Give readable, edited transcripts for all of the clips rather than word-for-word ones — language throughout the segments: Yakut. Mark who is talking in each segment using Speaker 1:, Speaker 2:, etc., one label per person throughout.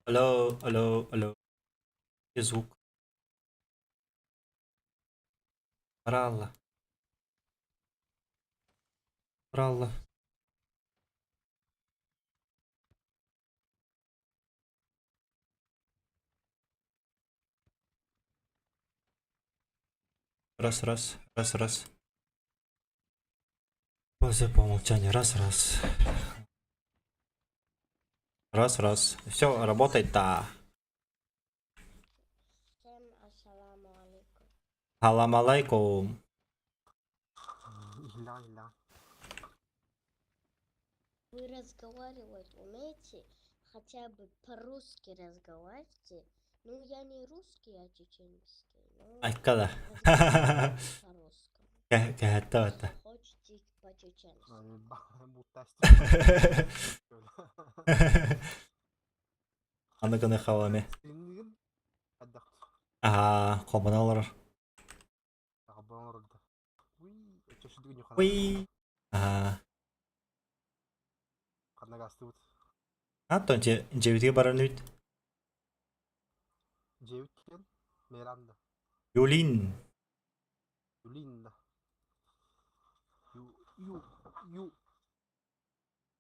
Speaker 1: Алло, алло, алло. Где звук? Паралла. Паралла. Раз, раз, раз, раз. Пауза по умолчанию. Раз, раз. Раз, раз. Все, работает, да.
Speaker 2: Всем ассаламу алейкум.
Speaker 1: Салам алейкум.
Speaker 3: Илля, илля.
Speaker 2: Вы разговаривать умеете? Хотя бы по-русски разговаривайте. Ну, я не русский, а чеченский. Но
Speaker 1: Айккада.
Speaker 2: разговаривайте по-русскому.
Speaker 1: Кэһэтте
Speaker 2: Если
Speaker 1: бата.
Speaker 2: хотите по-чеченски.
Speaker 1: Аны гына хаваме. Аа, хобана олорор. Уй. Аа. Аттон дьэбитигэ баран үт. Юлин.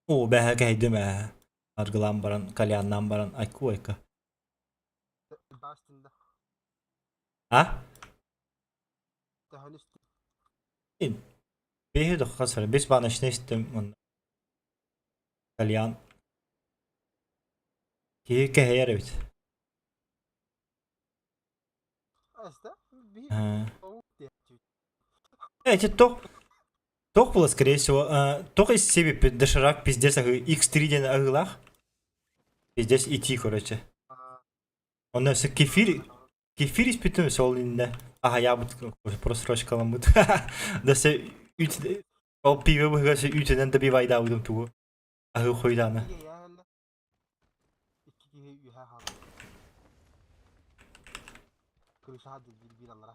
Speaker 1: Оо, бэһэ кэһэйдим ээ. Аргылаан баран, кальяннаан баран, айку айка. А? Бэһи дохха сара. Бес баночный истим. Кальян. Киһи кэһэйэр эбит. Эти тох тох было, скорее всего, тох из себе доширак пиздец X3 диэн аһыылаах. Пиздец ити, короче. Онно өссө кефир кефир испитим сол иннэ аһайаабыт просрочкаламмыт. Да се үт ол пиво быһыга се үтүнэн да бивайдаабытым тугу. Аһыы хойдаана.
Speaker 3: Икки киһи үөһэ хаалла. Крышаҕа биир аллара.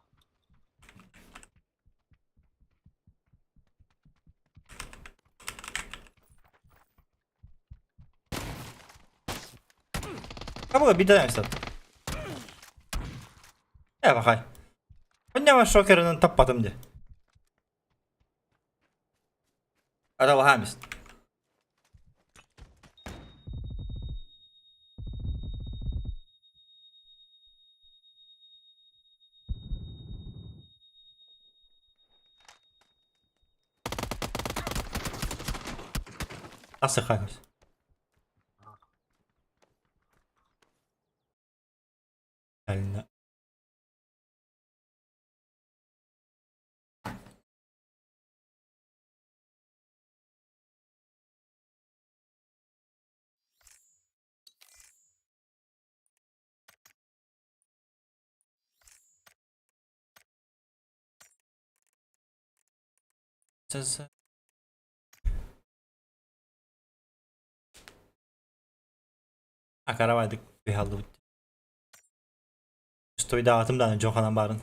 Speaker 1: Кабыла биир да Э, бахай. Онньама шокерынан таппатым де. Аталаһаамис. Асыхаамис. Правильно. Акаравайдык быһаллыбыт. Стойдаатым даҕаны дьон ханан баарын.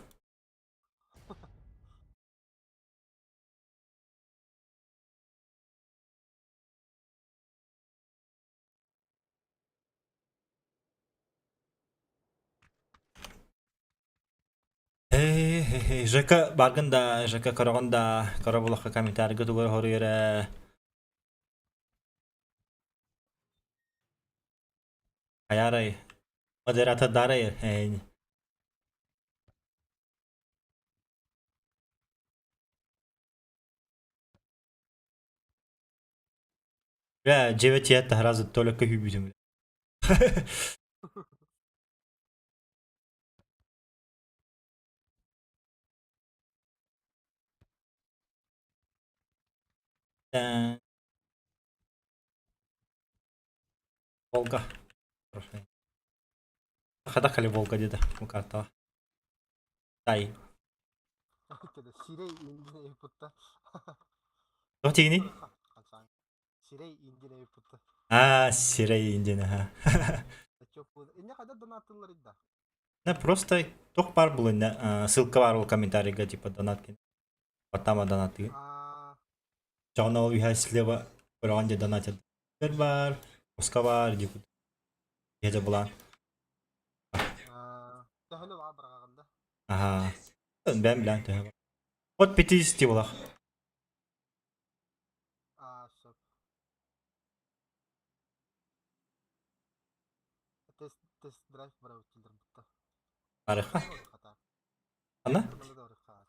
Speaker 1: Эй, ЖК баргын да, ЖК көрөҕүн да, көрө булахха комментарийга тугу хоруйар ээ. Хайаарай, модератордарай эй. Бля, дьиэбэ тиийээт таһаразы Толекка күүбүтүм. Волга. Хата хали Волга диэдэ бу картаҕа. Тай.
Speaker 3: Сирэй индин эппутта.
Speaker 1: Туох тигиний?
Speaker 3: Сирэй индин эппутта.
Speaker 1: Аа, сирэй индин, аха.
Speaker 3: Инне хайда донаттылар идда?
Speaker 1: Не, просто туох баар булунна, ссылка баар ол комментарийга типа донат кин. Потом донаты. Дьоно ол үһэ слева көрөҕүн дьэ донатят баар, куска баар дии. Киһи булаан.
Speaker 3: Төһөнү баа быраҕаҕын да?
Speaker 1: Аха. Бэм билэн төһө. От 50 булах.
Speaker 3: Аа, сөп. Тест тест драйв барабыт бутта.
Speaker 1: Барыха. Ана?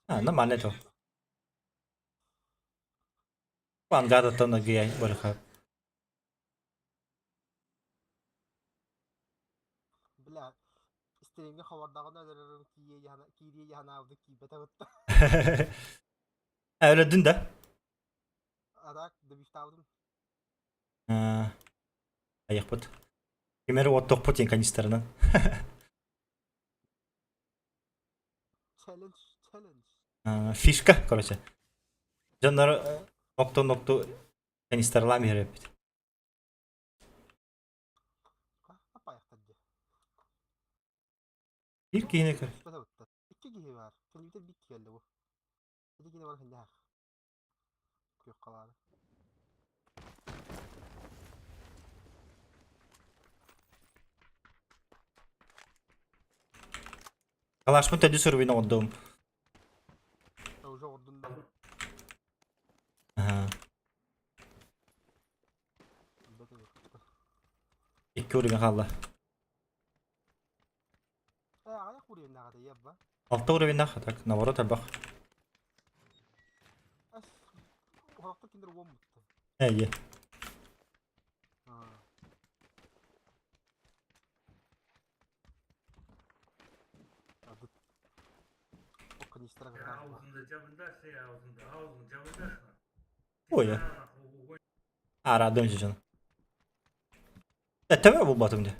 Speaker 1: А, нормально то. Ангадаттан агия барыха.
Speaker 3: Бля, стримҥэ ховардаҕына өлөрөрүм киириэ яһанаабыты киирбэтэ бытта.
Speaker 1: Өлөдүн да?
Speaker 3: Арак добивтаабытым.
Speaker 1: Айахпыт. Кимери оттохпут диэн канистрынан.
Speaker 3: Challenge, challenge.
Speaker 1: Фишка, короче. Дьоннор октон-окту канистралаан биэрэрбит. Биир киһини көр.
Speaker 3: Икки киһи бар. Кэлбитэ бик кэллэ бу. Ити кини бар хиннээх. Күөх халаары.
Speaker 1: Калашмын төдү суруйун оҕордум.
Speaker 3: Уже оҕордун да.
Speaker 1: Аха. Икки уровень хаалла.
Speaker 3: Аҕыйах уровеннааҕа ебба.
Speaker 1: Алта уровеннаах, так, наоборот элбэх.
Speaker 3: Уһурахтар киндер уон бутта.
Speaker 1: Ээ, Ой. Араадым дьон. Этэбэ булбатым дии.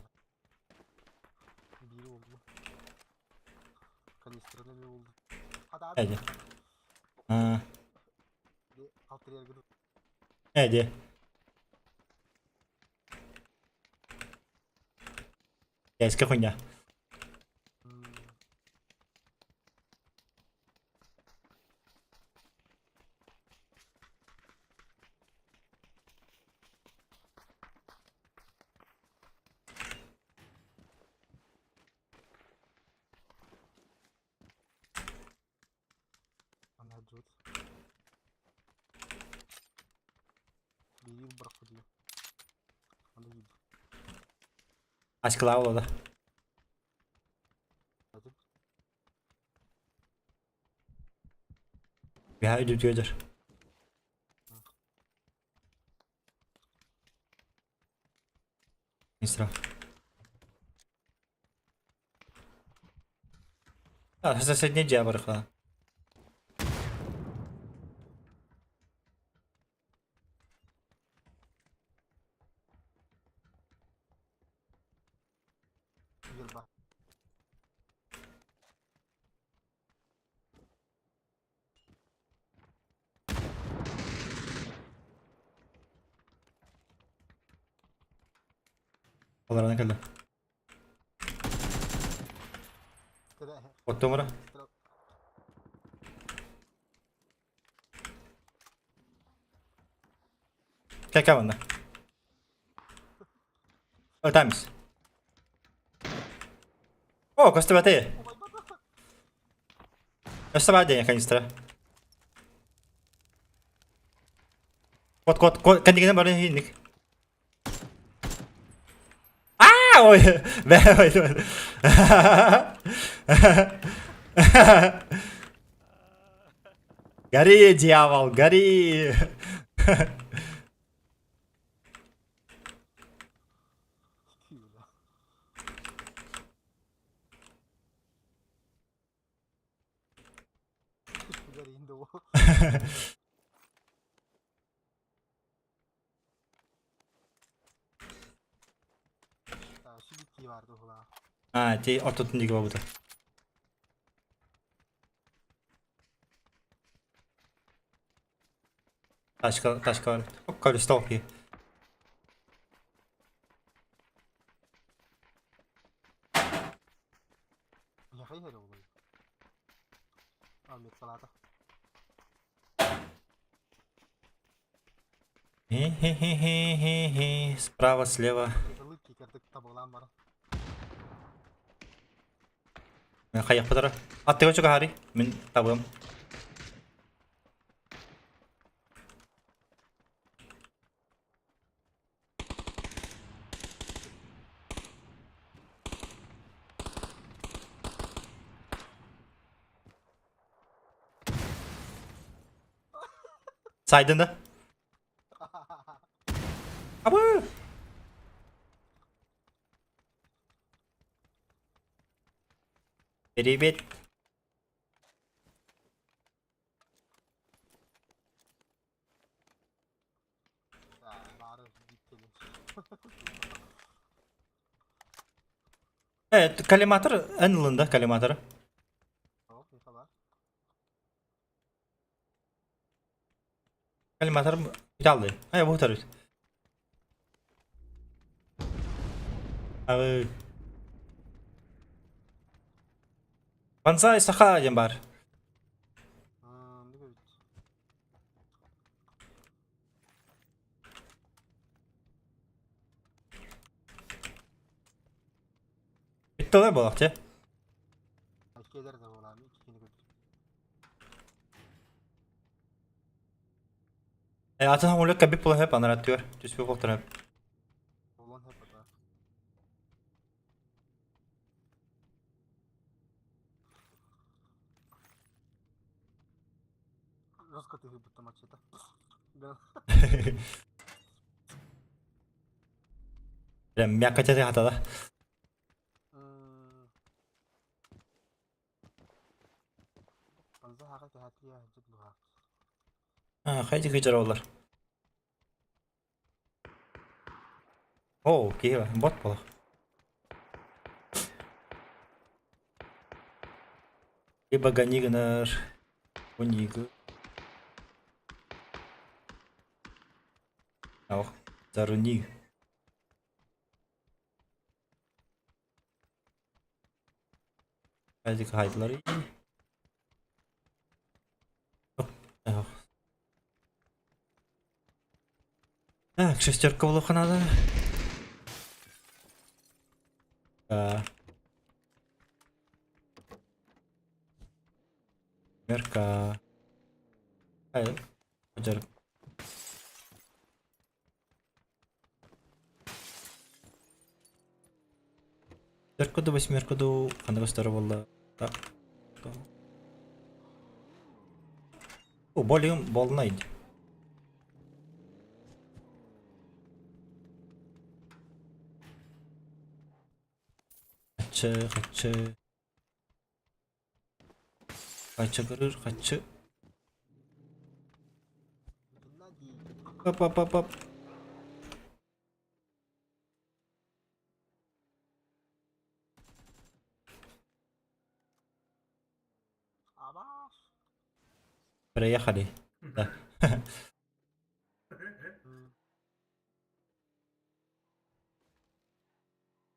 Speaker 1: Эди. Эди. Эске хуйня. Ачкылаа буолла. Бэһэ үдүтүөдэр. Мистера. А, соседний дьиэ барыха. Олорон кэллэ. Оттомура. Кэкэ манна. Ытамс. О, көстүбэтэ. Көстүбэт диэн канистра. Кот кот кот кэннигинэн бары иһинник. Аа, ой, бэ, ой, ой. Гори, дьявол, гори! Аа, ити ортотун диэки буолбута. Тачка, тачка бар. Колесо кии. Хе-хе-хе-хе-хе. Справа, слева. Хайахпытара. Аттыга чугаһаарый. Мин табыам. Сайдын да. Абы! Привет. Evet, коллиматор эн ылында коллиматоры. Коллиматор италды. Ай, бу тарыт. Ары. Бонсай саха диэн баар. Бүттэ буолах дьэ. Атын хамулек кэбит буолан хөп анарат түгэр. Түспүт буолтар хөп. Прям мякоть хатада. Хайди кыжар олар. О, киһи бот буолар. Либо гони гынар, унигы. Ох, заруни. Хайдик хайдылар. Так, шестерка булуохха наада. Мерка. Ай, дьарык. Пятерка ду, восьмерка ду, ханнык көстөрө буолла. Так. О, более болнай. Хачы, хачы. Хачы көрөр, хачы. Оп, оп, оп, оп. Приехали. Да.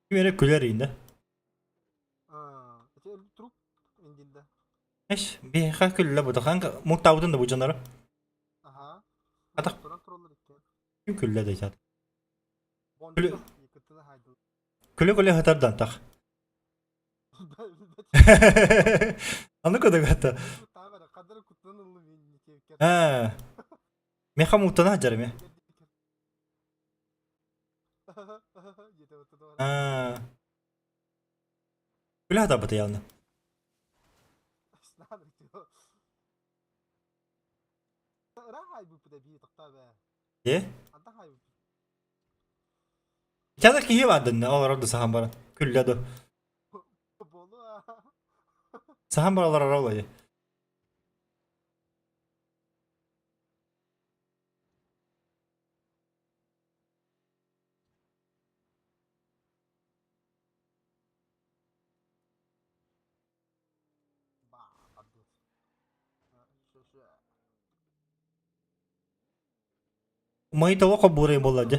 Speaker 1: Ким эрэ күлэр иинэ. Эш, биһиэхэ күллэ бу хаан муктаабытын да бу дьоннору. Атах ким күллэ да ичат. Күлү күлү хатардан тах. Аны кодагата. Аа. Меха муктана жарме. Аа. Күлэ хатарбыта явно. Е? Чада киһи бардын, олорор да сахан баран. Күллэ до. Сахан баралар олай. Умайы тоҕо хобуурай буолла дьэ?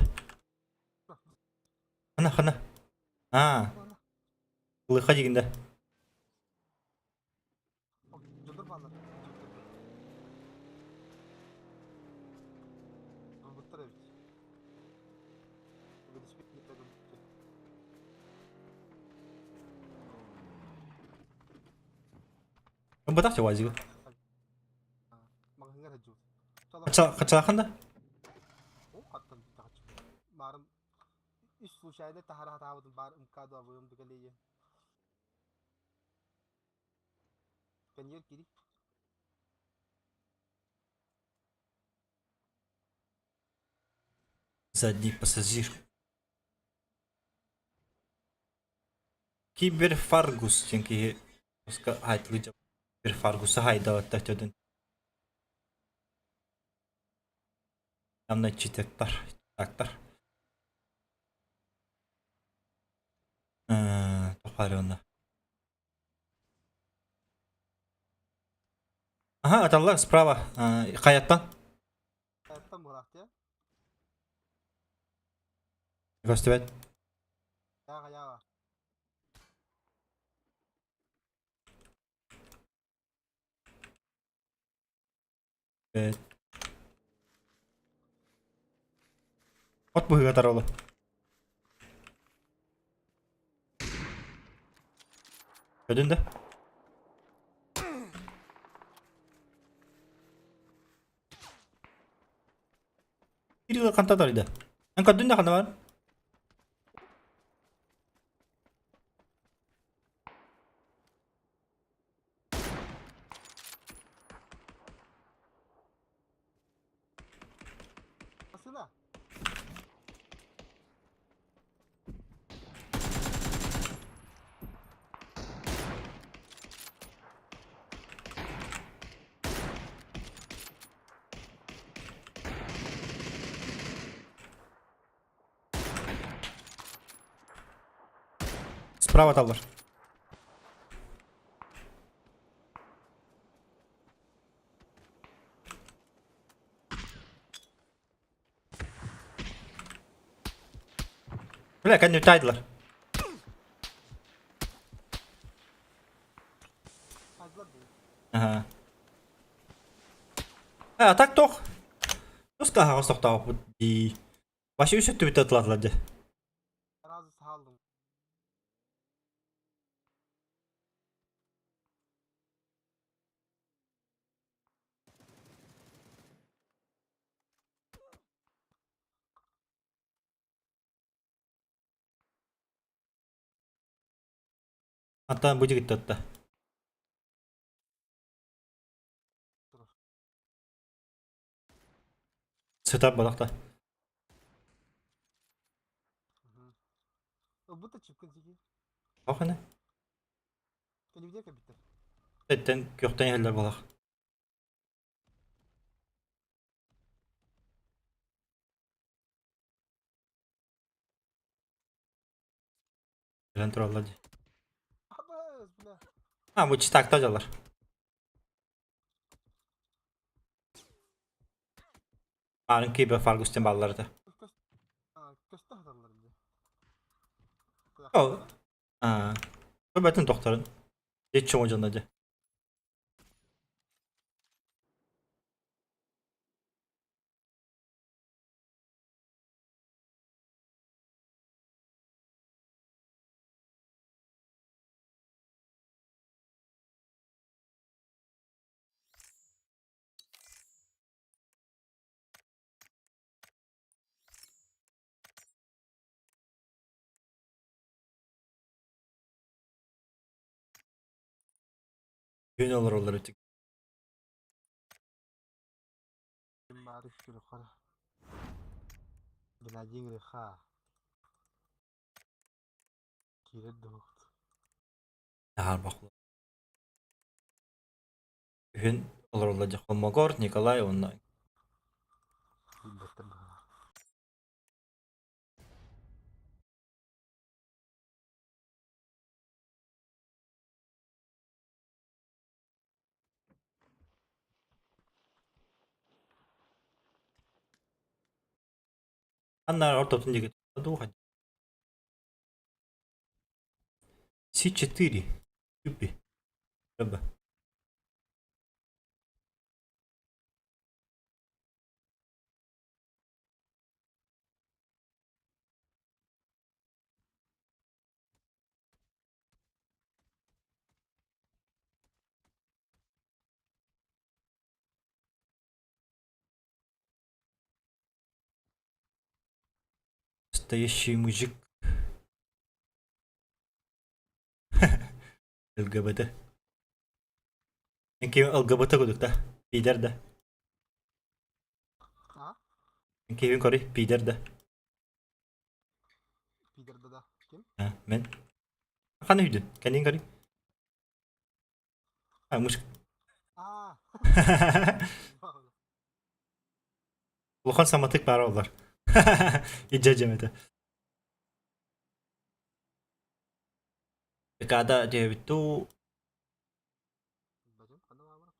Speaker 1: Хана хана. Аа. Лыха дигинде. Бытах УАЗигы.
Speaker 3: Маҕаһыыҥҥа сылдьыбыт.
Speaker 1: Хачалахан да?
Speaker 3: О, хаттан Баарым үс случайно таһара хатаабытым баар МК абыым дыкалейе. Кэннигэр кири.
Speaker 1: Задний пассажир. Киберфаргус диэн киһи хайдылыы Киберфаргуса хайдабатта төдөн. Намна читектар, читактар. Тохпарыонна. Ага, аталлар справа. Хайаттан.
Speaker 3: Хайаттан буолаахтыа.
Speaker 1: Көстүбэт.
Speaker 3: Хайа хайаҕа.
Speaker 1: От быһыыга таролу. Көдүн да? Кирилл ханта тарыйда? Эн көрдүн да ханна бар?
Speaker 3: Масына.
Speaker 1: Справа таллар. Бля, кэннүтайдылар. Аха. А так тох. Туска хаҕас тохтооппут дии. Вообще үс өттүбүттэ тылатылар дьэ.
Speaker 3: Сразу сааллым.
Speaker 1: Антон бу дьигиттэ Сытар балахта.
Speaker 3: Ылбыт да чипкин сики.
Speaker 1: Охана.
Speaker 3: Кэлибидэ кэбиттэр.
Speaker 1: Эттен күөхтэн иһэллэр балах. Кэлэн тураллар дии.
Speaker 3: Абыс, бля.
Speaker 1: А, бу читакта дьаллар. Арын киибэ Фаргустен баллар этэ.
Speaker 3: Көстө хаталлар дии.
Speaker 1: Ол. Аа. Бэтин тохторун. Иччи дьонно дии. Күн олороллор үтүк.
Speaker 3: Бары күрү хара. Геннадий ха. Киирэр дуһук.
Speaker 1: Таарбахлар. Күн олороллор дьэ Холмогор, Николай уонна
Speaker 3: Билбэттэр быһалар.
Speaker 1: Анна ортотун диэки дууха. С4. Юпи. Рыба. Настоящий мужик. ЛГБТ. Ким ЛГБТ кудук да? Пидор да?
Speaker 3: А?
Speaker 1: Ким кори? Пидор да?
Speaker 3: Пидор да да. Ким?
Speaker 1: А, мен. Ханы үйдүн? Кәнин кори? А, муж.
Speaker 3: А.
Speaker 1: Улахан саматык баар олар. Идже жемете. Декада диэбит
Speaker 3: Бажым, ханна баар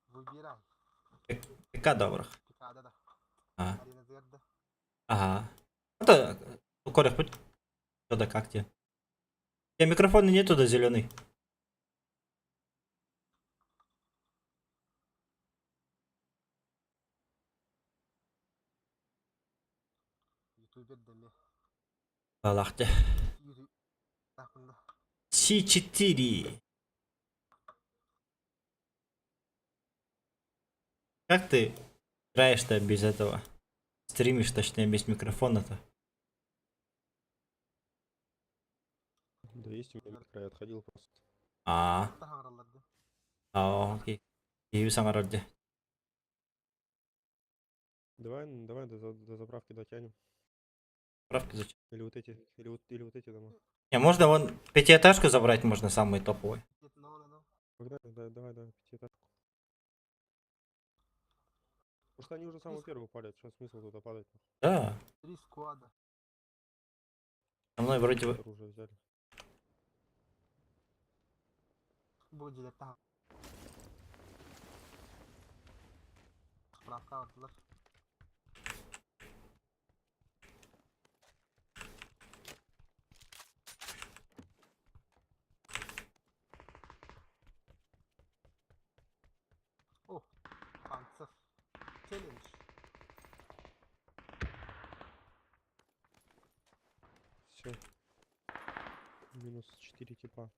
Speaker 3: Выбирай.
Speaker 1: Декада барах.
Speaker 3: Декада да.
Speaker 1: А.
Speaker 3: Арена да.
Speaker 1: Ага. Это корехпут. Что да как тебе? Я микрофона нету, да зеленый.
Speaker 3: Ютубер дeme.
Speaker 1: Балахте.
Speaker 3: Ютуб.
Speaker 1: С4. Как ты играешь-то без этого? Стримишь, точнее, без микрофона-то.
Speaker 4: Да есть у меня микро, я отходил просто.
Speaker 1: А, а, окей. И сам вроде.
Speaker 4: Давай, давай до заправки дотянем.
Speaker 1: Правки зачем?
Speaker 4: Или вот эти, или вот эти дома.
Speaker 1: Не, можно вон пятиэтажку забрать, можно самый топовый.
Speaker 4: Погнали, да, давай, давай, пятиэтажку. Может, они уже самую первую палят, что смысл туда падать?
Speaker 1: Да.
Speaker 3: Три сквада.
Speaker 1: Со мной вроде бы.
Speaker 4: Оружие взяли.
Speaker 3: Будет там. Справка алдылар. О, панцир. Челлендж.
Speaker 4: Все. Минус 4 типа.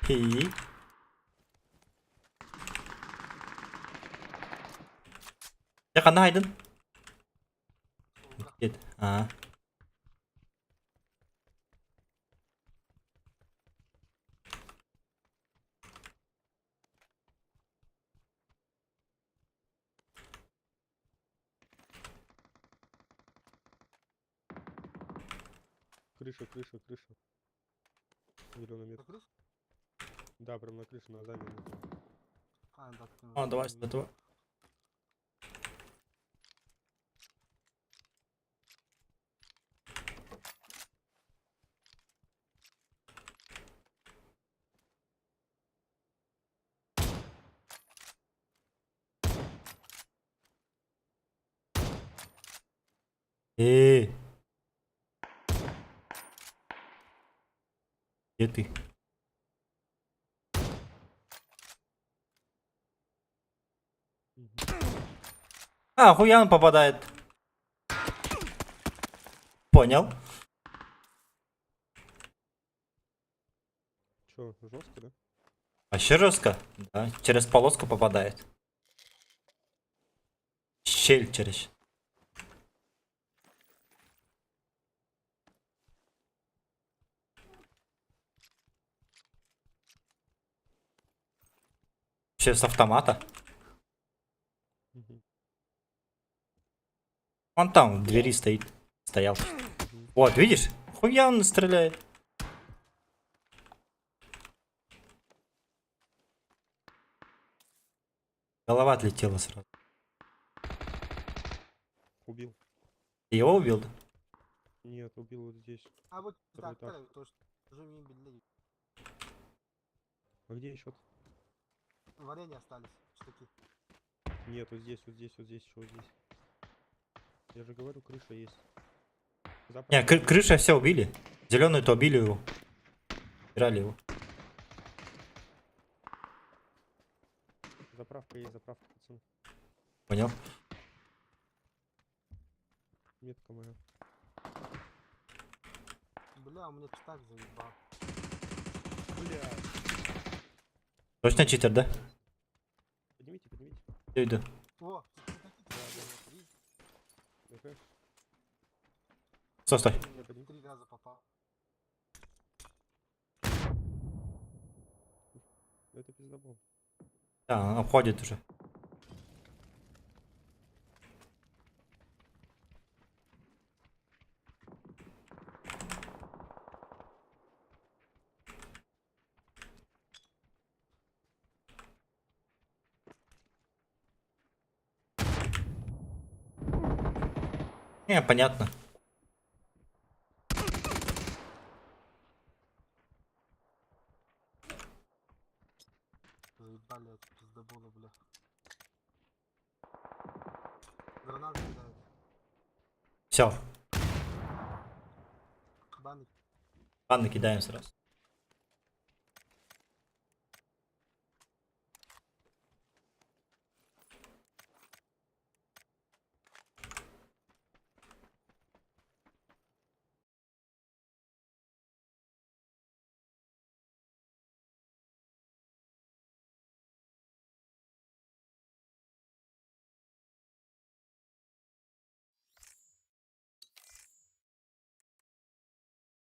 Speaker 1: И. Я ханна хайдын?
Speaker 3: Солга.
Speaker 1: Нет. А.
Speaker 4: Крыша, крыша, крыша. Зеленый
Speaker 3: На
Speaker 4: метка.
Speaker 3: крыше?
Speaker 4: Да, прям на крыше, на здании.
Speaker 3: А, да, ты
Speaker 1: О, давай с этого. Эй. Где ты?
Speaker 4: Мгм.
Speaker 1: А, хуя он попадает. Понял.
Speaker 4: Чё, жестко, да?
Speaker 1: Вообще жестко. Да, через полоску попадает. Щель через. Вообще с автомата.
Speaker 4: Мгм.
Speaker 1: Он там в двери стоит. Стоял.
Speaker 4: Мгм.
Speaker 1: Вот, видишь? Хуя он стреляет. Голова отлетела сразу.
Speaker 4: Убил.
Speaker 1: Ты его убил, да?
Speaker 4: Нет, убил вот здесь.
Speaker 3: А вот
Speaker 4: Второй
Speaker 3: так,
Speaker 4: этаж.
Speaker 3: тоже уже не били.
Speaker 4: А где еще?
Speaker 3: Варенье остались, штуки.
Speaker 4: Нет, вот здесь, вот здесь, вот здесь, еще вот здесь. Я же говорю, крыша есть.
Speaker 1: Не,
Speaker 4: Заправка
Speaker 1: крыша все убили. Зеленую-то убили его. Убирали его.
Speaker 4: Заправка есть, заправка, пацаны.
Speaker 1: Понял?
Speaker 4: Метка моя.
Speaker 3: Бля, у меня читак заебал.
Speaker 4: Бля.
Speaker 1: Точно читер, да?
Speaker 4: Поднимите, поднимите.
Speaker 1: Я иду.
Speaker 3: О,
Speaker 4: Да, да. Ну-ка,
Speaker 1: Стой, стой.
Speaker 4: меня подними.
Speaker 3: Три раза попал.
Speaker 4: Ну это пиздобол.
Speaker 1: Да, он обходит уже. Не, понятно.
Speaker 3: Заебали эти пиздоболы, бля. Гранаты кидают.
Speaker 1: Все,
Speaker 3: Баны.
Speaker 1: ладно, кидаем сразу.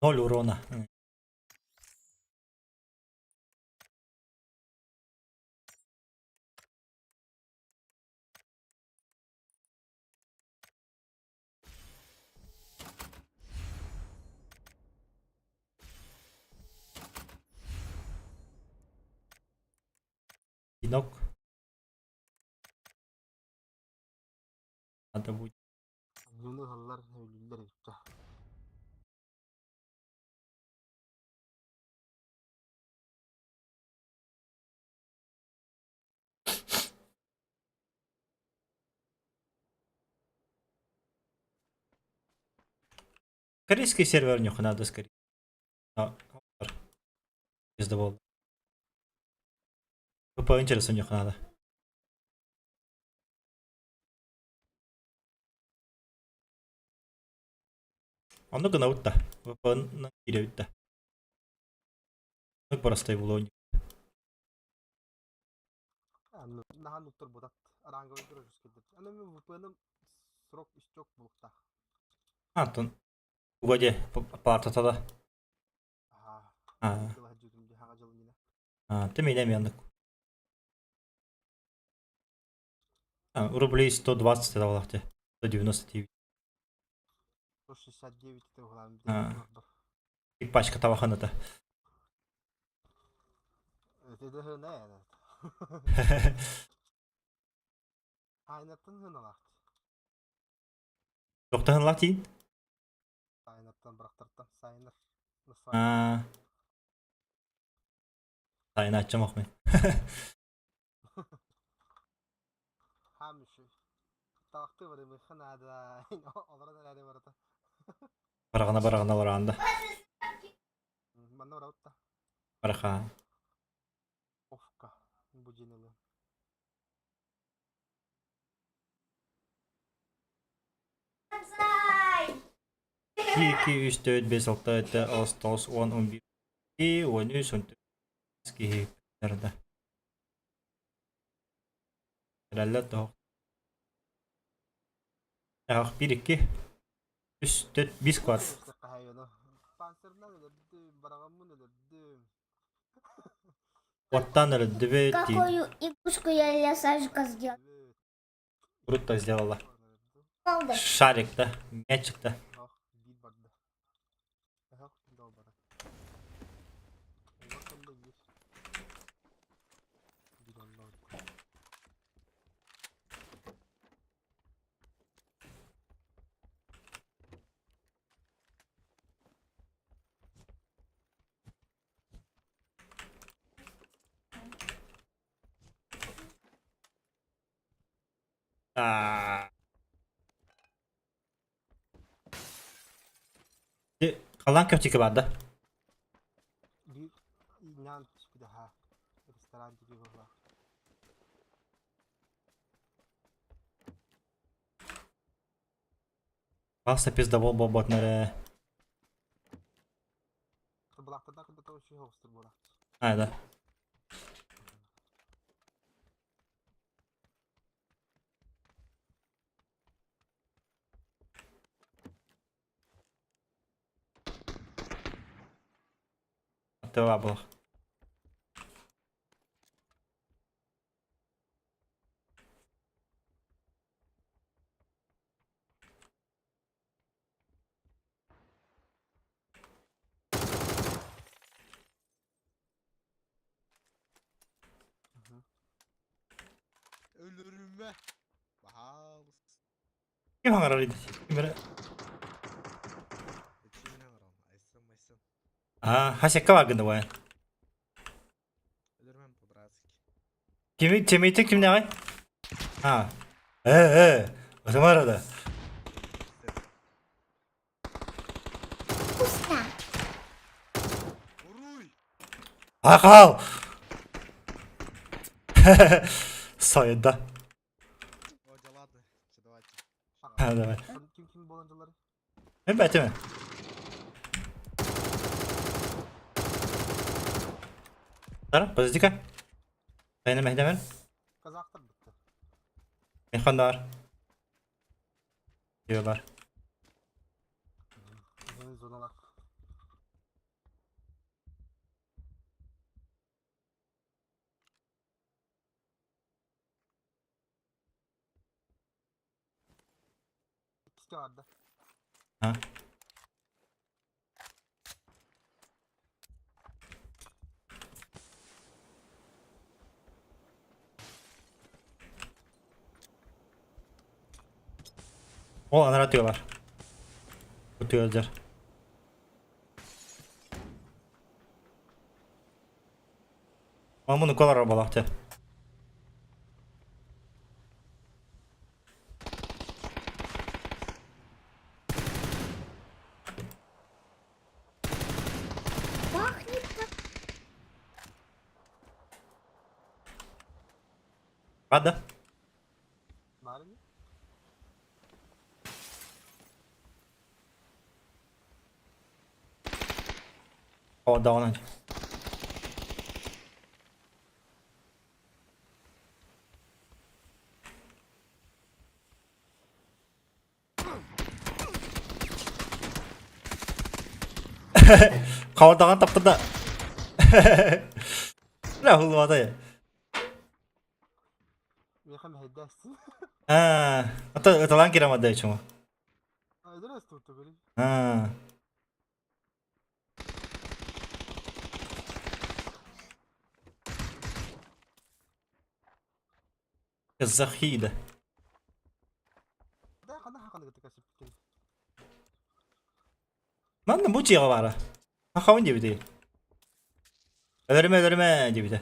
Speaker 1: Ноль урона. Пинок. Надо будет.
Speaker 3: Дьону ыһаллар, өлүүллэр эбит.
Speaker 1: Корейский сервер у них надо скорее. А, Пиздобол. По интересу у них надо. Онно гынабыт да. VPN киирэбит да. Оннук простой буолуо
Speaker 3: Наһаа нуктар бутат. Ранговый көрөс кэлдэр. Аны мин VPN-ым срок истек буолуохтаах.
Speaker 1: Антон. Угаде паартата да.
Speaker 3: Аа.
Speaker 1: А,
Speaker 3: Дьыл хаҥа дьыл иннинэ.
Speaker 1: а, ты меня меннык. А, рублей 120 это было 199.
Speaker 3: 169 это углам.
Speaker 1: А. И пачка табаҕа
Speaker 3: Это хына. Айнаттан хыналаах.
Speaker 1: Тохтоһун латин?
Speaker 3: Сайнаттан бырахтартан сайнар.
Speaker 1: А. Сайын аччамах мен.
Speaker 3: Хамышы. Тақты бар эми хынада. Олорон эрээри барата.
Speaker 1: Бараҕына бараҕына бараанда.
Speaker 3: Манна барабытта.
Speaker 1: Бараха.
Speaker 3: Офка. Бу дьиэнэлэ.
Speaker 1: 2, 3, 4, 5, 6, 7, 8, 9, 10, 11, 12, 13, 14 киһи да. Эрэллэр тоһох. Ах, 1, 2, 3, 4, 5 квад.
Speaker 3: Панцирынан өлөрдүм, бараҕаммын өлөрдүм.
Speaker 1: Оттан өлөрдүбүт.
Speaker 2: Какую игрушку я для Сашка сделал?
Speaker 1: Круто сделала.
Speaker 2: Правда?
Speaker 1: Шарик, да? Мячик, да?
Speaker 3: Ох, биир барда. Ох, долбара. Вот он биир. Биир онно.
Speaker 1: А. Халан көтүкэ бар да?
Speaker 3: Биир иннан түспүтэ ха. Ресторан диги буолла.
Speaker 1: Паста пиздобол буолбатынары.
Speaker 3: Былаахтардаах кытта үчүгэй оҕустар буолаахтар.
Speaker 1: А, да. Тыла буолах.
Speaker 5: Өлөрүмэ. Баһаалыс.
Speaker 1: Ким хаҥарар ити? Ким эрэ?
Speaker 5: Иччимин хаҥаран. Айсан майсан.
Speaker 1: Аа, хасекка баргын да буойан.
Speaker 5: Өлөрүмэм по-братски.
Speaker 1: Кими, чемейте кимнээҕий? Аа. Э, э, Осамара да.
Speaker 2: Вкусно.
Speaker 5: Уруй!
Speaker 1: Ахал! Сайда.
Speaker 5: О, да ладно. Че, давайте.
Speaker 1: Ha, давай.
Speaker 3: Ким ким буолан дьыллары?
Speaker 1: Мен бәтеме. Тара, подожди-ка. Тайна мәһдәмән.
Speaker 3: Казахтар бітті.
Speaker 1: Механ бар. Diyorlar.
Speaker 3: Yeni zonalar. İkisi de vardı.
Speaker 1: Ha. Ол анара тыалар. Бу тыалдьар. Мамуну колор балахты.
Speaker 2: Пахнет как
Speaker 1: Ладно.
Speaker 3: Бар ини?
Speaker 1: О, да, он. Хавардаҕан таптырда. Бля, hullumaday.
Speaker 3: Миэхэ мэһэйдээсин.
Speaker 1: Аа, ата ыталаан кирамадай чума.
Speaker 3: Айдырас тууту били.
Speaker 1: Аа. Казахида.
Speaker 3: Да хана хаканы кытта касыппыккын.
Speaker 1: Манна бу дьиэҕэ баара. Хахабын диэбитий. Өлөрүмэ өлөрүмэ диэбитэ.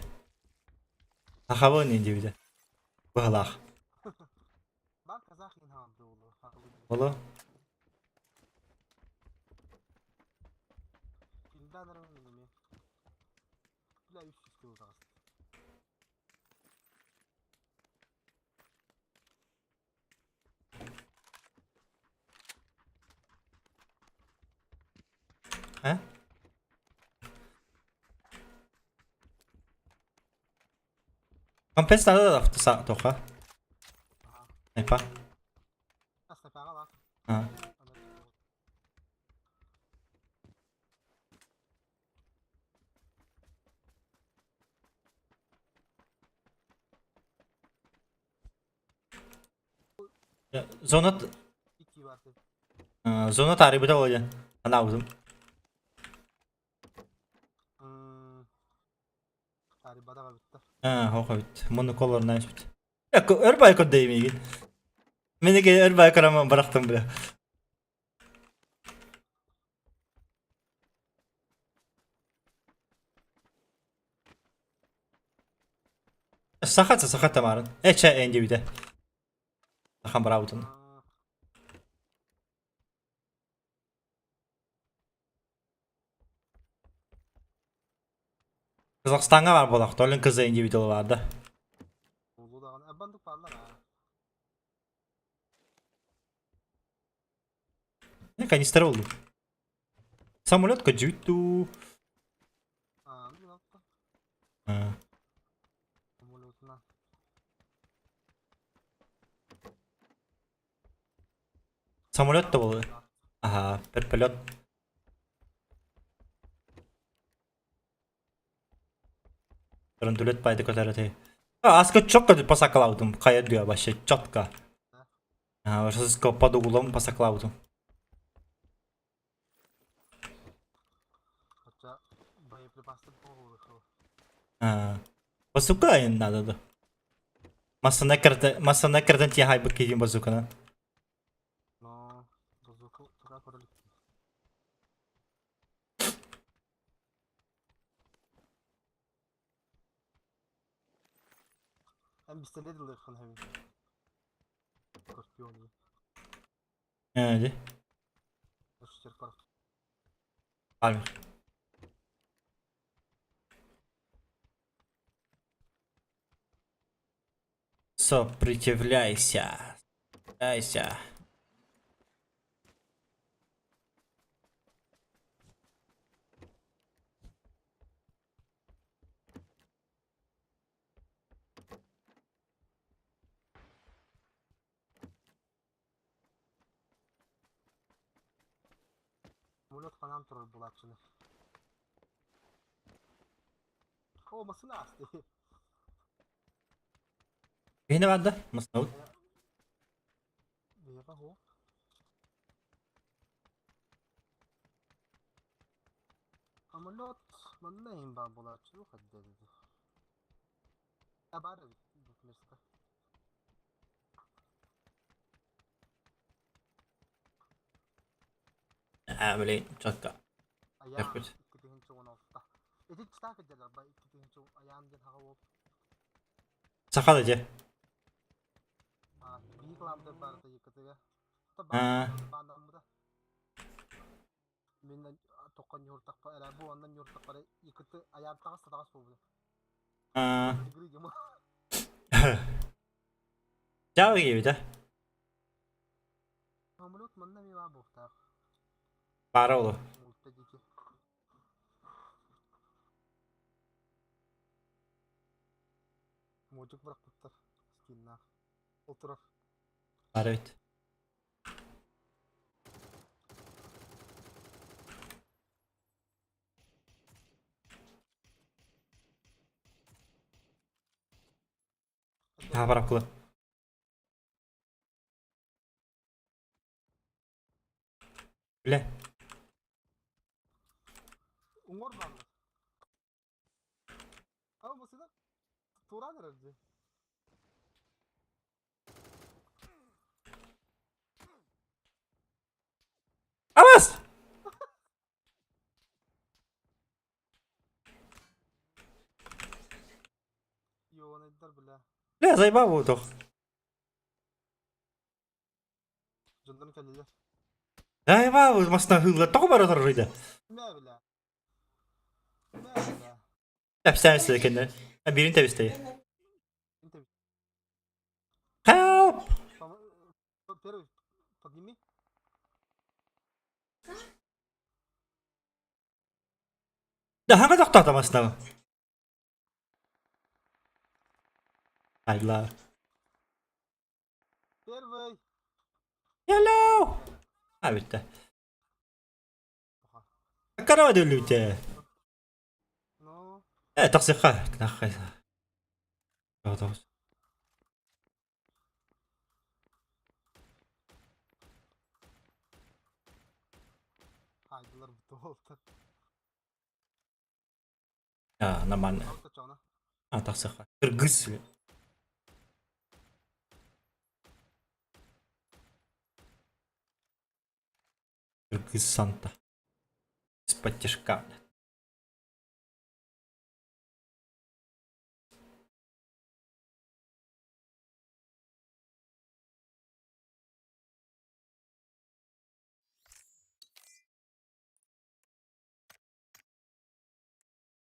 Speaker 1: Хахабын диэбитэ. Быһалаах.
Speaker 3: Бар казах иһин буолуо.
Speaker 1: Оло.
Speaker 3: Кинден эрэ Бля үс жүз кило таҕыста.
Speaker 1: А? Компенс надо да тоха. Снайпа.
Speaker 3: Снайпаҕа бар.
Speaker 1: А. Зона
Speaker 3: Икки бар.
Speaker 1: зона тарибыта болден. Ана узум.
Speaker 3: Тарибадаға бітті.
Speaker 1: А, хоха бит. Мұны колор найс бит. Өр байкор деймейгин. Менеге өр байкораман бырақтым бля. Сахатса сахат тамарын. Эче энди бите. Сахан барабытын. Казахстанга бар болақ. Толин кызы энди бите оларды.
Speaker 3: Улуу даҕаны бандык бааллар аа.
Speaker 1: Не, канистр oldu. Самолет кожуйту. А.
Speaker 3: Самолетунан.
Speaker 1: Самолет да буолар. Аха, вертолет. Трандулет пайды көтөр этэй. Аска четко посакалаудум, хайа дүө вообще четко. А, под углом посаклаудум.
Speaker 3: Хотя боеприпасы буолуоху.
Speaker 1: А, базука надо да. Массана кэрдэн, массана кэрдэн тиэхайбыт киһи базукана.
Speaker 3: Но базука туга көрөлүк. Эн бистэлиэ дылыаххын хэбин. Скорпиону.
Speaker 1: Ээ,
Speaker 3: Өссөр парах.
Speaker 1: Аль. Сопротивляйся. Сопротивляйся.
Speaker 3: Самолет ханан турар булааччыны. О, масына асты.
Speaker 1: Киһини барда? Мастабыт.
Speaker 3: Биһиэхэ суох. Самолет манна иһин баар буолааччы дуу хайда эбит. А баар эбит бу место.
Speaker 1: А, блин, четко.
Speaker 3: Айаан
Speaker 1: Якут.
Speaker 3: 2016. Ити читаа кэлдэлэр ба 2000 Айаан диэн хаҕа уол.
Speaker 1: Саха да дьэ.
Speaker 3: А, биир кылаамда барыта ЕКТ-га.
Speaker 1: А.
Speaker 3: Баанаммыта. Мин тоққан ньуртақпа эрэ бу оннан ньуртақпара ЕКТ айаан таҕас таҕас буолбута.
Speaker 1: А.
Speaker 3: Игры демо.
Speaker 1: Чао киһибит, а?
Speaker 3: Самолет манна эмиэ баар буолуохтаах.
Speaker 1: Баара олу.
Speaker 3: Муutta диэки. Модьук бырахпыттар скиннаах. Ол турар.
Speaker 1: Баара эбит. Аа, барап кылы. Бля.
Speaker 3: Уҥуор бааллар. Ама масына туораан эрэр дии.
Speaker 1: Абас!
Speaker 3: Йоанайдар бля.
Speaker 1: Бля, заебал буолуох.
Speaker 3: Дьоннорун кэллилэр.
Speaker 1: Заебал масына хыылла тоҕо бара турар
Speaker 3: Мэ бля. Мэ бля.
Speaker 1: Тэпсээн кэннэ. Биирин тэбистэй. Help!
Speaker 3: Первый, подними.
Speaker 1: Да хаҥа тохтоото масына. Айла.
Speaker 3: Первый.
Speaker 1: Hello! А бүттэ. Карава өлүүтэ.
Speaker 3: Ну.
Speaker 1: Э, тахсыха. Нахай.
Speaker 3: Хайдылар бутуолта.
Speaker 1: А, нормально. А, тахсыха. Кыргыз. Кыргыз Санта. Из-под тяжка.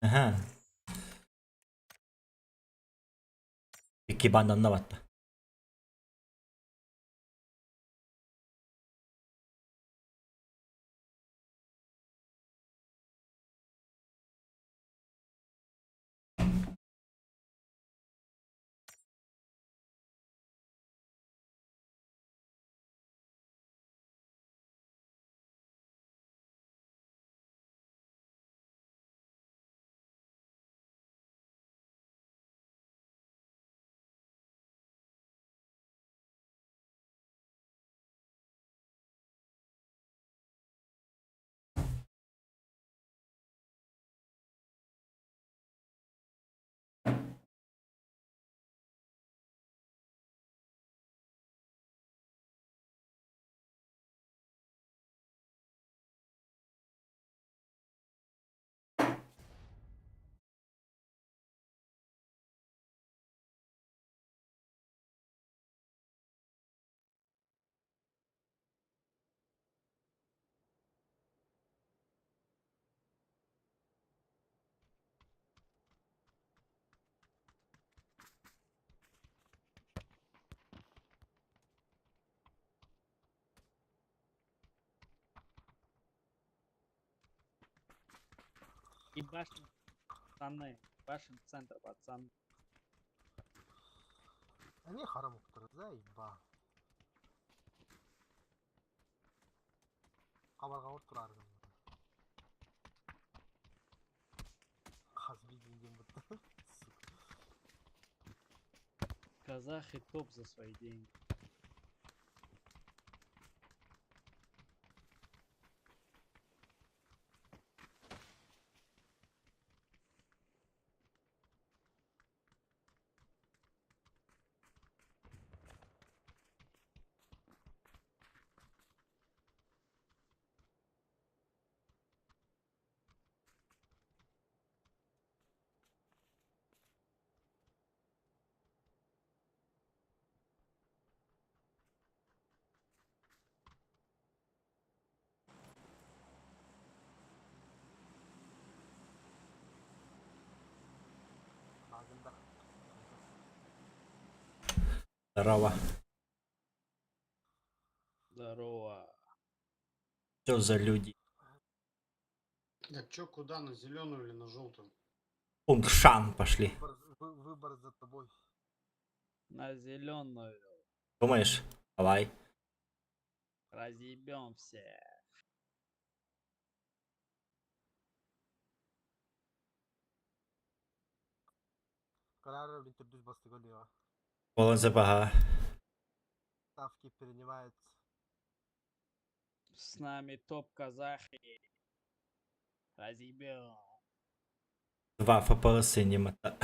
Speaker 1: Ага. Икки банданна батта.
Speaker 6: И башню, пацаны. Башен центр, пацаны.
Speaker 3: Они харамуктар, заеба. Хабарга турар. Хас виден будто. Сука.
Speaker 6: Казахи топ за свои деньги.
Speaker 3: Агында.
Speaker 1: Здорово.
Speaker 6: Здорово.
Speaker 1: Что за люди?
Speaker 7: Так чё, куда, на зеленую или на желтую?
Speaker 1: Пункшан пошли.
Speaker 3: Выбор, выбор за тобой.
Speaker 6: На зеленую.
Speaker 1: Думаешь? Давай.
Speaker 6: Разъебем всех.
Speaker 3: Карара интердюс бастыгалио.
Speaker 1: Болон забага.
Speaker 3: Ставки перенимает.
Speaker 6: С нами топ казахи. Разъебем.
Speaker 1: Два ФПС не мота.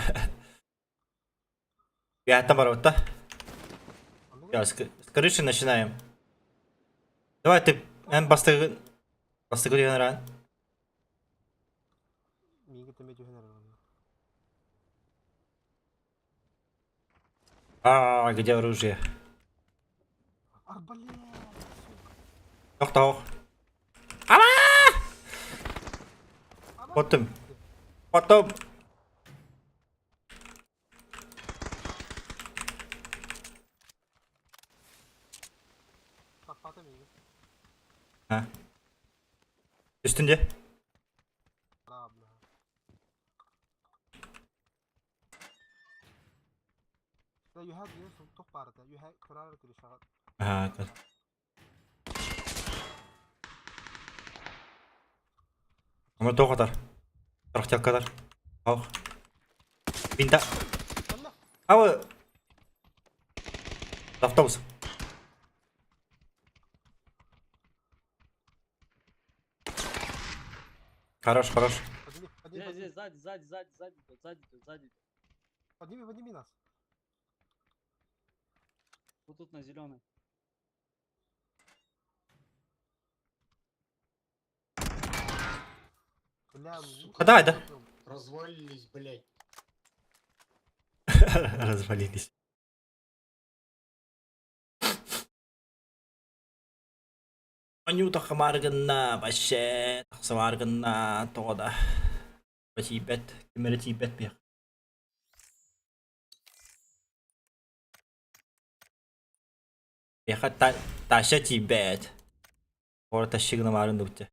Speaker 1: Я там ворота.
Speaker 3: Аны
Speaker 1: С крыши начинаем. Давай ты, эн бастыгы... Бастыгы ран.
Speaker 3: Миги теме дюхенер.
Speaker 1: А, где оружие?
Speaker 3: Арбалет, сука.
Speaker 1: Тох-тох. Потом. Потом.
Speaker 3: Папата миги.
Speaker 1: А. Үстінде.
Speaker 3: Ладно. Да, you had you тух барды. You had көрөр киришага.
Speaker 1: Ага, Ама тоғатар. Тұрақтияқ кадар. Ау. Винта. Ау. Автобус. Хорош, хорош.
Speaker 3: Подними, подними,
Speaker 6: Здесь,
Speaker 3: подними,
Speaker 6: здесь, сзади, сзади, сзади, сзади, идут, сзади, идут, сзади. идут.
Speaker 3: подними, подними нас.
Speaker 6: Вот тут на зеленой.
Speaker 3: Бля,
Speaker 7: Сука,
Speaker 1: А давай, да.
Speaker 7: Развалились, блядь.
Speaker 1: Развалились. Анюта хамаргана, вообще, самаргана, тода. Тибет, кемере Тибет бих. Беха та таша Тибет. Ора ташигна марын дукте.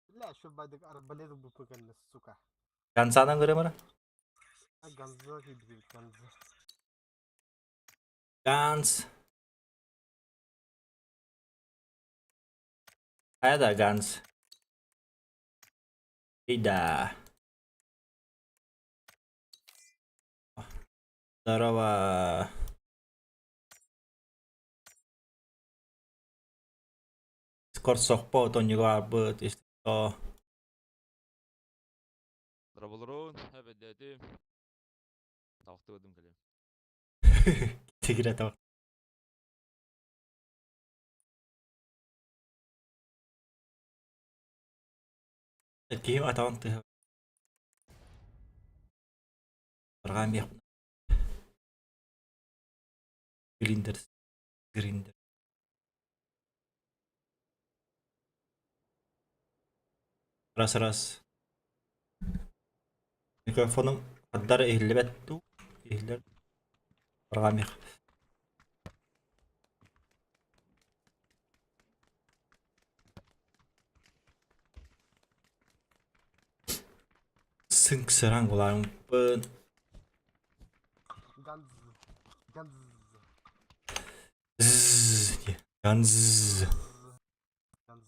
Speaker 3: Бля, еще байдык арбалет бупыкалли, сука.
Speaker 1: Гансадан көрө мара?
Speaker 3: А ганза кийбит, ганза.
Speaker 1: Ганс. Хайда Ганс. Ида. Здорово. Скор сохпо, то не быт, если что.
Speaker 8: Раболрон, эбэдээти. Тавахтыбыдым кэлэ.
Speaker 1: Тигре тавах. Киһи атаҕын тыһа. Арҕаа миэх Глиндер. Гриндер. Раз раз. Микрофоном хаддар иһиллибэт дуу? Иһиллэр. Арҕаа миэх. Сыҥсыран булаарбын.
Speaker 3: Ганз. Ганз.
Speaker 1: Ззз диye. Ганз.
Speaker 3: Ганз.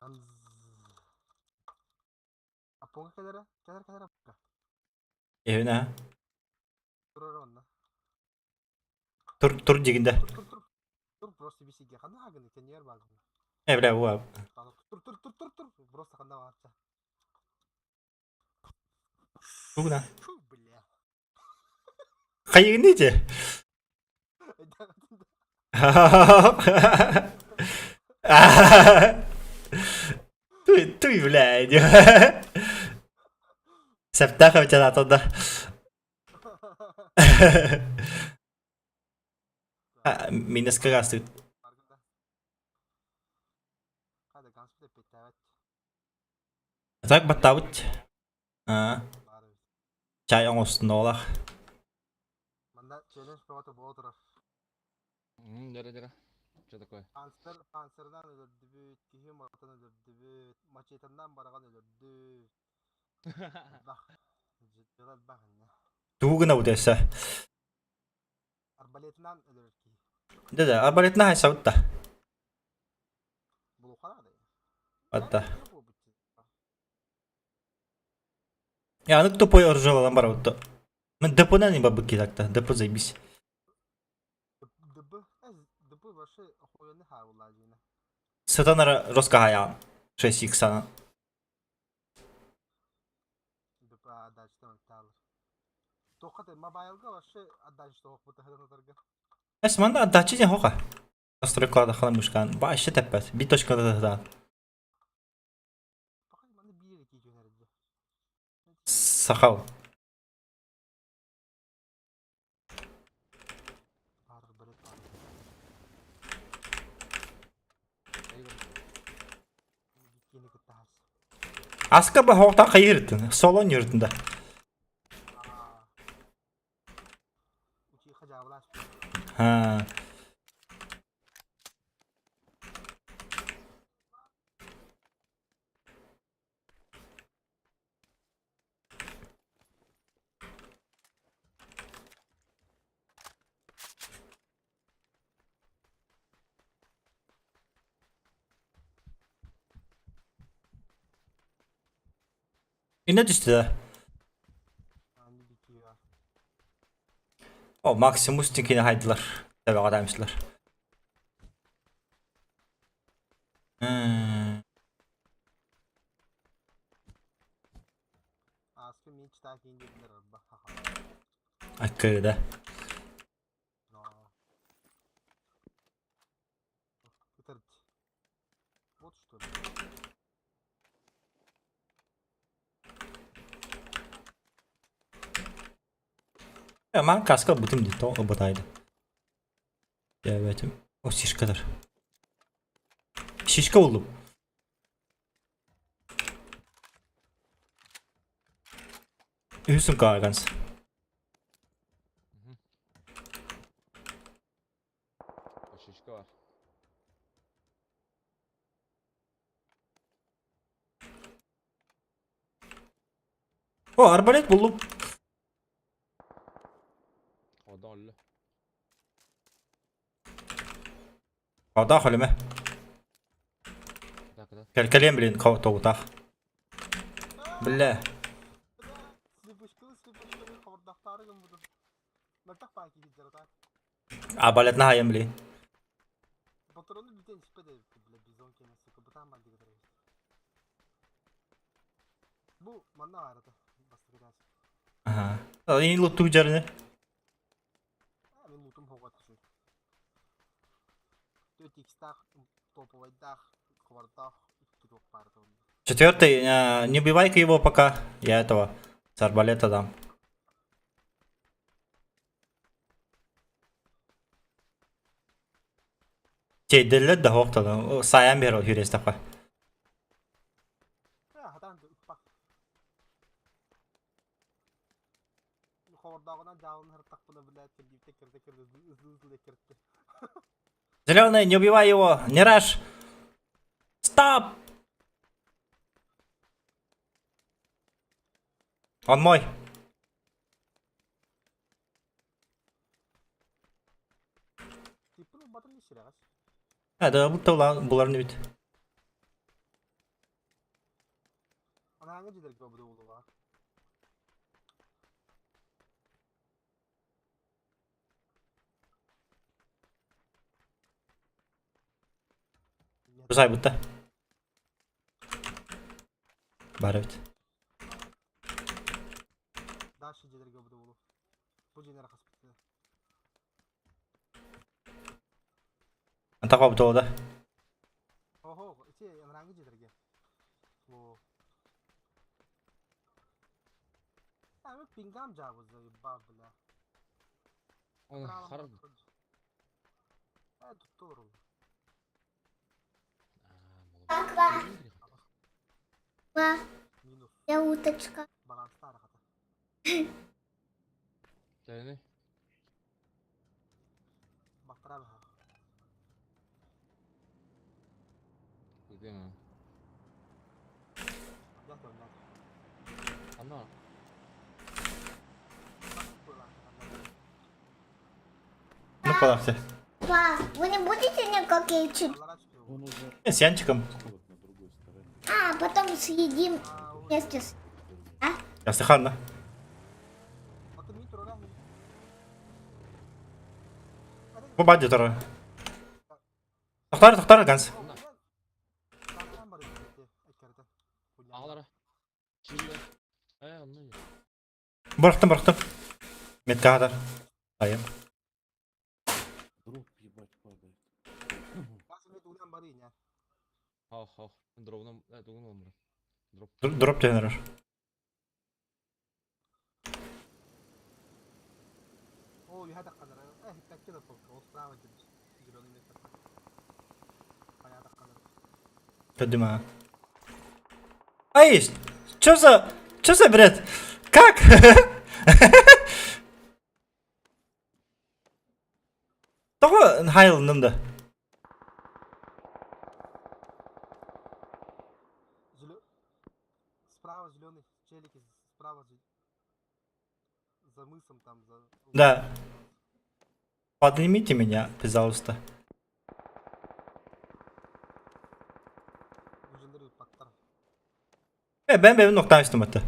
Speaker 3: Ганз. Аппоҥҥа кэлэрэ, кэлэр кэлэр аппа.
Speaker 1: Эбин а.
Speaker 3: Турар онно.
Speaker 1: Тур тур дигинде.
Speaker 3: Тур тур тур. Тур просто бисиге ханна хагыны кенер багын.
Speaker 1: Э бля уа.
Speaker 3: Тур тур тур тур тур. Просто ханна барча.
Speaker 1: Тугна.
Speaker 3: Фу, бля.
Speaker 1: Хайыгын дии. Туй, туй, блядь. Сөптөөх эбитэ да. Минеска гастыт. Так баттаабыт. Чай оҥостуннулар.
Speaker 3: Манна челлендж бөҕөтө буола турар.
Speaker 8: Дьэрэ дьэрэ. Что такое?
Speaker 3: Панцер, панцерынан өлөрдүбүт, киһи матын өлөрдүбүт, мачетаннан бараҕан өлөрдүбүт. Элбэх. Дьыала элбэх иннэ.
Speaker 1: Тугу гынабыт өссө?
Speaker 3: Арбалетынан өлөрөр киһи.
Speaker 1: Да-да, арбалетынан хайсабыт да.
Speaker 3: Булуха да.
Speaker 1: Атта. Я аны тупой оружие барабыт. Мен ДП-нан не бабыки так-то. ДП заебись.
Speaker 3: ДБ, ДБ вообще охуенный хай буолла.
Speaker 1: Сатанара роскахаян. 6 иксана.
Speaker 3: ДБ отдача талы. Тоқат мобайлга вообще отдача тоқ бу тахадан.
Speaker 1: Эс манда отдача ден хока. Настройкаларда хана мышкан. Вообще теппет. Bir точкада да.
Speaker 3: Бакай манда биир ки жөнөрдү.
Speaker 1: Сахал.
Speaker 3: Бар билет бар. Кини кыттаас.
Speaker 1: Аска ба хоқтан қайырдын. Солон yürüdün да.
Speaker 3: Учи хажабылаш.
Speaker 1: Ha. Ne düştü de?
Speaker 3: Аны бикига.
Speaker 1: O Maximus tinkini haydılar. Tabi adammışlar.
Speaker 3: Аска мен читак индилер ба.
Speaker 1: Akkıda.
Speaker 3: Но. Ытырт. Вот что ли.
Speaker 1: Ya man kaska бутым дейді то ыбытайды. Evet. O şişkadır. Şişka oldum. Үсүн кааганс.
Speaker 8: Şişka var.
Speaker 1: О, арбалет булдум.
Speaker 8: Ода олло.
Speaker 1: Ада холеме.
Speaker 8: Так, да.
Speaker 1: Кел блин, тоғытақ. Бля.
Speaker 3: Слепушканы слепушканы хабардахтары кым буду. Мөлтөх баа киһи жарата.
Speaker 1: Арбалет на хайым, блин.
Speaker 3: Патроны бүтэн испеде бля бизон кене сука бутан бан дигер. Бу манна арата. Бастыгы
Speaker 1: Ага. Энэ луту жарны.
Speaker 3: А мен лутум хогот түшү. Төрт икстах топовайдах хабардах икки барды.
Speaker 1: Четвертый, не убивай-ка его пока. Я этого с арбалета дам. Чейдерлер да хоқтады. Саян бер ол хүрес тапқа.
Speaker 3: А хатан уппак. Хабардагынан жаалын хыртак буна блядь кирдипте кирде кирде ызыл ызыл кирде.
Speaker 1: Зеленый, не убивай его! Не раш! Стоп! Он мой. Ha, да, будто буларын бит. Бузай будто. Бар эбит.
Speaker 3: Дальше дьиэлэргэ бу буолуо. Бу дьиэлэр хаспыттар.
Speaker 1: Антах бу да.
Speaker 3: Охо, ити анарааҥҥы дьиэлэргэ. Бу. А, пингам жабы заебал, бля.
Speaker 8: Он хард.
Speaker 3: Э, тутту
Speaker 2: Аква.
Speaker 3: Минус.
Speaker 2: Я уточка.
Speaker 3: Баланстар хата.
Speaker 8: Тэни.
Speaker 3: Бактара баха.
Speaker 8: Где она? Она.
Speaker 1: Ну, палахте.
Speaker 2: Па, вы не будете никакие чипсы?
Speaker 4: Он уже
Speaker 1: С Янчиком.
Speaker 4: вот на другой стороне.
Speaker 2: А, потом съедим вместе с...
Speaker 1: Я слыхал, да? Бу бадди турар. Тохтар, тохтар, Ганс.
Speaker 8: Аҕалара. Чиригэ. Э, онно.
Speaker 1: Бырахтым, бырахтым. Метка хатар. Айым.
Speaker 4: Дроп, ебать, падает.
Speaker 8: Хох, хох. Дробунан, э, тугун олмура. Дроп.
Speaker 1: Дроп түһэн эрэр. Көрдүм аа. Ай, чё за... Чё за бред? Как? Тоҕо хайлынным да?
Speaker 3: Справа зеленый челики, справа за мысом там, за...
Speaker 1: Да. Поднимите меня, пожалуйста. Э, бэм бэм ноктан истим это.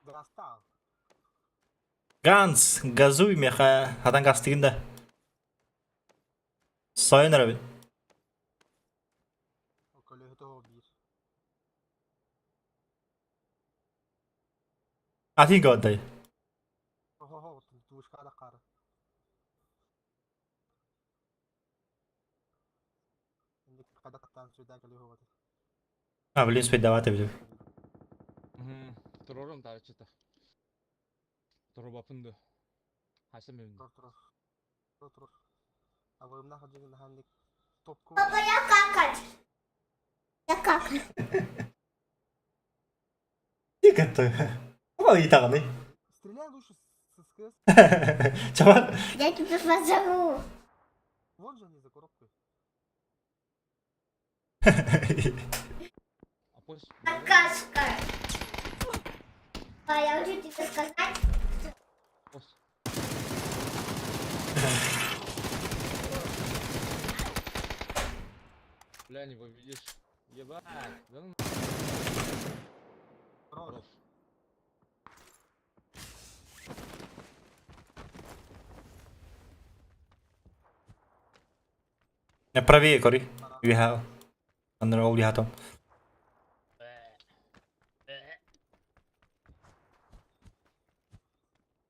Speaker 3: Достал.
Speaker 1: Ганс, газуй меха, хатан гастыгын да. Сайын эрэбин. Атын годдай. А, блин, спеть давать били.
Speaker 8: Турорум таарычыта. Турубапын ду. Хасым эбин.
Speaker 2: Папа, я какать. Я какать.
Speaker 1: Тихо ты. Ой, тағаны.
Speaker 3: Стреляй лучше с СКС.
Speaker 1: Чаман.
Speaker 2: Я тебя позову.
Speaker 3: Вон же они за коробкой.
Speaker 2: Какашка. А я хочу тебе сказать.
Speaker 8: Пусть. Бля, не победишь. Ебать. Да ну.
Speaker 3: Хорош.
Speaker 1: Правее, кори. We have. Under all we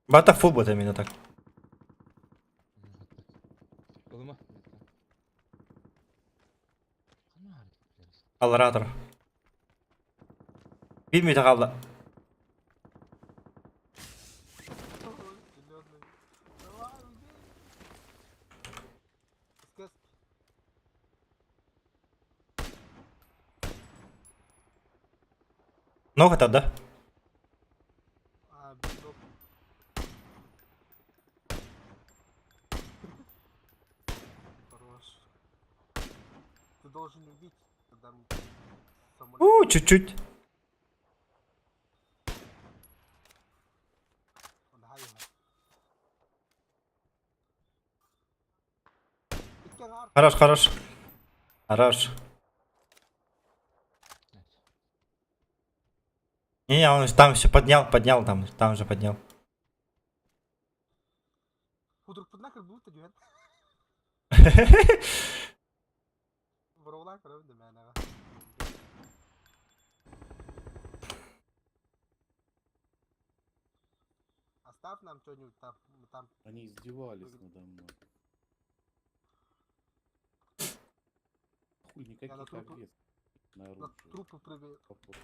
Speaker 1: Бата фул бот именно так.
Speaker 8: Ылыма.
Speaker 1: Алларатор. Билмейді қалды.
Speaker 3: Зеленый. Давай, убей.
Speaker 1: Ног это, да?
Speaker 3: А, биток. Хорош. Ты должен убить, когда самолет.
Speaker 1: У, чуть-чуть.
Speaker 3: Он хай. Икки
Speaker 1: Хорош, хорош. Хорош. Не, он там все поднял, поднял там, там же поднял.
Speaker 3: Худрук нахер будет идет. Воровлак, правда, мэнага. Оставь нам что-нибудь там, мы там.
Speaker 9: Они издевались надо мной. Хуй, никаких
Speaker 3: на трупы-
Speaker 9: обвес на
Speaker 3: На
Speaker 9: оружие.
Speaker 3: трупы прыгаю.
Speaker 9: Вопрос.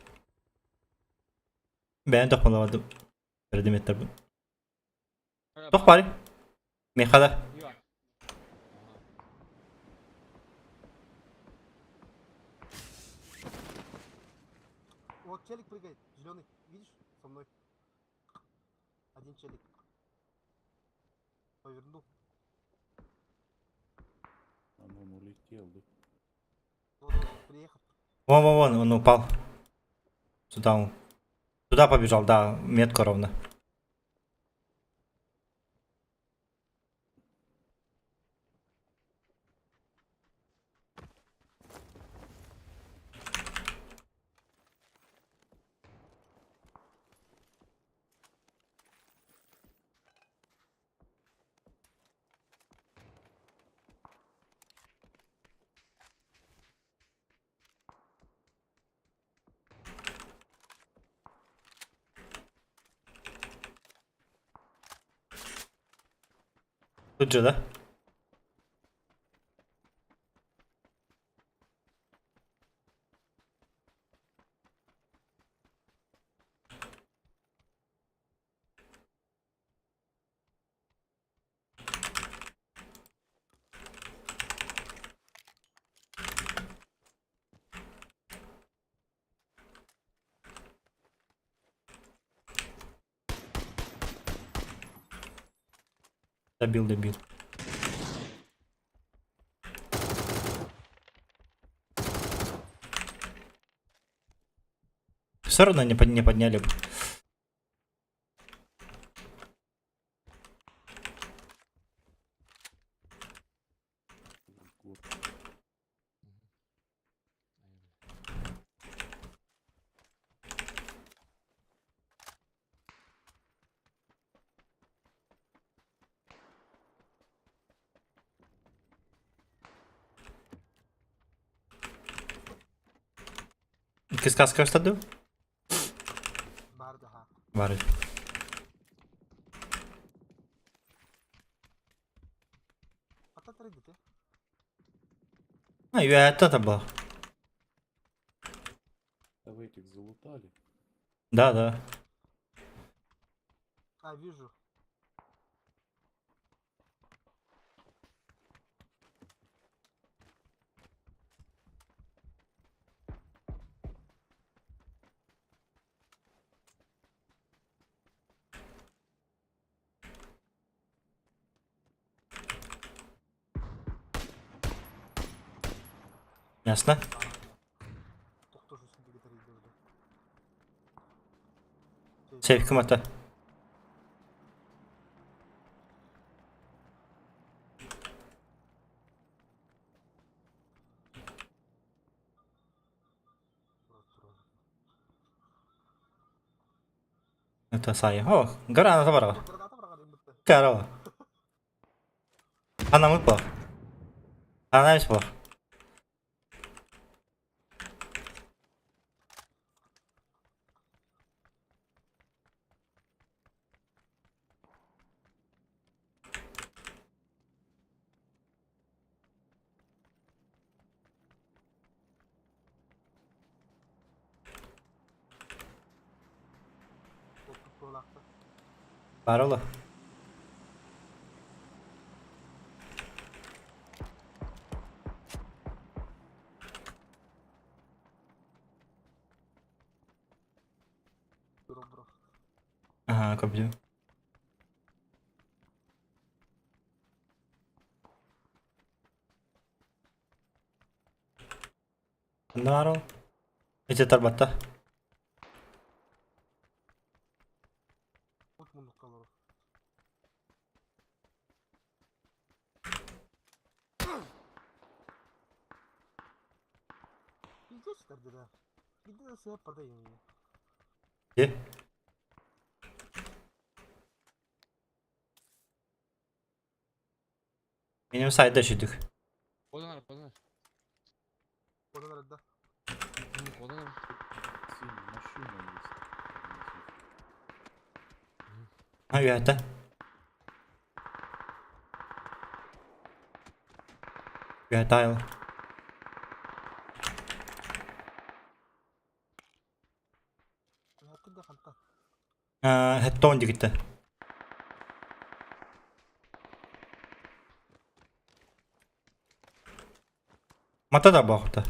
Speaker 1: Ben тохмалавадым. Предметтер. Тох пари. Мехада.
Speaker 8: Ива.
Speaker 3: Вот челик прыгает, зеленый, видишь, со мной. Один челик. Повернул.
Speaker 9: По-моему, улетел, да?
Speaker 3: Вот он приехал.
Speaker 1: Вон, вон, вон, он упал. Сюда он. Туда побежал, да, метка ровно. Тут же, да? Добил, добил. Все равно не, не подняли бы.
Speaker 9: Гор.
Speaker 1: Киска что
Speaker 3: Бардаха.
Speaker 1: Бары.
Speaker 3: А то ты.
Speaker 1: А, я это был.
Speaker 9: Да вы этих залутали.
Speaker 1: Да, да.
Speaker 3: А, вижу.
Speaker 1: Ясно.
Speaker 3: Тохтошу сюда
Speaker 1: Сейф кымата. Это сай. О, граната бара.
Speaker 3: Граната барган имбитте.
Speaker 1: Карова. Она выпала. Она выпала.
Speaker 3: Буолаахта.
Speaker 1: Барола. Көрбүтүм. Ханна баар ол? Ити тарбатта.
Speaker 3: Ут муннукка олорор. Пиздец да. Где себя продаю?
Speaker 1: Е. Минем сайда сүдүк.
Speaker 8: Козанар, козанар.
Speaker 3: Козанар да.
Speaker 8: Козанар.
Speaker 9: Синяя машина есть.
Speaker 1: А, это. Я тайл. Хеттон дигитте. Мата да баахта.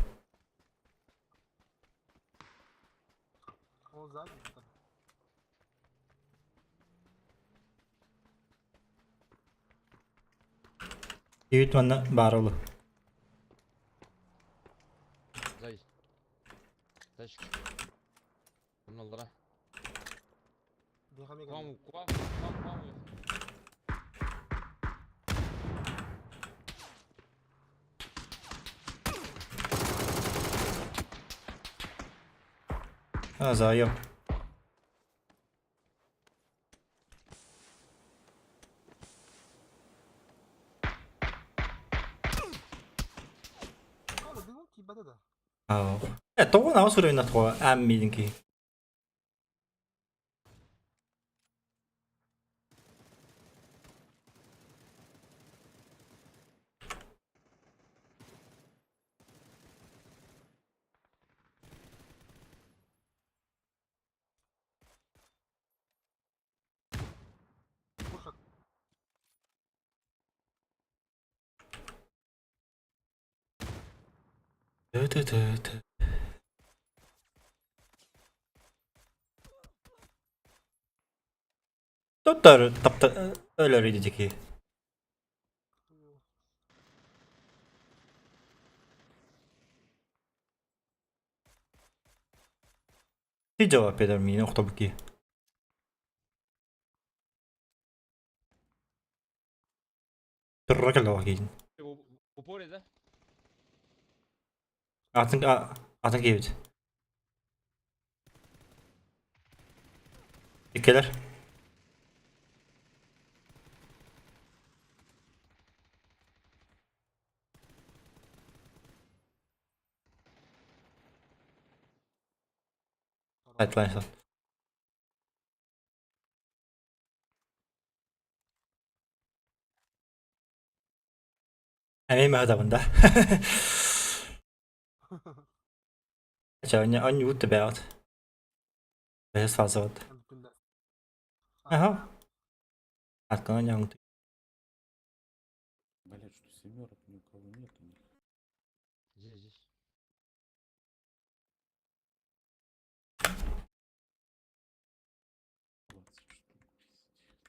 Speaker 1: Үүт манна баар олу.
Speaker 8: Зай. Зайчик. Онноллара. Куам, куам, куам, куам.
Speaker 1: А, заем. Э, тоҕо наҕа суруйна тоҕо аам миигин киһи. Тü-тü-тü-тü. Туттар тапта өлөр идики. Ти жауап берер миин охтобуки. Турра кэллэҕэ киин.
Speaker 8: В упоре, да?
Speaker 1: Атын атын киэбит. Иккилэр. Сайтлайсан. Эмиэ мөһөтөбүн да. Чэ, онньуут да бэйэҕит. Бэһис фазабыт. Аха. Аркана ньаҥ
Speaker 9: Блять, что семерок ни у кого нет у них.
Speaker 8: Здесь, здесь.
Speaker 9: 20 штук. Пиздец.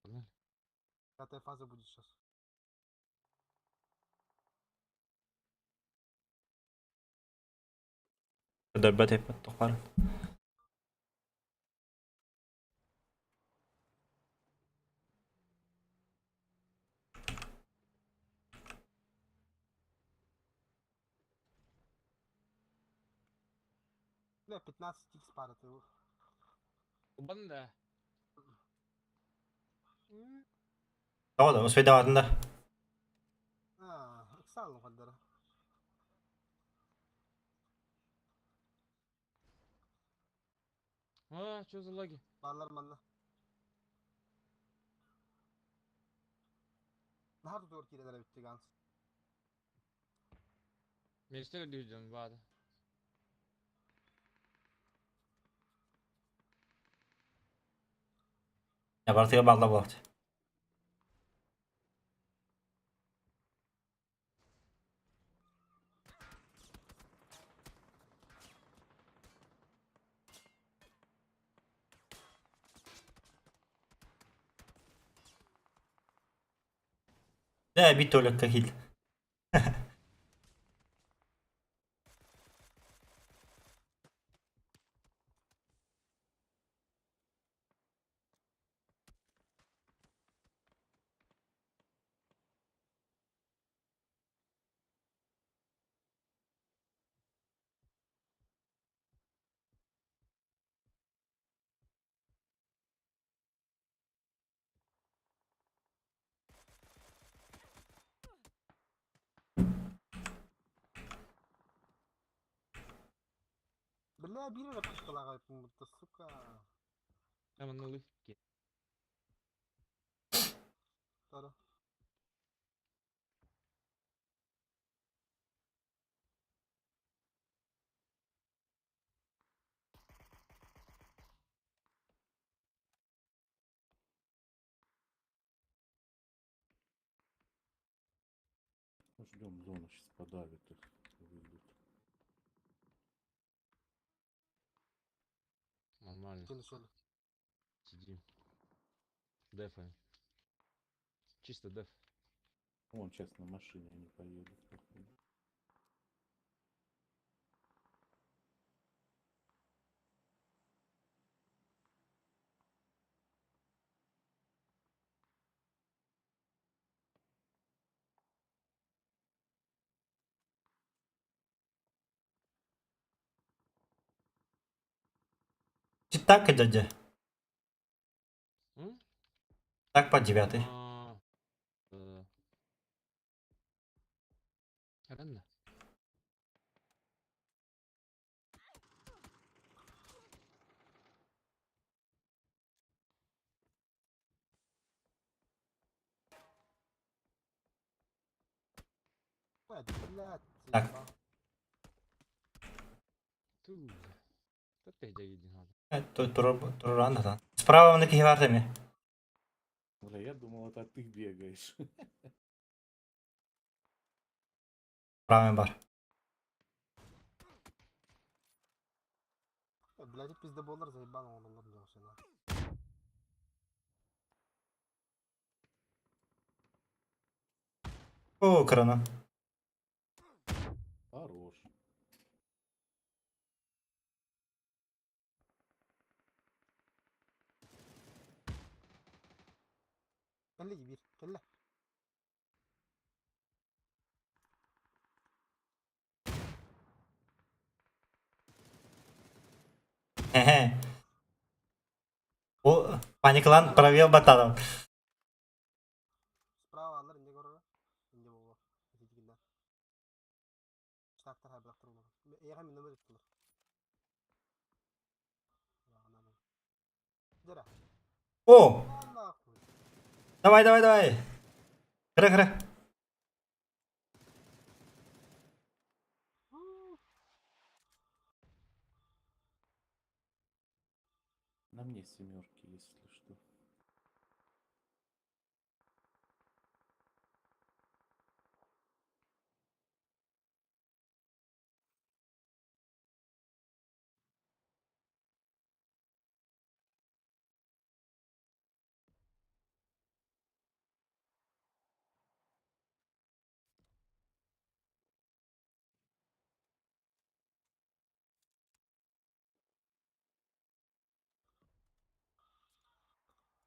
Speaker 8: Погнали.
Speaker 3: Пятая фаза будет сейчас.
Speaker 1: Көрдөрбөт эппит тохпар.
Speaker 3: Бля, 15 икс пара ты.
Speaker 8: Банда.
Speaker 1: Тоҕо да, успейдаватын да.
Speaker 3: А, иксалым хандара.
Speaker 8: А, что за лаги?
Speaker 3: Барлар манна. Наһаа тутугар киирэлэр эбит Ганс.
Speaker 8: Мечты людям, бада.
Speaker 1: Я бартыга балла буолт. Да, бит Толя кахил.
Speaker 3: Бля, бир пушкалаға будто, сука.
Speaker 8: Там на лыфке.
Speaker 3: Тара.
Speaker 9: Ждем зону, сейчас подавит их, выйдут.
Speaker 8: Нормально.
Speaker 3: Кинешели.
Speaker 8: Сидим. Дефаем. Чисто деф.
Speaker 9: Вон сейчас на машине они поедут, походу.
Speaker 1: Так, дядя.
Speaker 8: М?
Speaker 1: Так по девятый.
Speaker 8: А, да. Рано.
Speaker 3: Блядь,
Speaker 1: Так.
Speaker 3: заебал.
Speaker 8: Ту, бля. Да ты где видно надо.
Speaker 1: Тут рано там. Справа на кигвартами.
Speaker 9: Бля, я думал, это ты бегаешь.
Speaker 1: Правый бар.
Speaker 3: Блядь, пиздоболлар заебал, он олар делся,
Speaker 1: О, крана.
Speaker 9: Хорош.
Speaker 3: Кэллэ бир, кэллэ.
Speaker 1: Хе-хе. О, паниклан провел баталом.
Speaker 3: Справа алар инде көрөр. Инде болу. Этигинде. Штактар хабрактыр олар. Эга мен номер иттилер. Дера.
Speaker 1: О,
Speaker 3: Нахуй.
Speaker 1: давай, давай, давай. Хра, хра.
Speaker 9: На мне семерки, если что.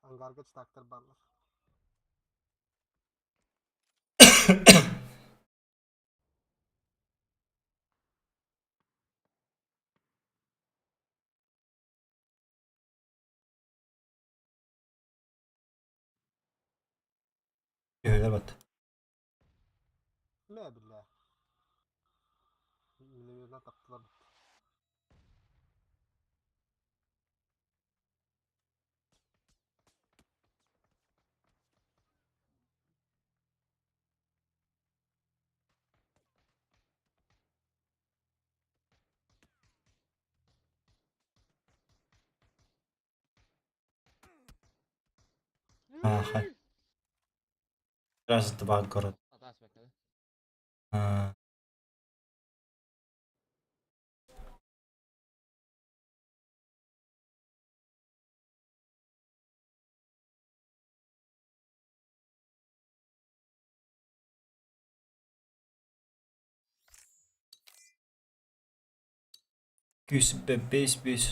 Speaker 3: Ангарга штактар барлар.
Speaker 1: Öyle bak.
Speaker 3: Мә бля. Миномётна таптылар.
Speaker 1: Ага. Раз, два, город.
Speaker 8: А, да, спека, да?
Speaker 1: А. Күүс бэс бэс.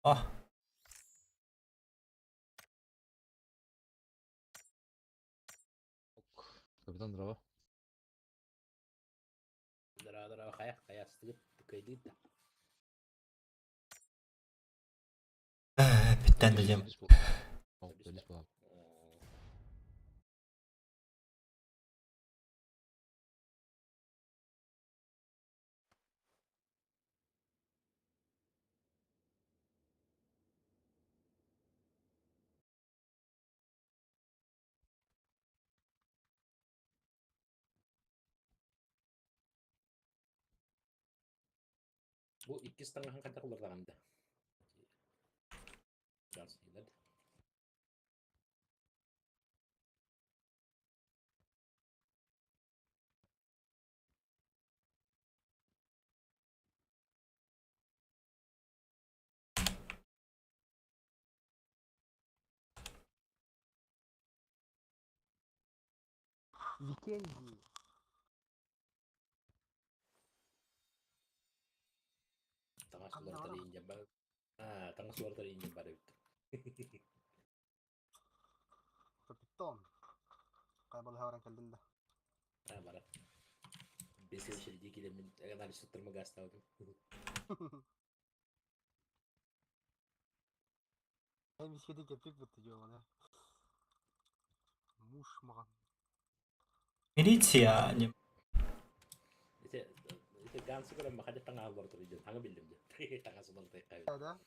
Speaker 1: А.
Speaker 8: Капитан здорово.
Speaker 10: Здорово, здорово, хайа, хайа, астыгыт, кыайдыгыт да.
Speaker 1: Бүттэн да дьэм.
Speaker 10: Бу иккис таҥаһын хайдах улардаҕын да?
Speaker 3: Викенди.
Speaker 10: Таҥас уларытар иинньэ бар. Аа, таҥас уларытар иинньэ бар эбит.
Speaker 3: Капитон. Хайа балыһа баран кэллин да.
Speaker 10: Аа, бара. Бесен шерди килемин анализ туттарма гаастаабытым.
Speaker 3: Hem işe кеппик бутты жолуна. Муш маған.
Speaker 1: Милиция не.
Speaker 10: Ити ити гансы көрөн махадя таҥаһа уларытар иинньэ. Таҥа биллим дьэ. Таҥас уларытар
Speaker 3: Да?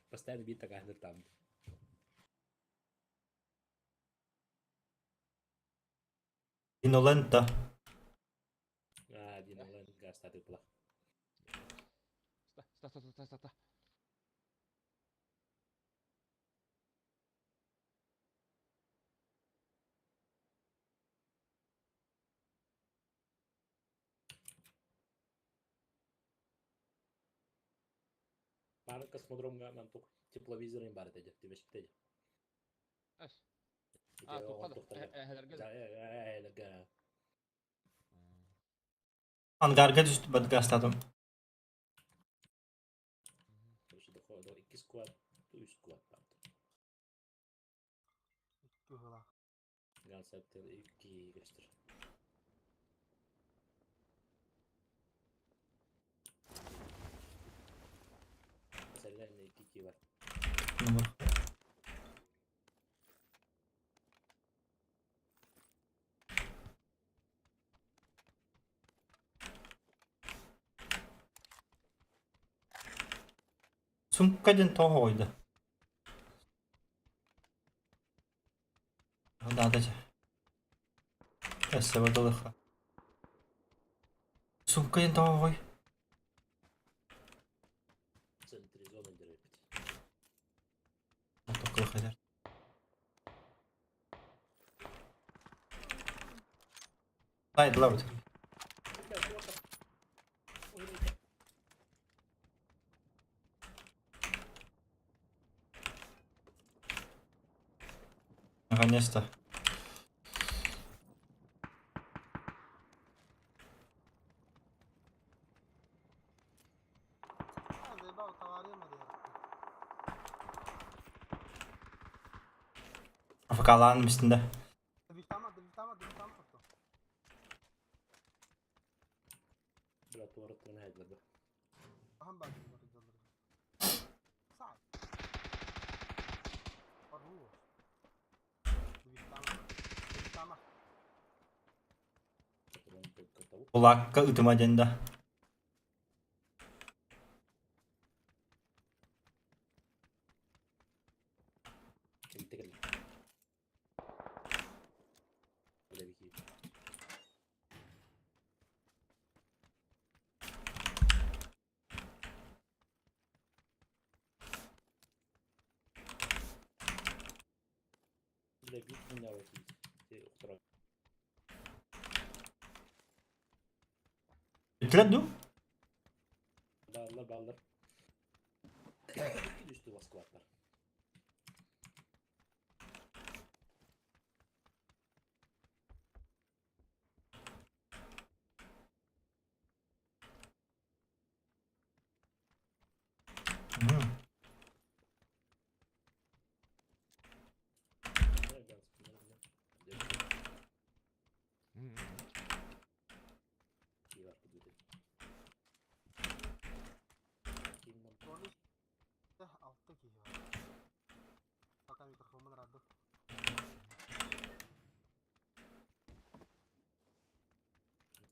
Speaker 10: Постоянно биир таҥаһын там.
Speaker 1: Инолента.
Speaker 10: Аа, диналан гаастааты була.
Speaker 8: Ста, ста, ста, ста, ста, ста.
Speaker 10: Бары космодромга мантук тепловизорын бары теде, тибешпите.
Speaker 8: Эс. А, туххада. Эһэлэргэ.
Speaker 10: Эһэлэргэ.
Speaker 1: Ангарга түст бадгастадым.
Speaker 10: Короче, доходу икки сквад, үс сквад бар.
Speaker 3: Икки ыла.
Speaker 10: Гансаттер икки көстөр. Mesela икки ки бар.
Speaker 1: Сумка ден того ойды. Да, да. Эссе бадылыха. Сумка ден того ой.
Speaker 10: Центре зоны дерепит.
Speaker 1: Токылыхайлар. Тайдылар бит. Наконец-то.
Speaker 3: А, заебал, товарема дер.
Speaker 1: Афакалаан мистинде.
Speaker 3: Вихтама, вихтама, вихтама tuttu.
Speaker 10: Бля, туараттан хайдылар ба.
Speaker 3: Ахан бар дер. Сай. Хорош. Вихтама. Вихтама.
Speaker 1: Кулакка ытыма денде.
Speaker 10: Бля, бит меня вот.
Speaker 1: Битлер ду?
Speaker 10: Баллар, баллар. Икки түстү сквадтар.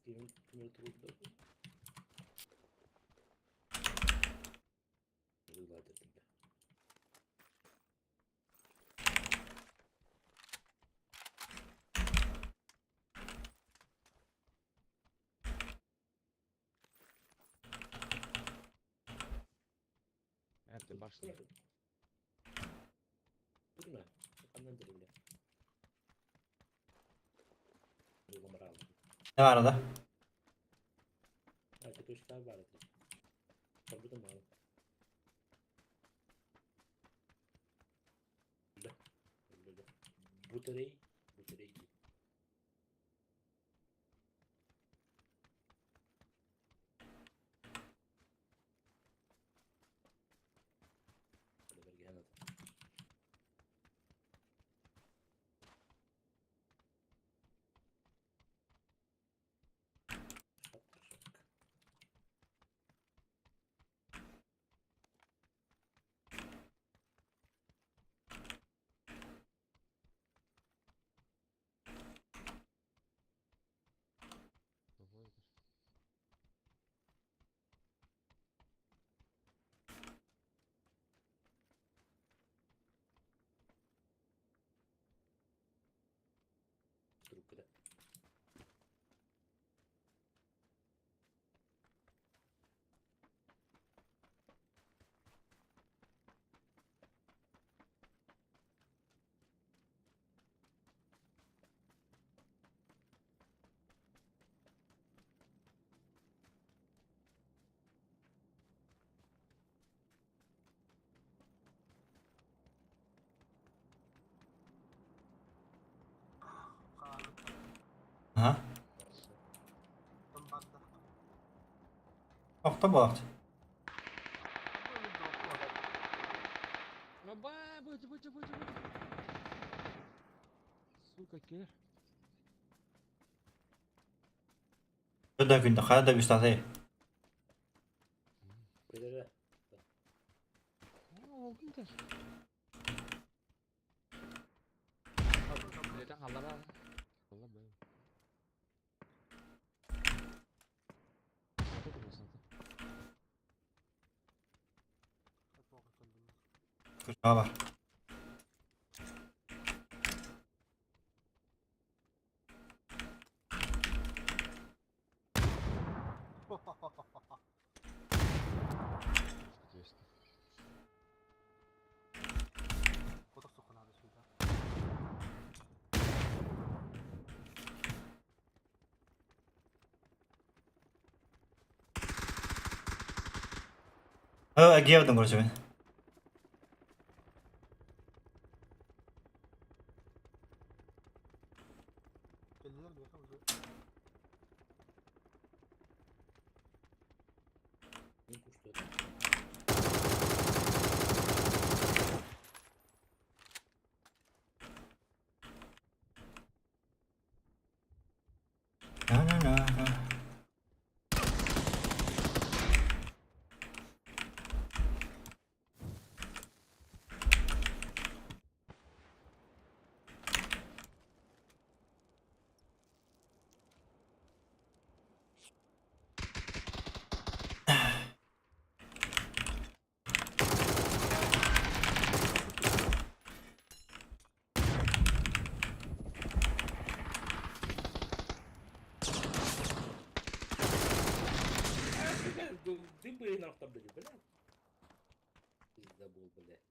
Speaker 10: Ким турду?
Speaker 8: Это башня.
Speaker 10: Durma. Andan bile.
Speaker 1: Ne var arada?
Speaker 10: Artık üç var. Tabii de mal. Buterey, buterey. Трубка,
Speaker 1: Aha. Охто буолаахчы.
Speaker 8: Сука, киллер.
Speaker 1: Да күндө хара да бистатай.
Speaker 10: Көлөрө.
Speaker 8: Allah be.
Speaker 1: Kırşağı var. Гевден, короче, мен. На-на-на.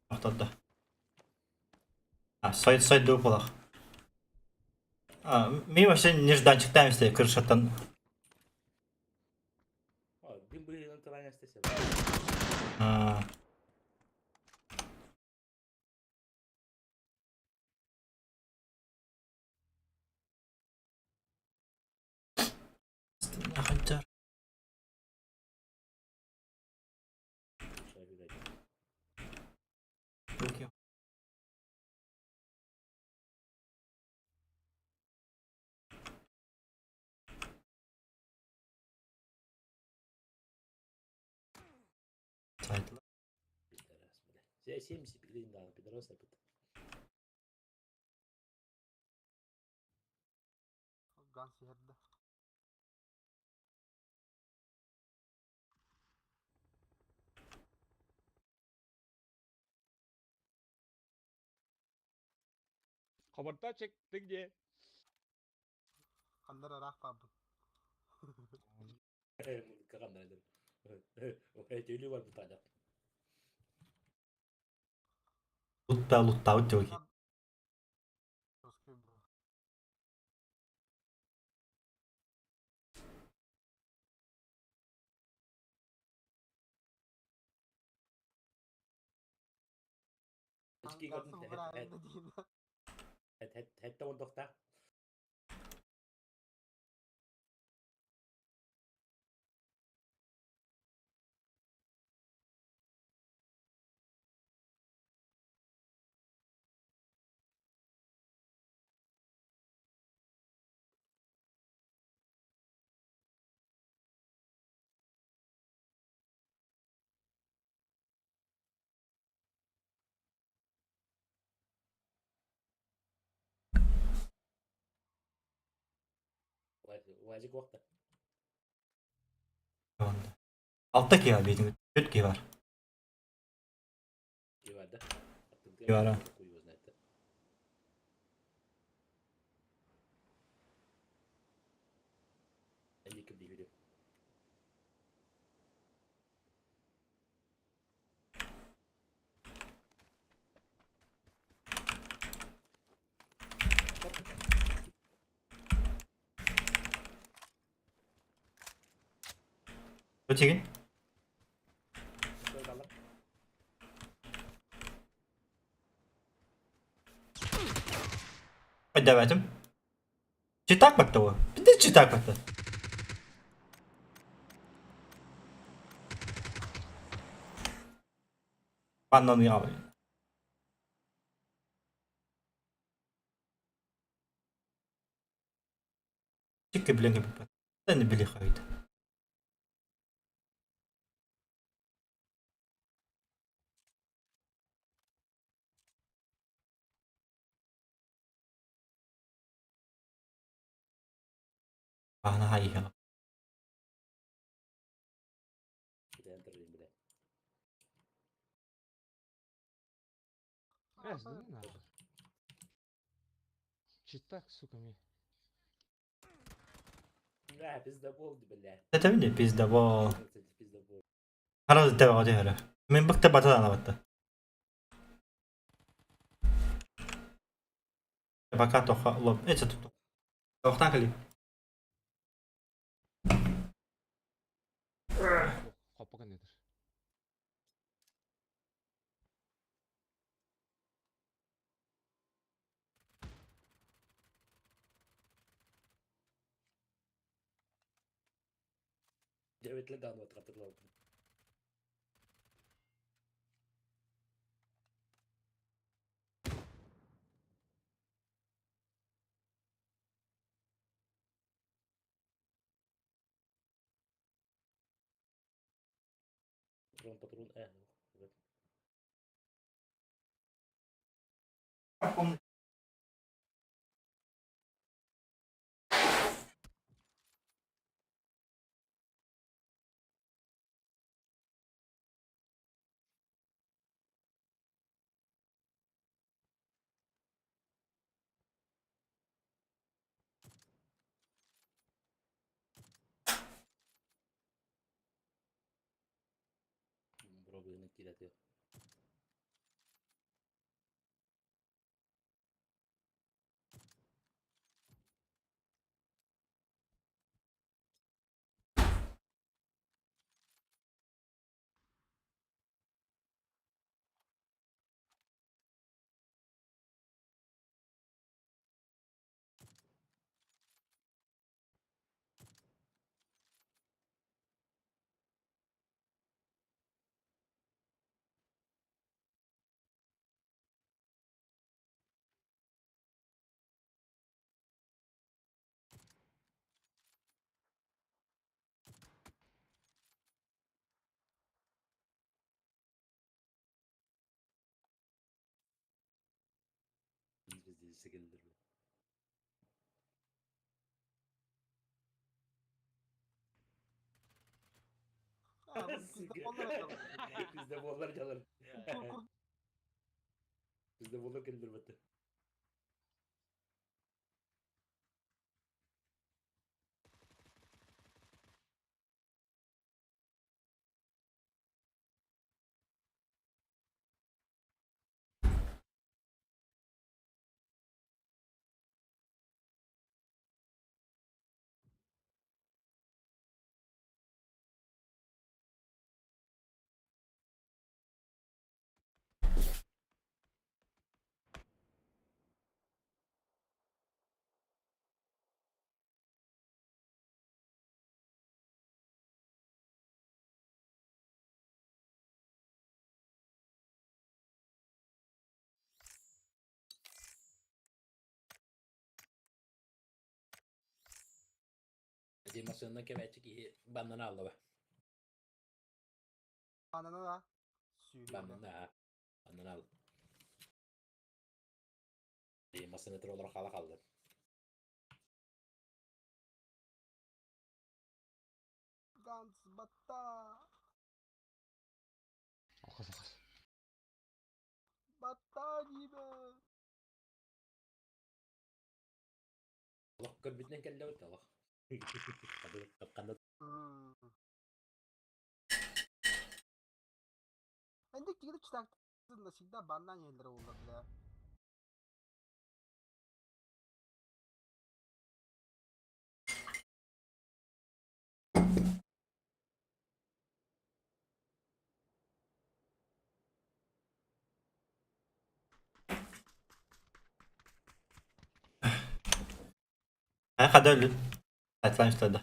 Speaker 1: Охтодо. А, сайт сайт дуполах. А, ми вообще нежданчик там стоит, крышатан. А. Ханчар. Руки. Сайт.
Speaker 10: 70 билин да, пидорас опыт.
Speaker 3: Ганс yerде.
Speaker 8: Хабартачек, ты где?
Speaker 3: Хандар араах баабын.
Speaker 10: Төлүү бар бутаада.
Speaker 1: Лутта луттаабыт дьэ.
Speaker 3: Жесткий был.
Speaker 10: Очки көрдүм. Хэтте он тохта. Уазик уақта.
Speaker 1: Алта киһи бар бейтин. Төрт киһи бар.
Speaker 10: Киһи бар да.
Speaker 1: Киһи бар, а.
Speaker 10: Хуй его знает. Энди ким дии
Speaker 1: Өтеген. Давайте. Читак бакта Пиздец читак бакта. Баннан я. Чикки блин не не били хайт. Ана хайха.
Speaker 8: Э, сдали нахуй. Читак, сука, мне.
Speaker 10: Бля, пиздобол, бля.
Speaker 1: Это не пиздобол.
Speaker 10: Пиздобол.
Speaker 1: Хараз тебе годи хара. Мен быкта батадан батта. Пока тоха лоб. Это тут. Охтан кали.
Speaker 8: Хоппа nedir?
Speaker 10: Девять лет давно отработал. Патрон, патрон, вот. Пробуем кидать. Пиздец, Пиздоболлар жалар. Пиздоболлар келдир бетте. Ити массыынанан кэбээччи киһи баннан аалла ба?
Speaker 3: Банана да. Сүүһү.
Speaker 10: Баннан аа. Баннан аал. И массыына олоро хаала хаалла.
Speaker 3: Ганс батта.
Speaker 8: Алхас, алхас.
Speaker 3: Батта диибэ.
Speaker 10: Олох көрбүтүнэн кэллэ бит олох. Ханна
Speaker 3: Эндик тигри читак всегда баннан елдер олар бля.
Speaker 1: Хада өлүн. Айтылан үстеді.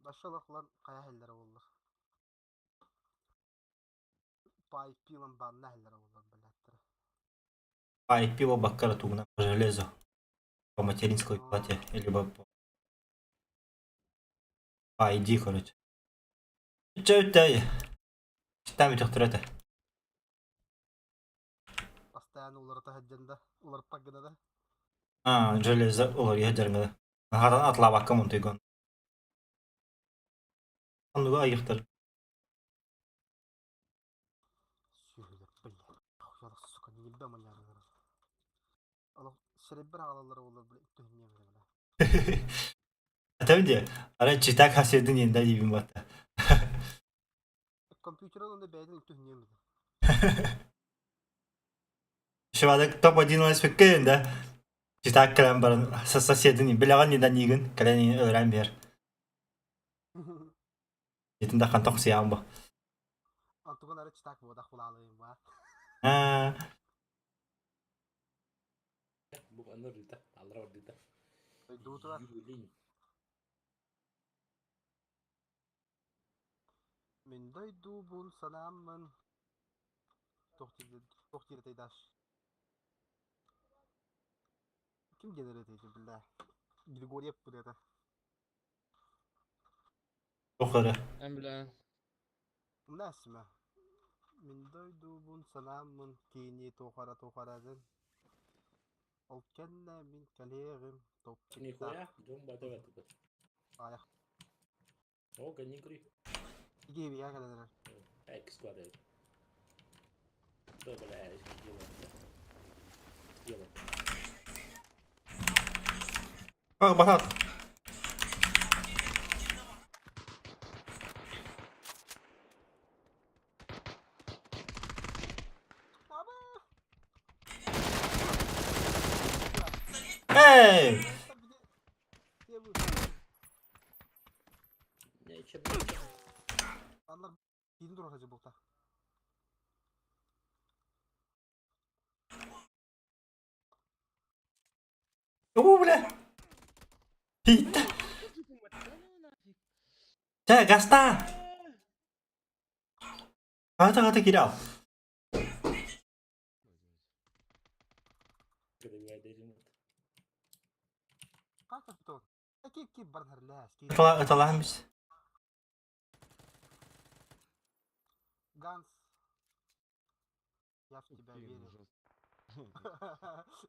Speaker 3: Башалақлар қая хәлләре олар. Пай пилан банна хәлләре олар блядь.
Speaker 1: Пай пиво баккара тугна по железу. По материнской плате. Либо по... По ID, короче. Че это? Там это.
Speaker 3: Постоянно улар тахаджанда, улар пагына да.
Speaker 1: А, железо олар ядерный. Хадан атлабакка мунтыгон. Ануга айыктар.
Speaker 3: Сүүһүлэр, блядь. Хуяла, сука, не ебем они. Аллах, серебр алалар олар, блядь, түһүнне бля.
Speaker 1: Атабы ара читак хаседин енда дибин батта.
Speaker 3: Компьютер онда бәйден түһүнне бля.
Speaker 1: Шивадык топ-1 спекке да. Читак калам баран соседин билаган енда нигин кален өрән бер. Итинда хан токсиям бу.
Speaker 3: Антуган ара читак бодах булалыйм ба.
Speaker 1: А,
Speaker 10: Бу аннар дита, аллар бар дита.
Speaker 3: Дуутура.
Speaker 10: Юлин.
Speaker 3: Мен дойду бун санаммын. Тохтир тайдаш. Ким генерет бля? Григорьев бу это.
Speaker 1: Охара.
Speaker 8: Эн бля.
Speaker 3: Насма. Мен дойду бун санаммын кини тохара тохарадын. Ол кенне мин калегим топ.
Speaker 10: Нихуя, дом бата бата.
Speaker 3: Ая.
Speaker 10: О, канин кри.
Speaker 3: Иги я каледер.
Speaker 10: Экс квадрат. Да, бля, дело. Дело.
Speaker 1: Ах, батат. Эй!
Speaker 10: Не, че, блядь.
Speaker 3: Анлар кийин турар хажы булта.
Speaker 1: О, бля. Хитта. Чэ, гаста. Ата ата кирал.
Speaker 3: Как это? Ки ки барнар ляс.
Speaker 1: Ата ата
Speaker 3: Ганс. Я в тебя верю.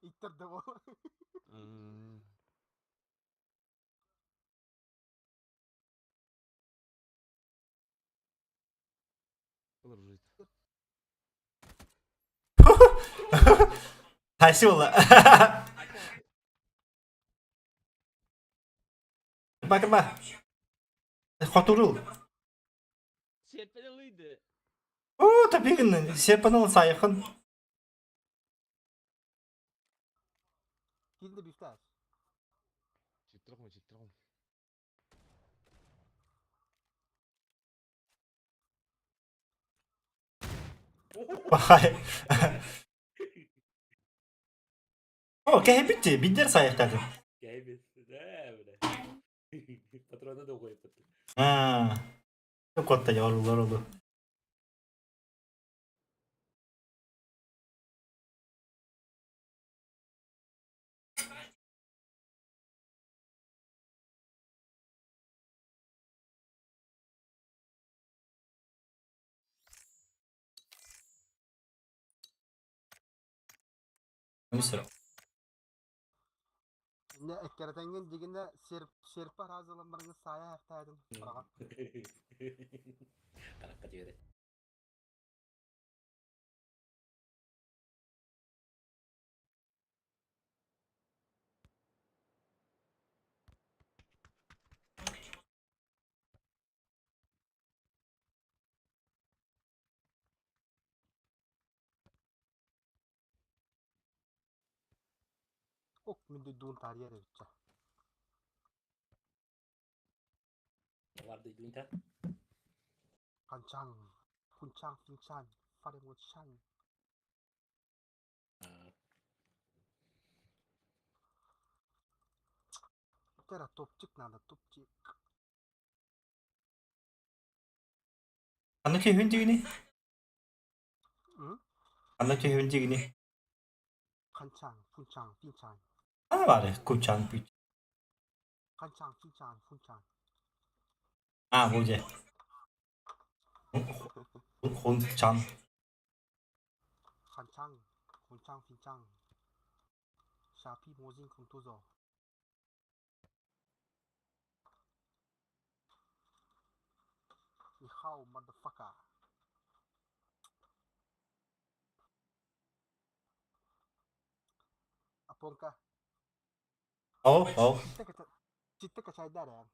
Speaker 3: Иттер дого.
Speaker 8: Дружить.
Speaker 1: Хасюла. Бакма. Хотурул.
Speaker 8: Серпелейді.
Speaker 1: О, табигин сепанал сайхан.
Speaker 3: Кийин бифташ.
Speaker 8: Чиктірғым, чиктірғым.
Speaker 1: Бахай. О, кәһе битти, биддер сайыктады.
Speaker 10: Гейбит. Да, бля. Патроны да қойып бітті.
Speaker 1: А. Котта ярулар олу. Мисер.
Speaker 3: Инне эккэрэтэҥҥин дигинэ серпа араас ылан бараҥҥын саайа эһэхтээтин хараҕа.
Speaker 10: Харахха түөрэ.
Speaker 3: Ок мин дойдубун таарыйар эбит чэ.
Speaker 10: Бар дойдуун та.
Speaker 3: Ханчаҥ, хунчаҥ, финчаҥ, фарингочаҥ. Тера топчик надо, топчик.
Speaker 1: Ханна түһүн дигини? Ханна түһүн дигини?
Speaker 3: Ханчаҥ, фунчаҥ, финчаҥ.
Speaker 1: А бары кучан путь.
Speaker 3: Ханчаҥ, финчаҥ, фунчаҥ.
Speaker 1: А, бу дьэ. Хунчан.
Speaker 3: Ханчаҥ, хунчаҥ, финчаҥ. Шапи мозин кунтузо. Нихао, motherfucker. Апонка.
Speaker 1: О, о.
Speaker 3: Читте качайдар э.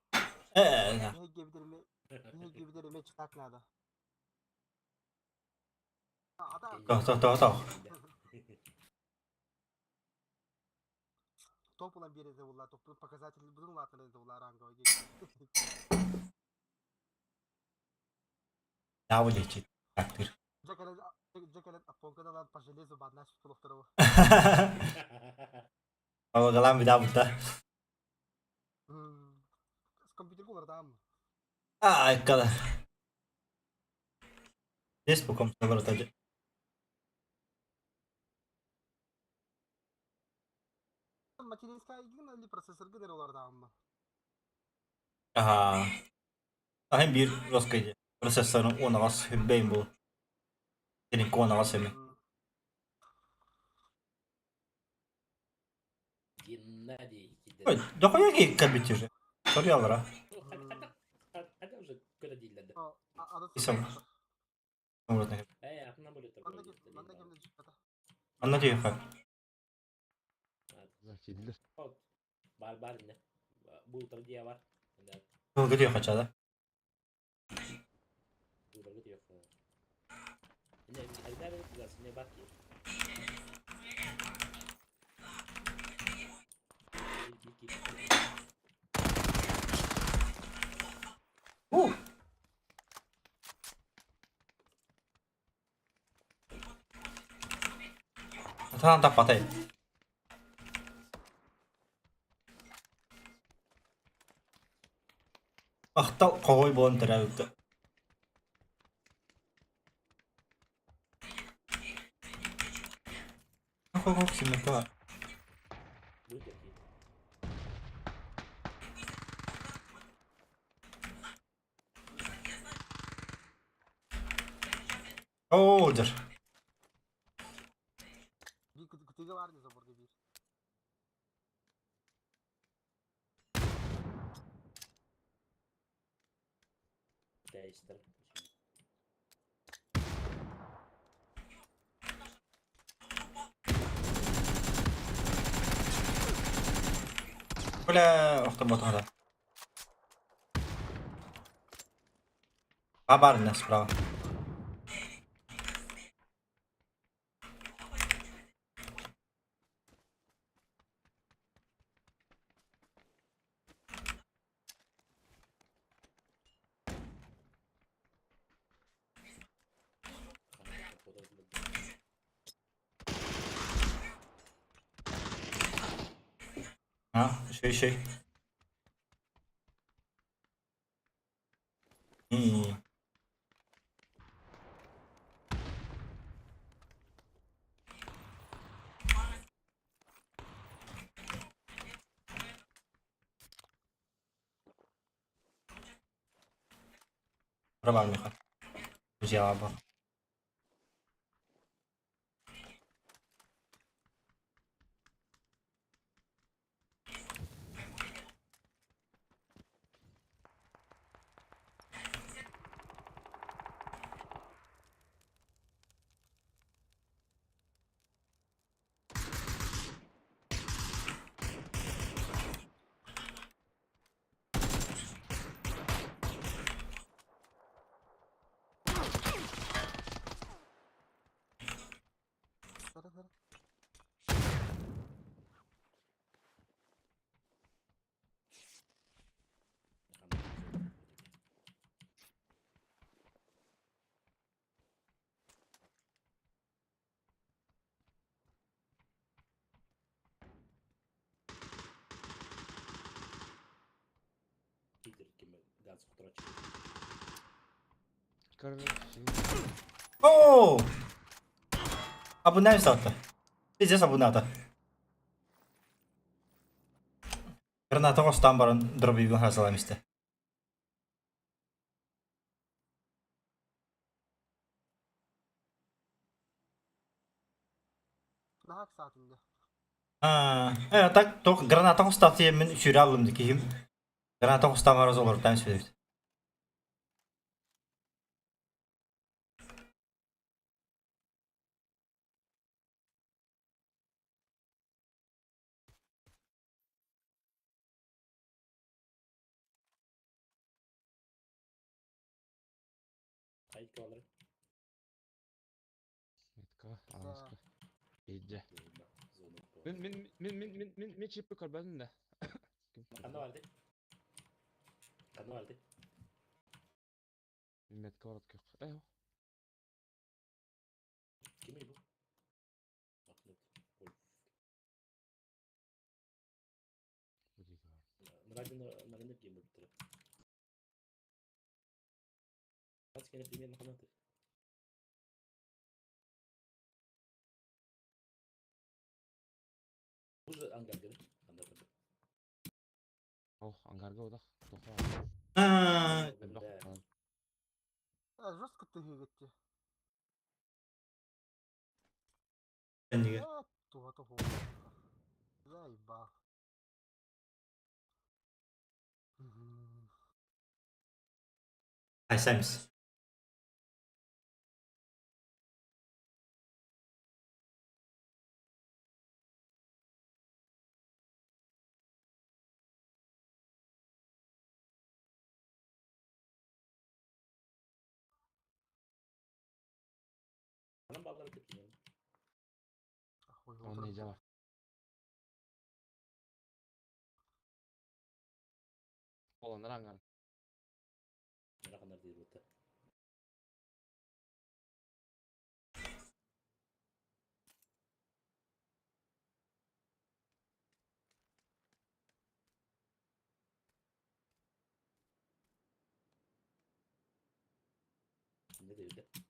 Speaker 1: Э,
Speaker 3: Биһиги читать надо.
Speaker 1: То, то, то, то.
Speaker 3: Топ ылан биэрэрэ буолла, топпун показатель будун улаатар буолла ранговый.
Speaker 1: Дава лечит. Тактыр.
Speaker 3: Дьэ кэлэн апонканы ылан по железу бааннааш тулуктару.
Speaker 1: Балагалаан бida бутта.
Speaker 3: Компьютер улардаам.
Speaker 1: А, кала. Здесь по компьютеру тоже.
Speaker 3: Материнская игин или процессор гынер улардаам.
Speaker 1: Аха. Аһын биир роскайды. Процессорын уонаҕас хүббэйин бу. Кэлин куонаҕас эми.
Speaker 10: Геннадий.
Speaker 1: Ой, дохуя ки компьютер. Соруйаллара.
Speaker 10: Хотя уже куда дииллэр.
Speaker 1: Исам. Анна тиэхэ.
Speaker 10: Бар бар инне. Бу утар дия бар.
Speaker 1: Тылгы тиэхэ чада.
Speaker 10: Тылгы тиэхэ. Инне эрдэ бит не бар ки.
Speaker 1: У. Таан таппатай. Махтал хоҕой буолан төрөөбүккэ. Хо-хо, симмекка Оо, дьэр.
Speaker 3: Кытыга бар не заборга биир.
Speaker 10: Тәйістер.
Speaker 1: Бля, охторботоҕо. Бабарина справа. А, еще, еще. Не-не-не. Прабармиха. Друзья,
Speaker 10: Ганс хоторооччу.
Speaker 8: Красиво.
Speaker 1: Оо! Абунайм саатта. Пиздец абуната. Граната хостаан баран дробигын хасалаам истэ.
Speaker 3: Наһаа саатын дьэ.
Speaker 1: Аа, э, так тох граната хостаат мин сүүрэ аллым ди киһим. Граната хостаан баран олорутаан сүбэбит.
Speaker 10: Хайка балары.
Speaker 8: Метка, анаска. Иджи. Мин мин мин мин мин мин мин чипи көрбөтүм да.
Speaker 10: Ханна барды? Ханна барды?
Speaker 8: Метка барат кök. Э.
Speaker 10: Кимий бу? Нарадин ким буттара. Хас кene примерно ханна ты. Уже ангарга. Анда бар.
Speaker 8: Ох, ангарга одах. Тоха.
Speaker 1: Аа,
Speaker 3: Э, жестко тыһыгытчы.
Speaker 1: энниге.
Speaker 3: Э, туга туху. Заебал. Мгм.
Speaker 1: Айсамис.
Speaker 10: Анан баллары тепкин.
Speaker 3: Охуй,
Speaker 8: Он
Speaker 3: утром.
Speaker 8: не жава. Оландар ангар.
Speaker 10: Мына дейт бутта. Не дейт?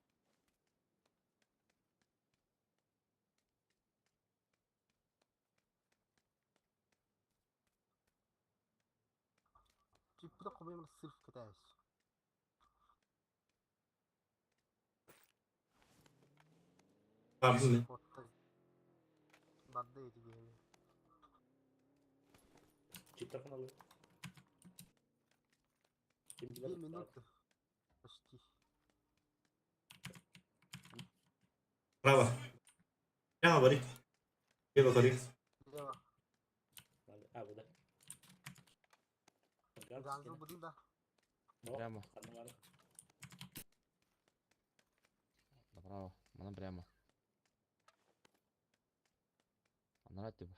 Speaker 3: Чиппите хомоймун сырф кэтээс.
Speaker 1: Бардым.
Speaker 3: Барды эти
Speaker 10: Чиптер каналы. Ким
Speaker 3: Две минуты. Почти.
Speaker 1: Право. Прямо бери. Лево гори.
Speaker 3: Лево.
Speaker 10: А, бу да.
Speaker 3: Ганзыл будем, да?
Speaker 8: Прямо. Направо. Манан прямо. Анарат деп.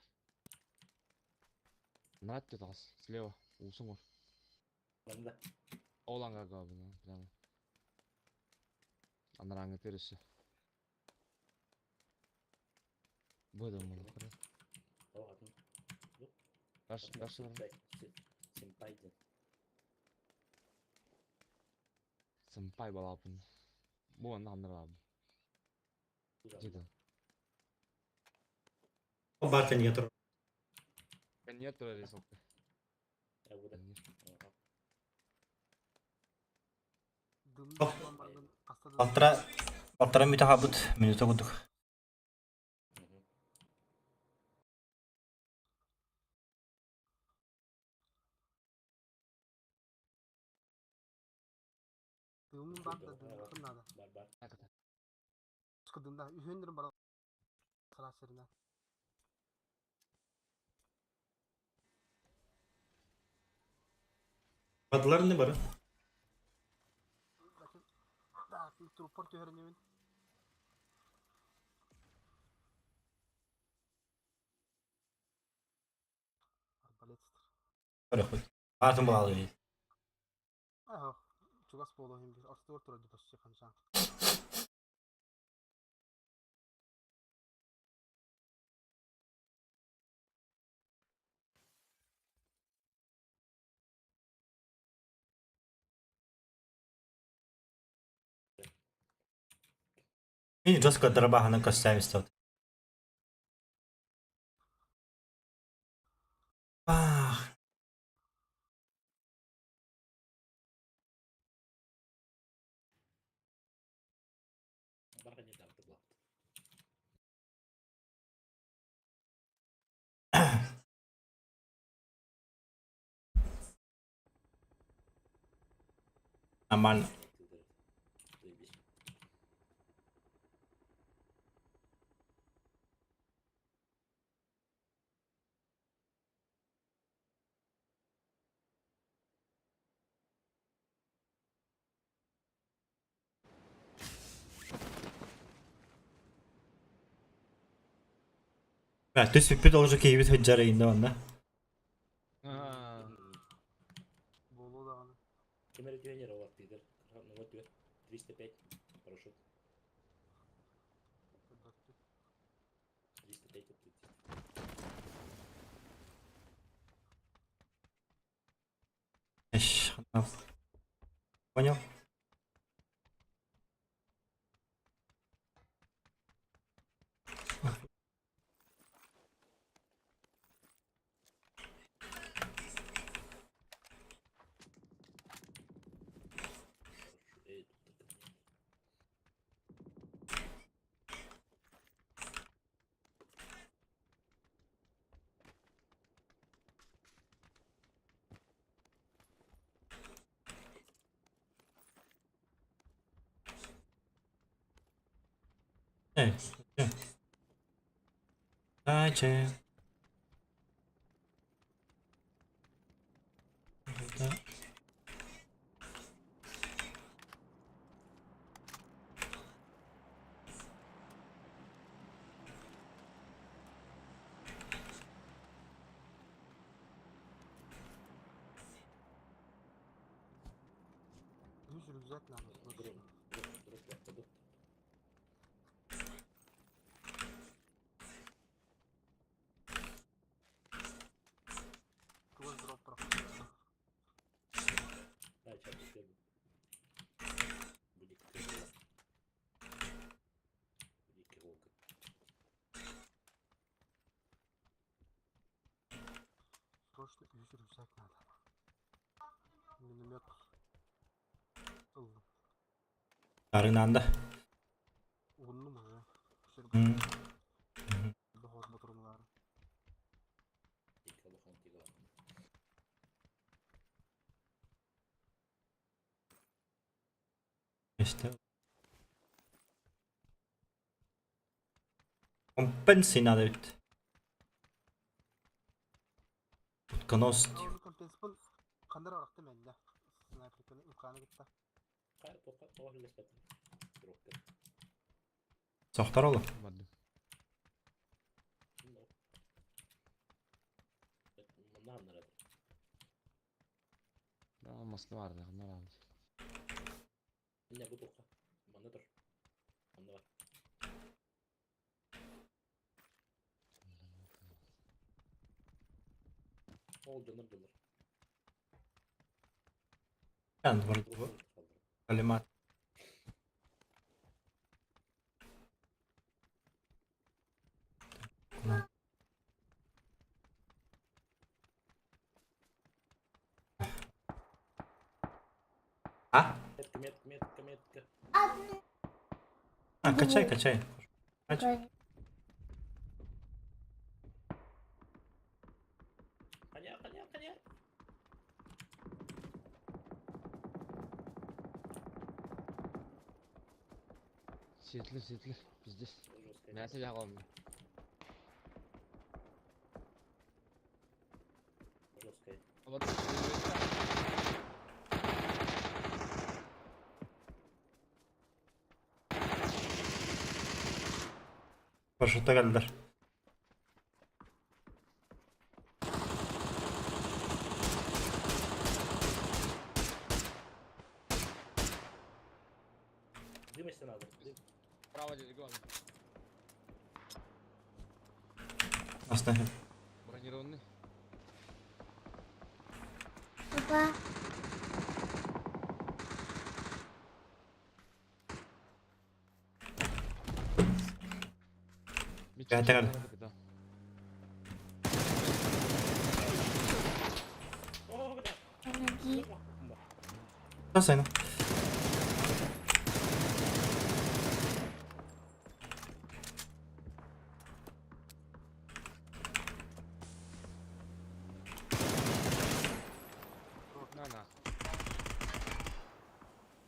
Speaker 8: Анарат деп тағыс. Слева. Улсын гор.
Speaker 10: Мында.
Speaker 8: Ол ангарга бұны. Прямо. Анараңы терісі. Бұда мұны. Дальше, дальше.
Speaker 10: Симпай ден.
Speaker 8: Сымпай балапын. Бу анда андырабын. Жеди.
Speaker 1: Бар кенге тур.
Speaker 8: Нет рисовка.
Speaker 1: Алтыра алтыра мүтә хабыт минута кудук.
Speaker 3: Дымын бар да дымын надо.
Speaker 10: Бар бар.
Speaker 3: Дымда үһүндөрүн бар. Харасырына.
Speaker 1: Бадылар не бары?
Speaker 3: Да, трупор түһөрүнүбүн. Арбалетстер.
Speaker 1: Бары хуй. Артын балалы.
Speaker 3: Ага. Чугас болу хим бир. Ортодор турар почти канча.
Speaker 1: Мин жестко дробаһынан көссөөм истэбит. Ах. Нормально. Бля, түс бүппүт олору киһибит сылдьар инде онно.
Speaker 3: Буолуо даҕаны.
Speaker 10: Ким эрэ түһэн эрэ олор тыыдыр. Ну вот 305 парашют. 305
Speaker 1: Эш, Понял? Эй, Дайте. Да.
Speaker 3: Үс рюкзак надо срочно. Твой дроп проходит. Срочно үс рюкзак надо. Миномет. Ыллым.
Speaker 1: Арынанда.
Speaker 3: Угуннум уже.
Speaker 1: М.
Speaker 3: Доход батурумлары.
Speaker 1: İşte. Компенсия надо ведь. Утконос.
Speaker 3: Оны компенспын қандар арақта мәнді. Снайперканы ұқаны кетті.
Speaker 1: Сохтар олу.
Speaker 8: Бардым. Алмасты барды, ханнар алды.
Speaker 1: Ben var. Kalimat. А?
Speaker 10: Метка, метка, метка, метка.
Speaker 1: А, качай, качай. Качай.
Speaker 10: Коня, коня, коня.
Speaker 8: Светлі, светлі, пиздец. Мясо жағалым.
Speaker 10: Жесткая.
Speaker 8: Вот.
Speaker 1: Парашютта geldiler.
Speaker 10: Дымиться надо. Дым.
Speaker 8: Право дядя, главное.
Speaker 1: Оставь.
Speaker 8: Бронированный.
Speaker 2: Папа.
Speaker 1: Кэһэтэн
Speaker 8: Капитан.
Speaker 2: Помоги.
Speaker 1: Тасайна.
Speaker 8: На на.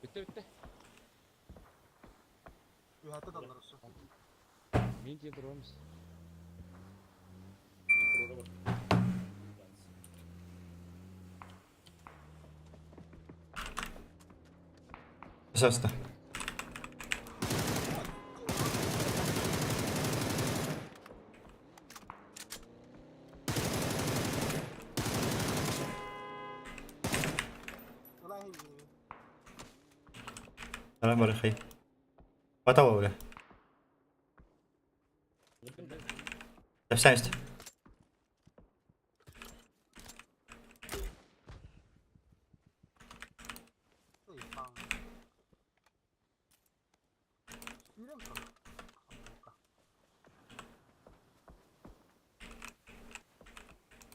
Speaker 8: Bitti bitti.
Speaker 3: Ühette dallar olsun.
Speaker 8: Min diye durmamız.
Speaker 1: Пожалуйста.
Speaker 3: Ulan hey.
Speaker 1: Salam барыхай. Батал бля. Тапсайст.
Speaker 3: Ey bang. Yürüyorum sana.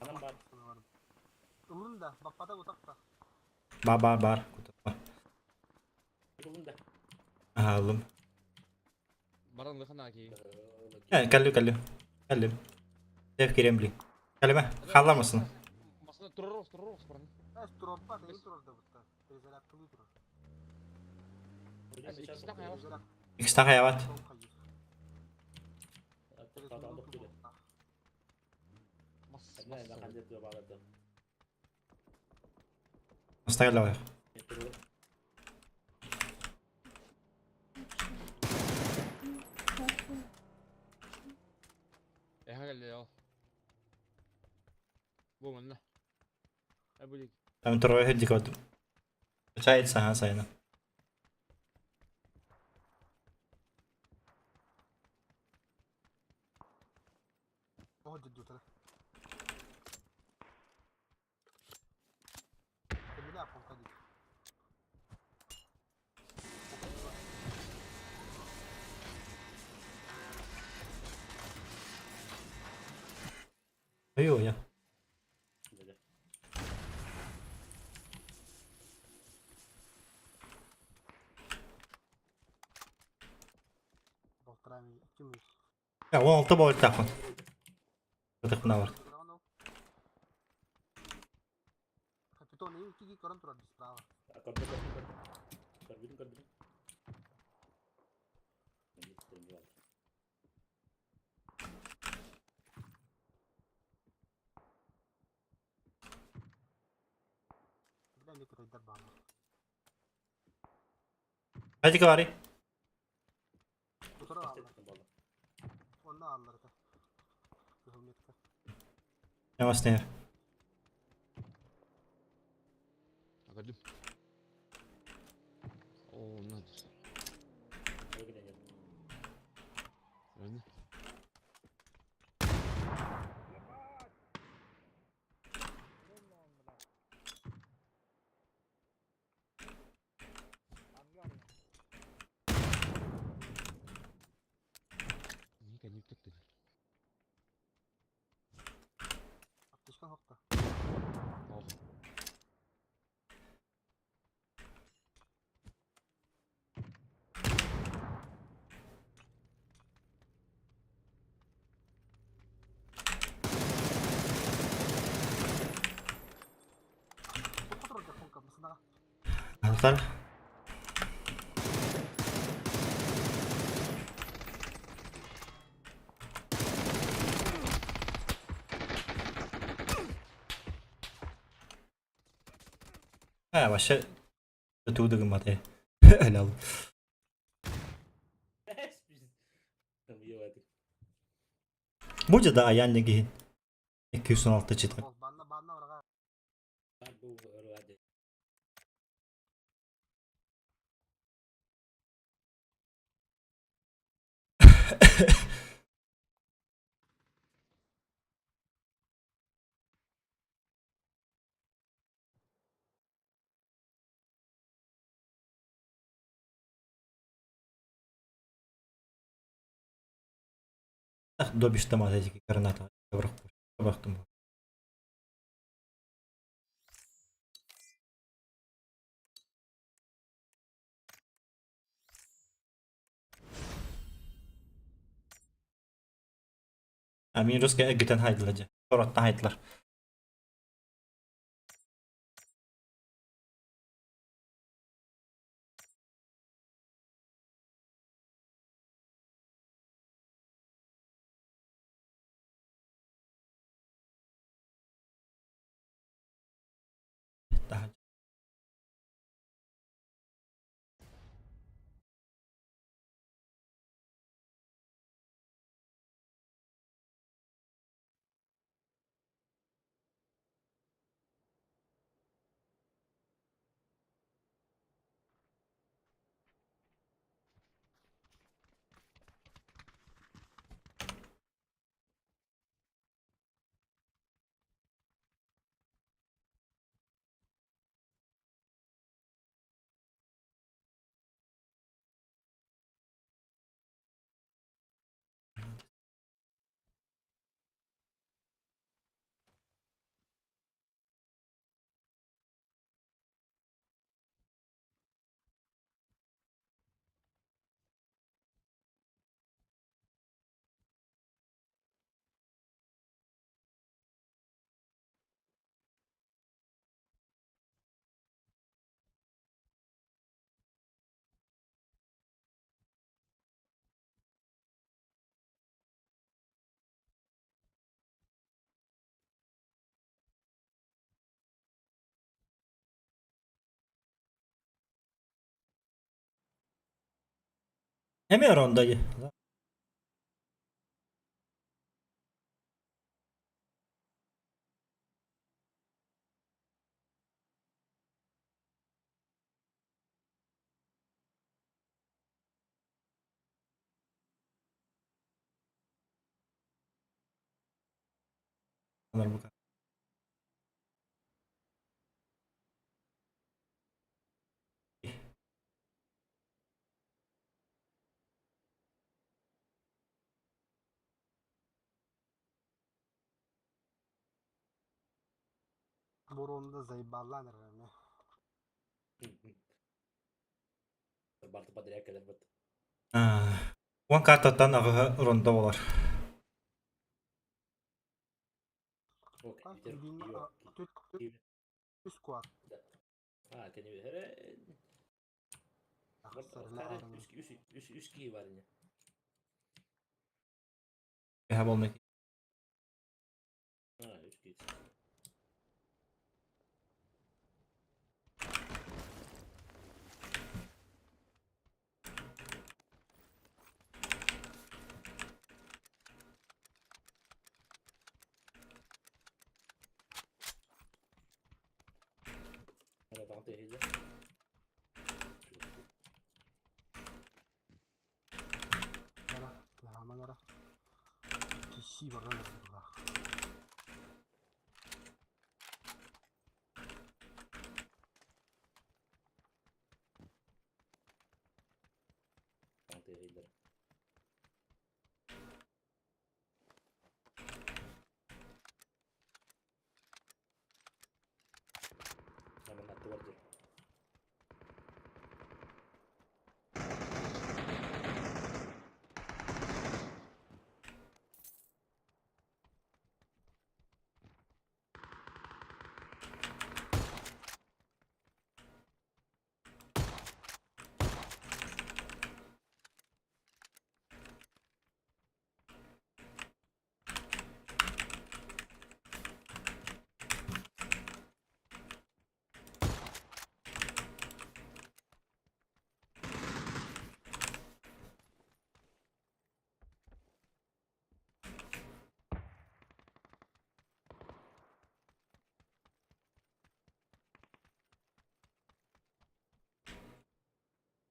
Speaker 10: Anam бар.
Speaker 3: Ылын да, баппата утакта.
Speaker 1: Бар бар бар.
Speaker 10: Булун да.
Speaker 1: Алым.
Speaker 8: Баран лыхана ки.
Speaker 1: Э, каллю каллю. Каллю. Тев кирем бли. Каллеме. Халламасын.
Speaker 8: Масына турурус турурус баран.
Speaker 3: Эс туроппа, тегин турар да бутта. Перезаряд кылы турар. Перезаряд
Speaker 1: Икстан хаяват.
Speaker 3: сол кайыр.
Speaker 8: Мас.
Speaker 1: Оставил
Speaker 8: Эха келди ал. Бу манна. Эбулик.
Speaker 1: Там трое дикот. Качается, ага, сайна.
Speaker 3: Oho дедутара. Эмиле апонка дейт.
Speaker 1: Ой, я.
Speaker 3: Болтырами, ким
Speaker 1: Я, он алты бол тахын. Тахын бар.
Speaker 3: Капитон, и киги көрөн турар справа. Бля, мне кайдар бана.
Speaker 1: Hadi говори.
Speaker 3: Утура аллар. Онна аллар это. Кыһылметка.
Speaker 1: Я вас не.
Speaker 8: Агадым. О, надо. Öyle. Ника не тык
Speaker 3: Аптечкан хокта.
Speaker 8: Ох.
Speaker 3: Отура да фонка масына.
Speaker 1: Алтар. А, вообще, это удагыматы. Лял. Будет, да, я не ги. 216 читка.
Speaker 3: Бол банна банна барга.
Speaker 1: Добиштамат эти граната. Бырахтым. А мин русский эгитен хайдылар дьэ. Сороттан хайдылар. Таһа. Эмиэ ронда дии.
Speaker 3: Бурунда заебаллаан эрэр
Speaker 10: Барты подряд кэлэр бут.
Speaker 1: Уон картаттан аҕыһа ронда болар.
Speaker 3: Үс куат.
Speaker 10: А, кини үс кии бар ини.
Speaker 1: Эһэ болнай.
Speaker 10: А, үс кии.
Speaker 3: Киси баран эрэр.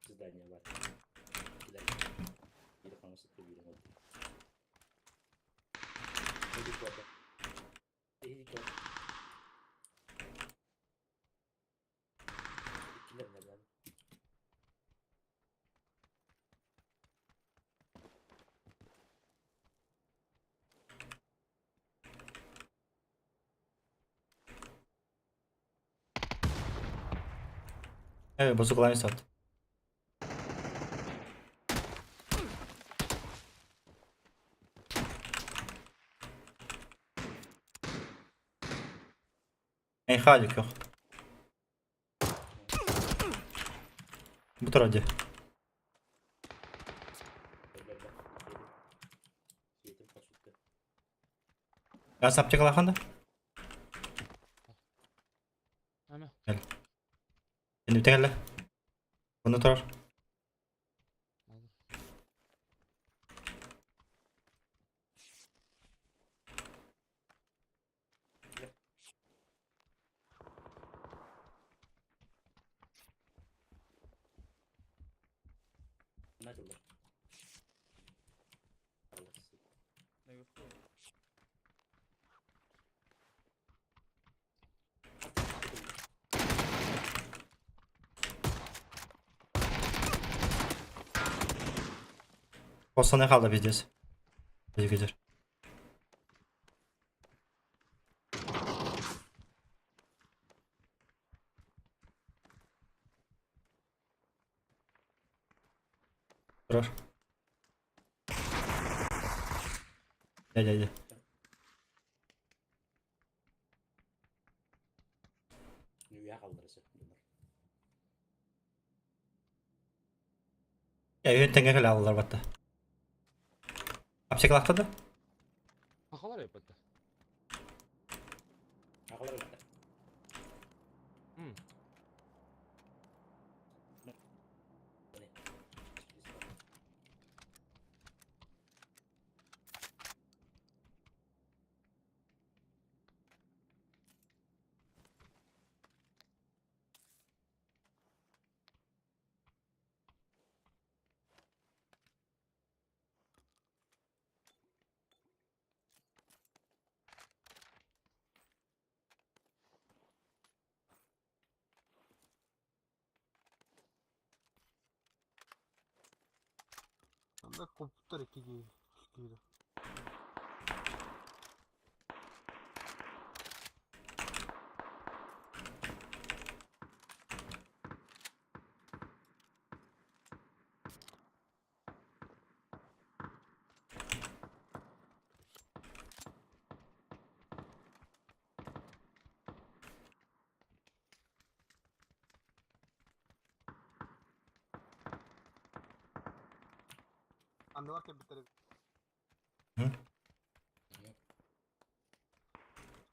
Speaker 10: Здание бар.
Speaker 1: Э, базукалаан сат. Эй, халик yok. Бу турар дии. Газ аптекалахан да?
Speaker 8: Ана.
Speaker 1: Кэл. Кэннибитэ кэллэ. Онно турар. Постаны хаалла пиздец. Кэдэр. Турар. Дьэ, дьэ, дьэ. Өйүн тэҥҥэ кэлэ аллар батта. Апсеклахта да?
Speaker 8: Хахалар эппэтэ.
Speaker 10: Хахалар эппэтэ.
Speaker 3: Анда компьютер иккиги киирэ. Анныгар кэлбиттэр эбит.
Speaker 1: М?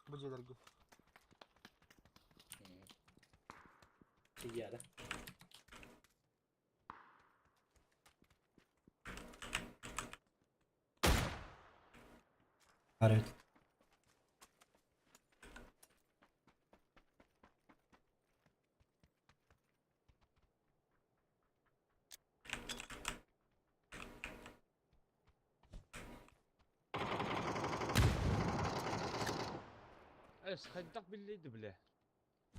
Speaker 3: Бу дьиэлэргэ.
Speaker 10: Сидиада.
Speaker 1: Баар эбит.
Speaker 8: Эс хайдах биллейdi биле.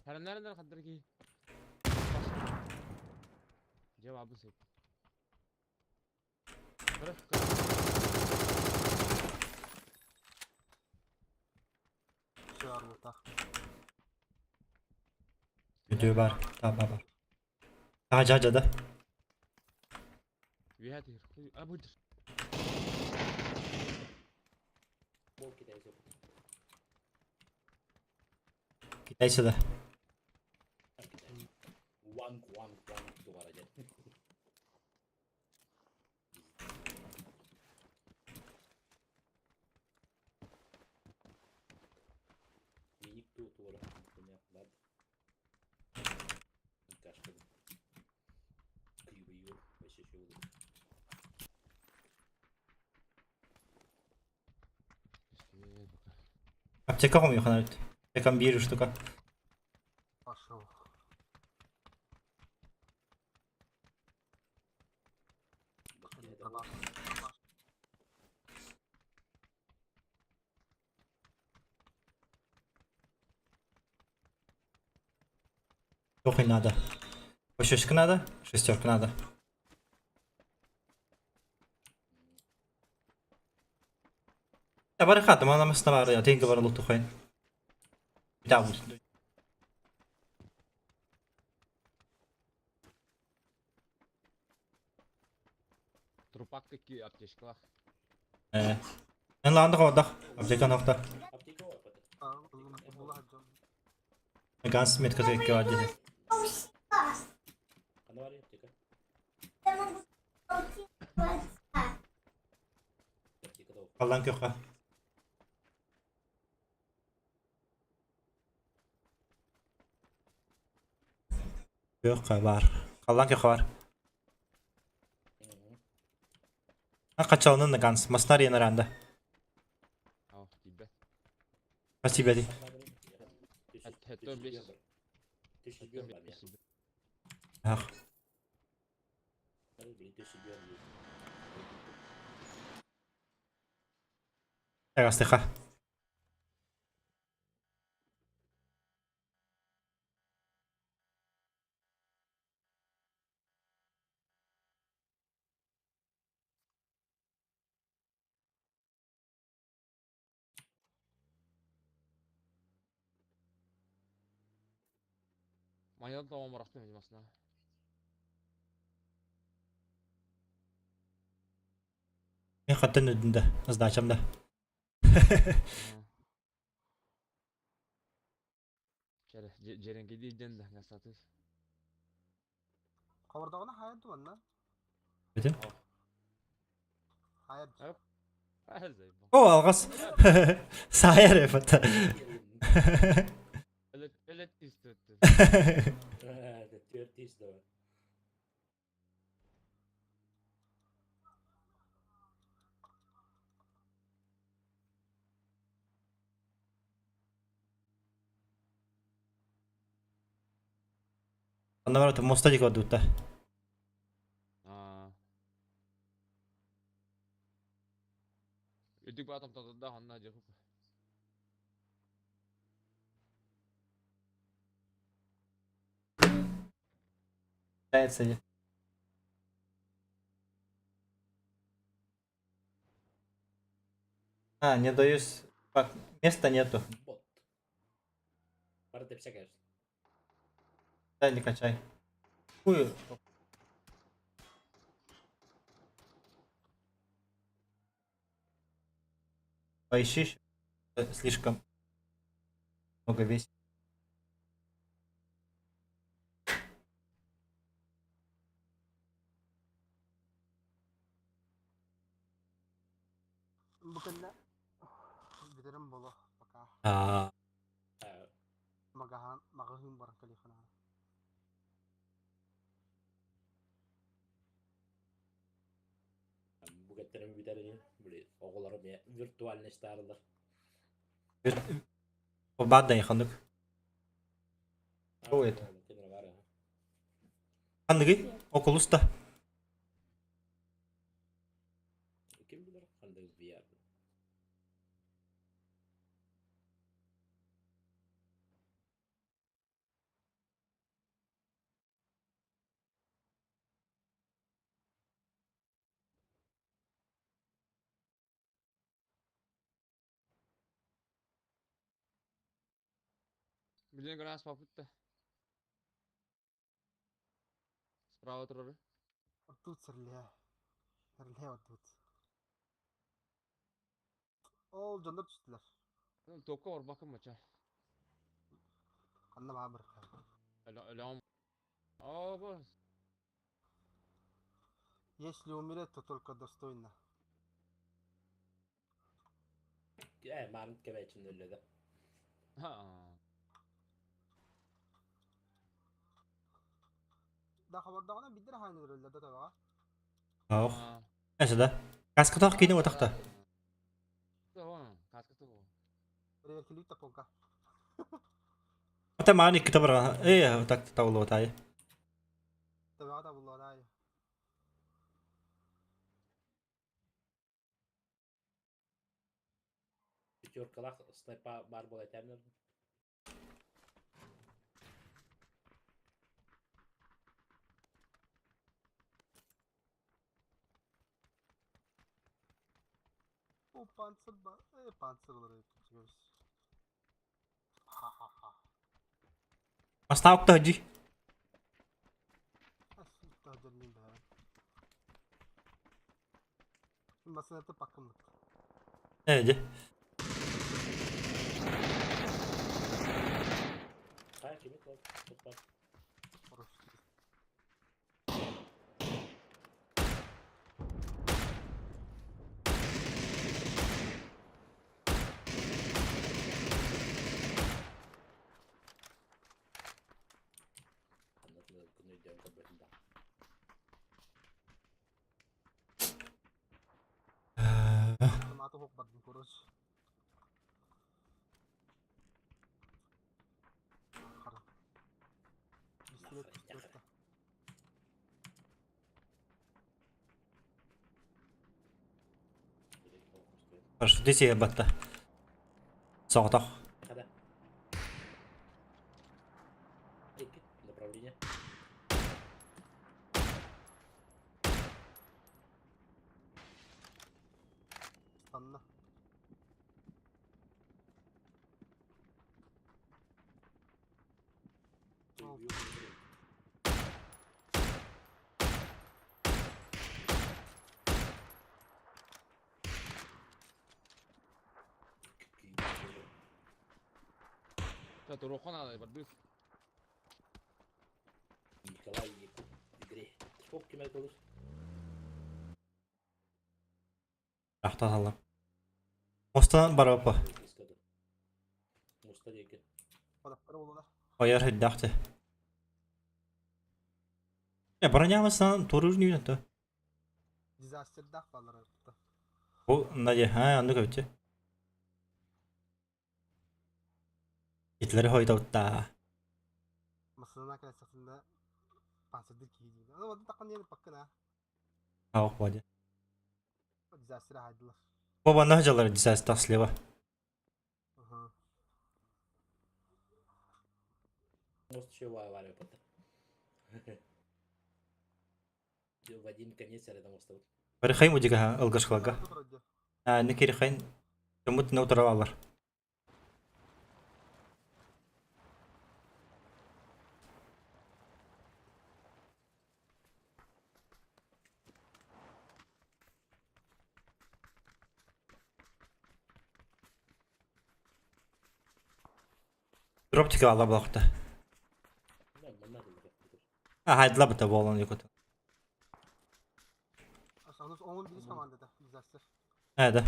Speaker 8: Хараннарынар хаддар ки. Cevabı sep. Bırak.
Speaker 3: Сыарбытах.
Speaker 1: Үтүө баар. Таа баар. Таһа дьа да.
Speaker 8: Үөһэ А бу
Speaker 1: Китайцы да.
Speaker 10: Ванг, ванг, ванг дувара дьэ. Миник ту туора. Понятно. Кашка. Кривый вообще еще
Speaker 1: Аптека хомуйхан эбит. Аптекам биир штука.
Speaker 3: Пошел.
Speaker 1: Туох надо. Восьмерка надо, шестерка надо. Бары хата, мана масна бары, тенге бары луту хайын. Да, вот.
Speaker 8: Трупак икки аптечкалаах.
Speaker 1: Э. Эн лаанда хоодах. Аптека нохта.
Speaker 10: Аптека бар бата.
Speaker 3: Була дьон.
Speaker 1: Ганс метката икки бар диye.
Speaker 10: Ханна бар аптека? Аптека да
Speaker 1: Аллан көхө. Көхө бар. Халлан көхө бар. Хачалнын Ганс. Маснар янаранда.
Speaker 8: Ау, тиийбэт.
Speaker 1: Спасибо ди. Ах. Астыха.
Speaker 8: Майдан тоҕо морахтым масына.
Speaker 1: Мен хаттан өдүн да, сдачам да.
Speaker 8: Чэрэ, дьэрэҥкэйдии дьэн да сатыыр.
Speaker 3: Хабардаҕына хайа дуонна?
Speaker 1: Бүтүн.
Speaker 3: Хайа.
Speaker 1: О, алҕас. Саайар эфата.
Speaker 8: Элет истөттү.
Speaker 10: Түөрт ис да.
Speaker 1: Анна барыта моста дико дутта.
Speaker 8: Үрдүк баатам татырда ханна жахып.
Speaker 1: Нравится. А, не даюсь. Так, места нету.
Speaker 10: Бот. Бары тепсе конечно.
Speaker 1: Дай не качай. Хуй. Поищи ещё. Слишком много весит.
Speaker 3: Бу кэннэ бүтэрим буолуо пока.
Speaker 1: А,
Speaker 3: Магаһаан маҕаһыын баран кэлиэххэ наада.
Speaker 10: Бу кэттэрин бүтэр ини. Били оҕолору эмиэ виртуальностаарылар.
Speaker 1: Бадай ханнык. Что это? Ханныгый? Окулус да.
Speaker 10: Ким билэр ханнык VR.
Speaker 8: Билен гранас попытта. Справа турары.
Speaker 3: Тут серле. Серле тут. Ол дьоннор түстүлэр.
Speaker 8: Топка барбакын мача.
Speaker 3: Ханна баа бырха.
Speaker 8: Өлөм. О, бос.
Speaker 3: Если умереть, то только достойно.
Speaker 10: Э, маан кэбээчин өллө да.
Speaker 3: Да хабардаҕына биирдэр хаанньа өллө да табаҕа.
Speaker 1: Ох. Эсэ да. Каскатах кини отахта.
Speaker 3: Проверкилик да полка.
Speaker 1: Ата маан икки табара. Э, так таулуотай.
Speaker 3: Табаҕа табылладай.
Speaker 10: Пятеркалаах снайпа баар буола этээбин
Speaker 3: О, панцир ба. Э, панцир ылар эбит. Ха-ха-ха.
Speaker 1: Астаукта дьи.
Speaker 3: Масыната паккыммыт.
Speaker 1: Ээ дьэ.
Speaker 10: Хайа кими кол? Туппат. Ханна күн өйдөөн көрбөтүм да.
Speaker 3: Автоматы хоқ бардым, короче. Хара. Пистолет, пистолет.
Speaker 1: Хорошо, десе батта. Соҕотох.
Speaker 10: Хада. Икки направление.
Speaker 3: Станна.
Speaker 8: Та туруохха наада бардыыс.
Speaker 10: Николай Якут в игре. Сколько кем это
Speaker 1: Ахталалар. Мостан барапа.
Speaker 10: Муста диэки.
Speaker 3: Бодохтор буолла.
Speaker 1: Ойор хайдахты. Э, бронямасан турур нүүнэ то.
Speaker 3: Дизастердаах баллар ытта.
Speaker 1: Бу Надя, а, оннук эбит. Итлери хойдоутта.
Speaker 3: Масына кэлсэхтинэ пансырдыр киһи диир. Аны онтон таххан диэн паккын аа.
Speaker 1: Аах боди.
Speaker 3: Дизастер аһайдылар.
Speaker 1: Бу манна жалар дизастер слева.
Speaker 3: Аха.
Speaker 10: Может, еще авария потом. В один конец рядом осталось.
Speaker 1: Барихай мудига ылгашкалага. А, никирихайн Тумут наутаралар. Дроптика ала балакта. А, хайдла бата болон якут.
Speaker 3: Онун бирис командата дизастер.
Speaker 1: А, да.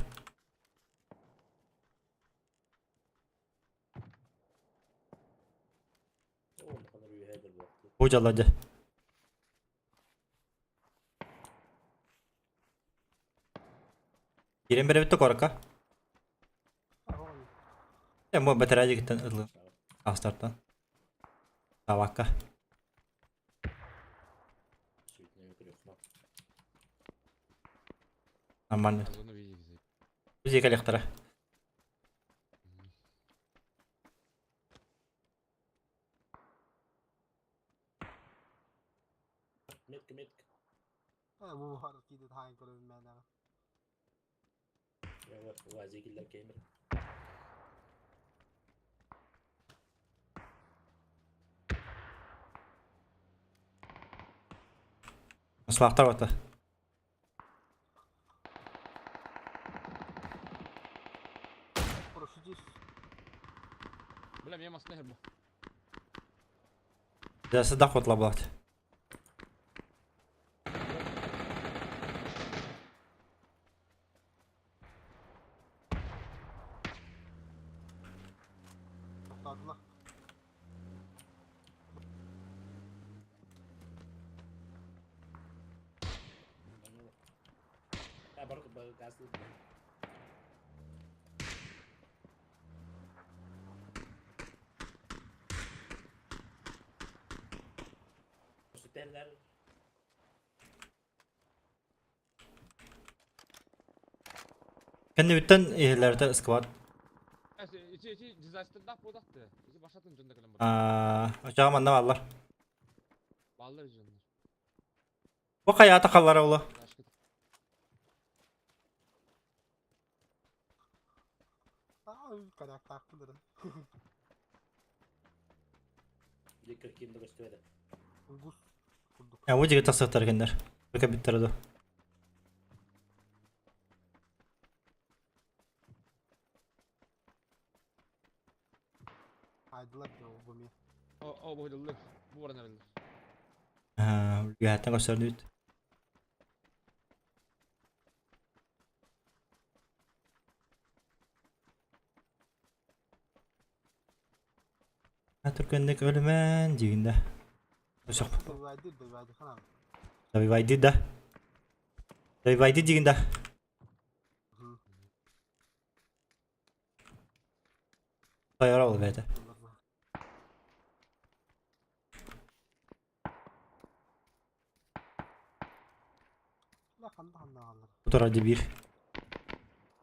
Speaker 1: Бу жалады. Кирен беребитте корка. Э, бу батарея гиттен ылы. Астартан. Тавакка. Нормально. Биз коллектора.
Speaker 10: Метка, метка.
Speaker 3: Э, бу бар киди таайн көрөбүн мен ага.
Speaker 10: Вазик иллер кеймер.
Speaker 1: Слахтар бата.
Speaker 3: Парашютист.
Speaker 8: Бля, мен маска хербу.
Speaker 1: Да, садах вот лаблат.
Speaker 3: Тоқтадылар.
Speaker 10: А, бар газ. Sütlerler.
Speaker 1: Kendi bütün ihlerde squad.
Speaker 8: Ичи ичи дизастердах бодакты. Ичи башатын жөндөк элем бар.
Speaker 1: Аа, очага манна баллар.
Speaker 8: Баллар жөндөр.
Speaker 1: Бу каята каллар олу.
Speaker 3: Аа, карактаактылар.
Speaker 10: Дикер кимді көстүбөдө.
Speaker 3: Гус курдук.
Speaker 1: Я бу жиге тасыктар кендер. Бека биттер ду.
Speaker 3: Хайдылар дьэ бу ми.
Speaker 8: О, о, бу дыллы. Бу баран эрэллэр.
Speaker 1: Үөһэттэн көрсөрнүт. Түргэнник өлүмэн диигин да. Өсөх.
Speaker 3: Добивайдыр, добивайдыр ханан.
Speaker 1: Добивайды да. Добивайды диигин да. Тойор ол бэйэтэ.
Speaker 3: Ла ханна ханна аҕаллар.
Speaker 1: Утара дебир.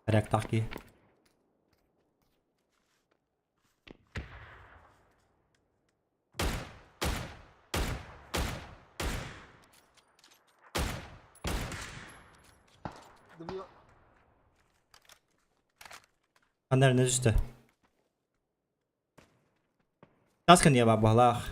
Speaker 1: Порядктаах киһи.
Speaker 3: Добив
Speaker 1: Ханна эрэ түстэ. Тас кэннигэ баар баһылаах.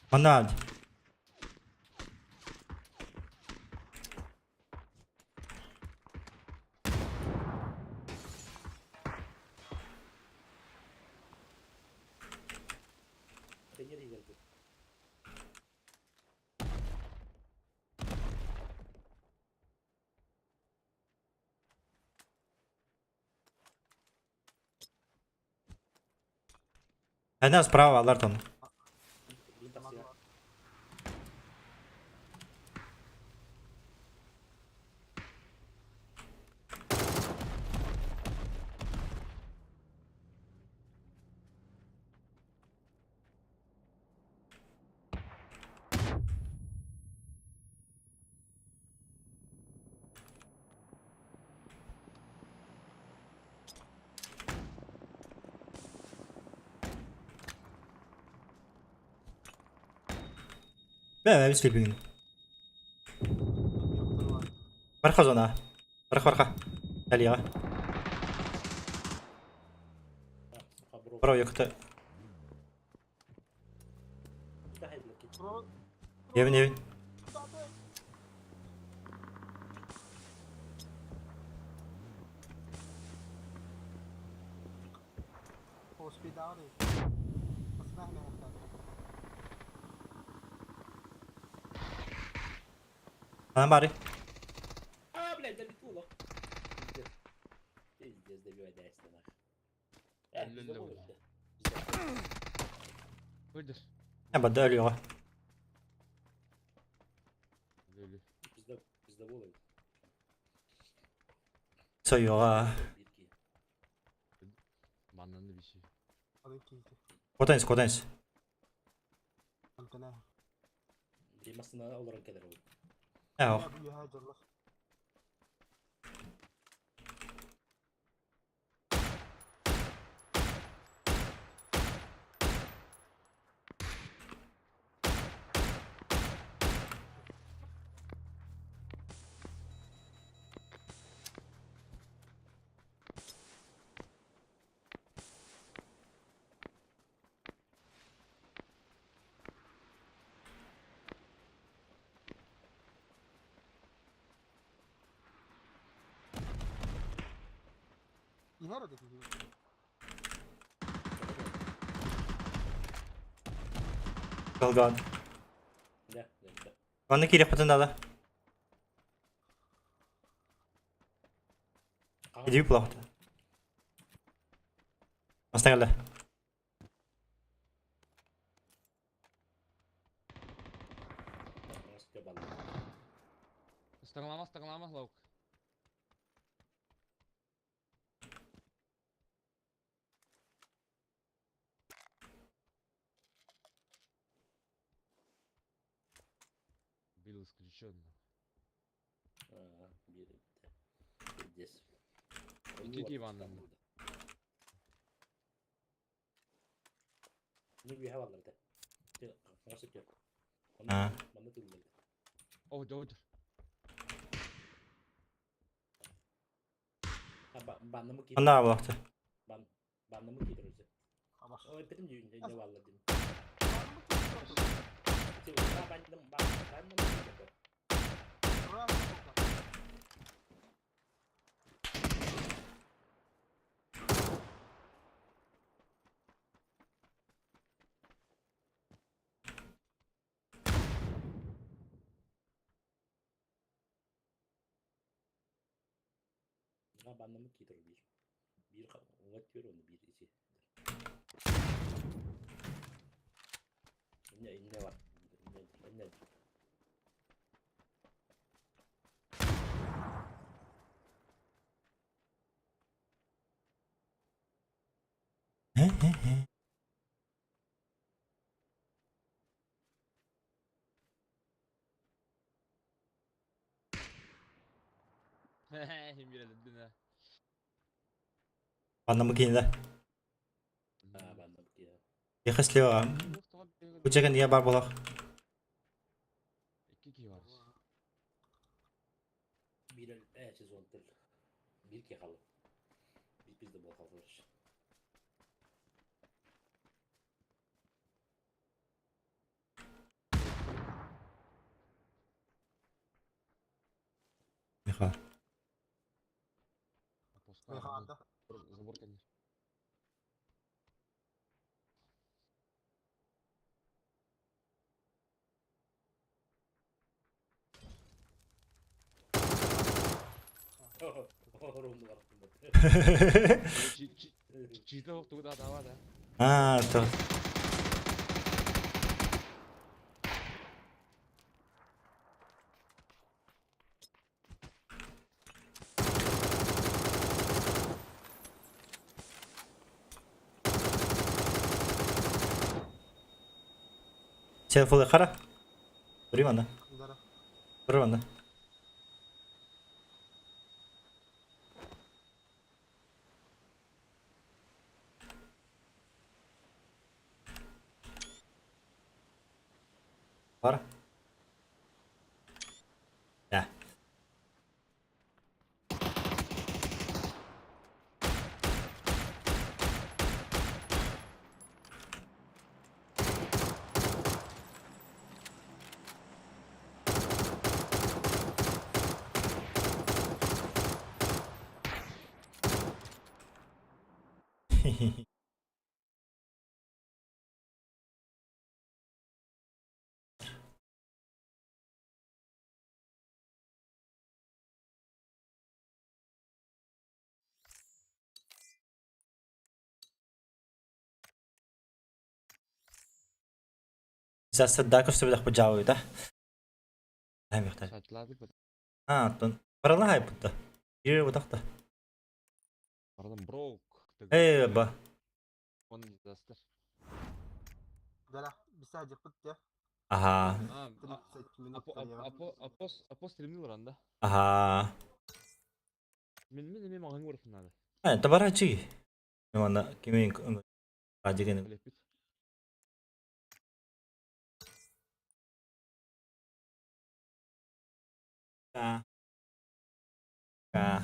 Speaker 1: Манна Она справа, Лартон. Бэ, бэ, sleeping. Барха зона. Барха, барха. Далее. Бро, якта. Евин, евин. Анан бары.
Speaker 10: А, блядь, долетело. Пиздец. Пиздец, добивай, да, нах.
Speaker 8: Өлдür.
Speaker 1: Бада өлүөҕэ.
Speaker 8: Өлү.
Speaker 10: Пиздоболы.
Speaker 1: Сойуоҕа.
Speaker 8: Маннанды bir şey.
Speaker 1: Котанс, котанс.
Speaker 10: Димасына олорон келер ол.
Speaker 1: Ээ, Калган.
Speaker 10: Да, да, да.
Speaker 1: Манна киирэх потын дала. Иди плохо. Астагала.
Speaker 8: Ыстаңлама, ыстаңлама, лаук. Был исключен.
Speaker 10: Пиздец.
Speaker 8: Икки Ивановна.
Speaker 10: Не бья валлар да.
Speaker 1: А.
Speaker 10: Манна түллер.
Speaker 8: О, өлдür.
Speaker 10: Баннамы киир.
Speaker 1: Ана буолахта.
Speaker 10: Бан баннамы киир өзі.
Speaker 3: Абаш.
Speaker 10: Ой, бітім не валла дим.
Speaker 3: Баннамы киир отыр.
Speaker 10: Ити банным баннамы киир.
Speaker 3: Ура, сука.
Speaker 10: Баннамы киир bir. Bir уңат бер оны bir ити. Не не бар. Не не.
Speaker 8: Хим бирелдин ha.
Speaker 1: Баннамы киин да.
Speaker 10: А баннамы киир.
Speaker 1: Ехе слева. Бу жеген я бар болах.
Speaker 8: İki ki var.
Speaker 10: Bir сезон тил. Bir ки халы. Bir bizde bol kalır.
Speaker 1: Михаил.
Speaker 3: Михаил.
Speaker 8: Забор, конечно. Чита туда дава да.
Speaker 1: А, то. Телефон қара. Бұрым анда.
Speaker 3: Дара.
Speaker 1: Бұрым анда. Бар. Да. Засадаков себе пожалуй, да? Аймақтар.
Speaker 8: Сатлады бит.
Speaker 1: А, тон. Барала хайпытта. Ире бутақта.
Speaker 8: Пардон, броук.
Speaker 1: Эй, ба.
Speaker 8: Он дизастер.
Speaker 3: Дара. Бисә жыпыт я.
Speaker 1: Аха.
Speaker 8: А,
Speaker 3: 30 минут.
Speaker 8: апо апо апо стримнил ранда.
Speaker 1: Аха.
Speaker 8: Мен мен мен маған көріп надо.
Speaker 1: А, табара чи. Мана кимин ажиген.
Speaker 8: Лепит.
Speaker 1: Ка. Ка.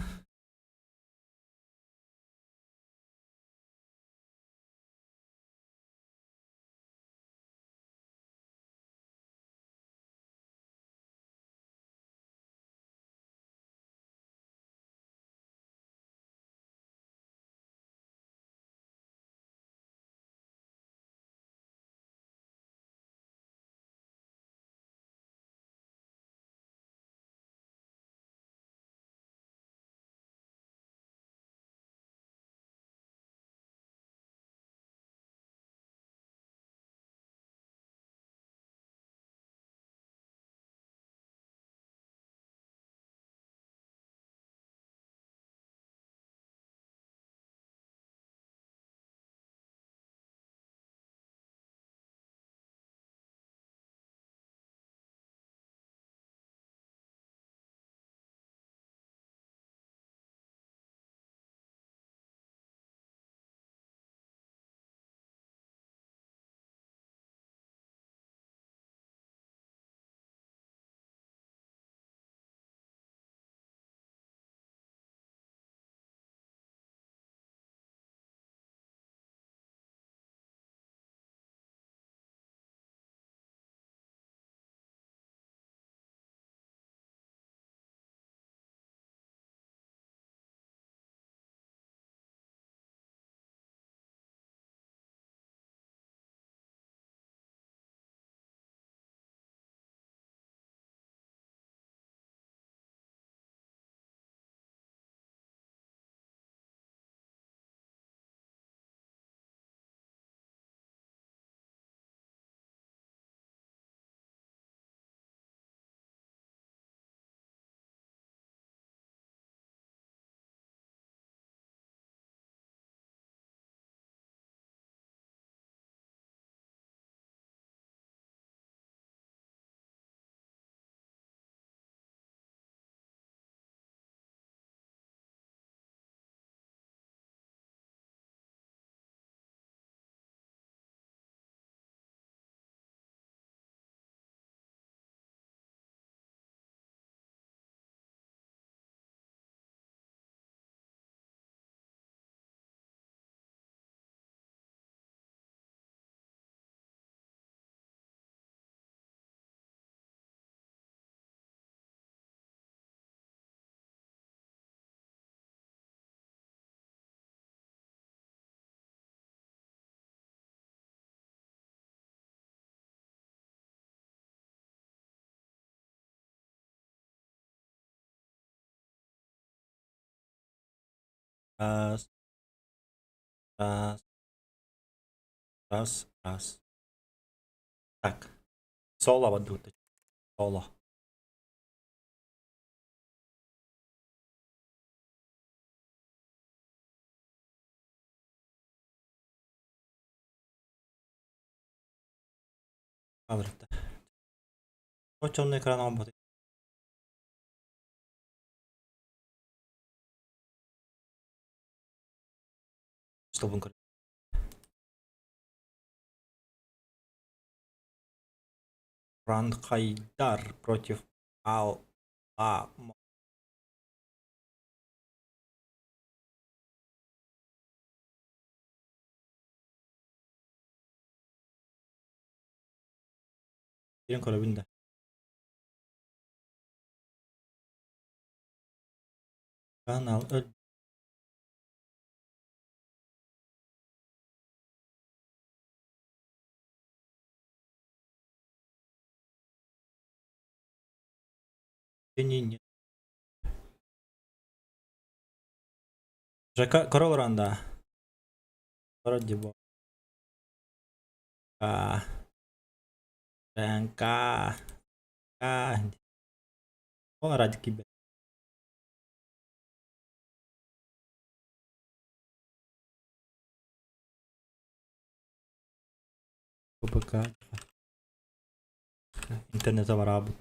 Speaker 1: Раз. Раз. Раз. Раз. Так. Соло бардыбыт. Соло. Алырта. Очонно экран оҥорбут. Столбун көр. Ранхайдар против Ал А Кирэн көрөбүн да. Канал өл Не-не. Жака корол ранда. Вроде бы. А. РНК. К. О, ради кибер. ППК. Интернет барабыт.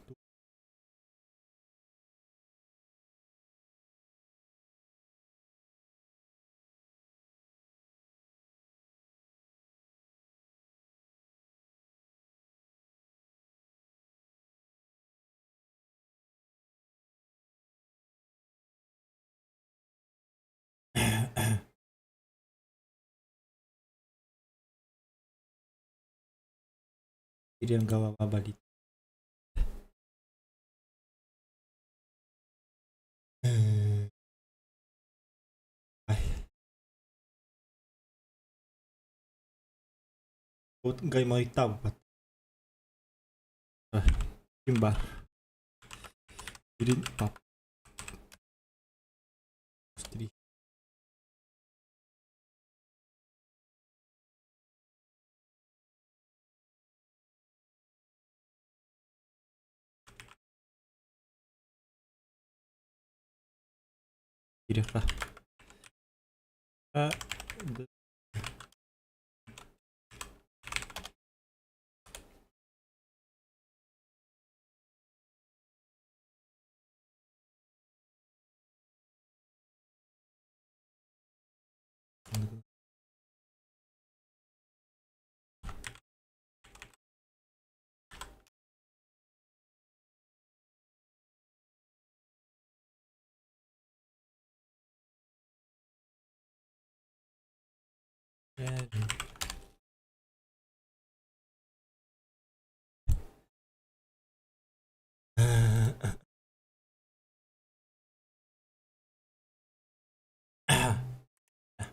Speaker 1: Ирен голова болит. Ай. Вот гаймориттаабыппат. Ким баар? Ирин пап. Три. Кириэххэ. А, д.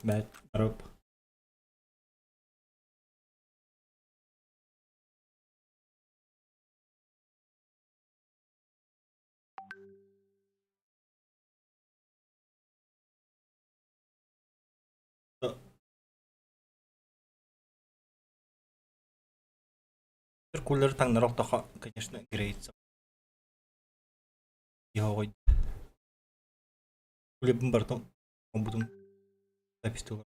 Speaker 1: Бэт барып. Кулер таҥнары охтохо, конечно, греется. Йоҕой. Улебин бартон омбутун запистылар.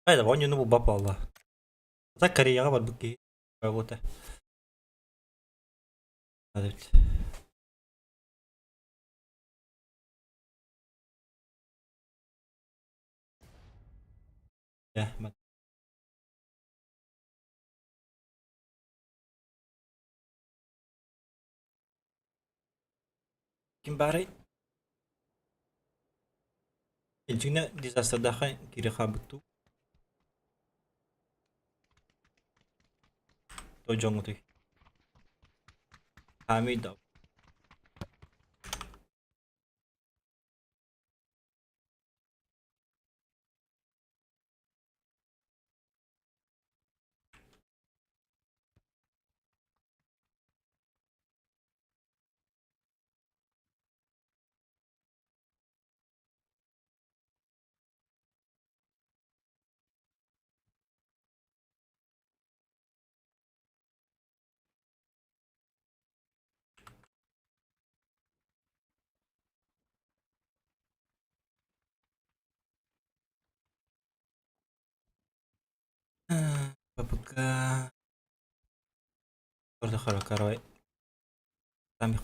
Speaker 1: Айда, оонньууну булбат буолла. Так Кореяҕа барбыт киһи буолуо эбит. Ким баарый? Илдьиҥнэ дизастердаахха киирэ хаалбыт дуу? Той дьоҥҥутуй? Хаамый да. ППК. Корой. Там их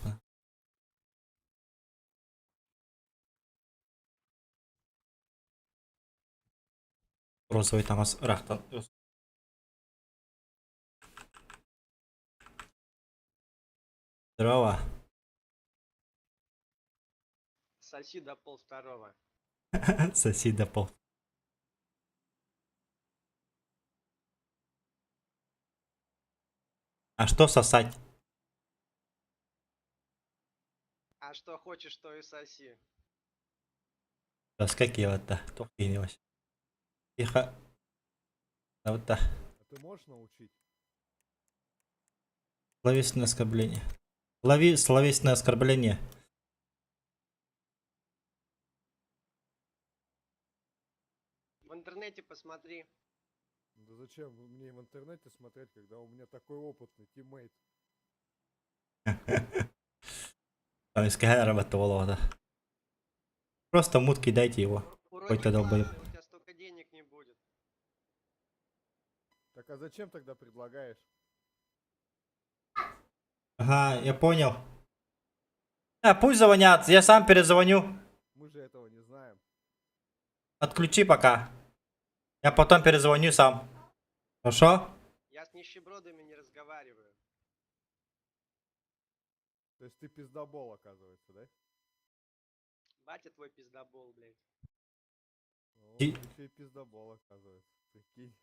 Speaker 1: Розовый таҥас ыраахтан Здорово.
Speaker 11: Соси до полвторого.
Speaker 1: Соси до пол. А что сосать?
Speaker 11: А что хочешь, то и соси.
Speaker 1: Тоска киеватта, туох киһини Тихо. Вот
Speaker 12: А ты можешь научить?
Speaker 1: Словесное оскорбление. Лови словесное оскорбление.
Speaker 11: В интернете посмотри.
Speaker 12: Да зачем мне в интернете смотреть, когда у меня такой опытный тиммейт?
Speaker 1: Там из работала, Просто мут кидайте его. Хоть
Speaker 11: Уроки
Speaker 1: долбоеб.
Speaker 11: классные, у тебя столько денег не будет.
Speaker 12: Так а зачем тогда предлагаешь?
Speaker 1: Ага, я понял. А, пусть звонят, я сам перезвоню.
Speaker 12: Мы же этого не знаем.
Speaker 1: Отключи пока. Я потом перезвоню сам. Хорошо?
Speaker 11: Я с нищебродами не разговариваю.
Speaker 12: То есть ты пиздобол, оказывается, да?
Speaker 11: Батя твой пиздобол, блядь.
Speaker 12: О,
Speaker 1: И-
Speaker 12: еще и пиздобол, оказывается. Прикинь.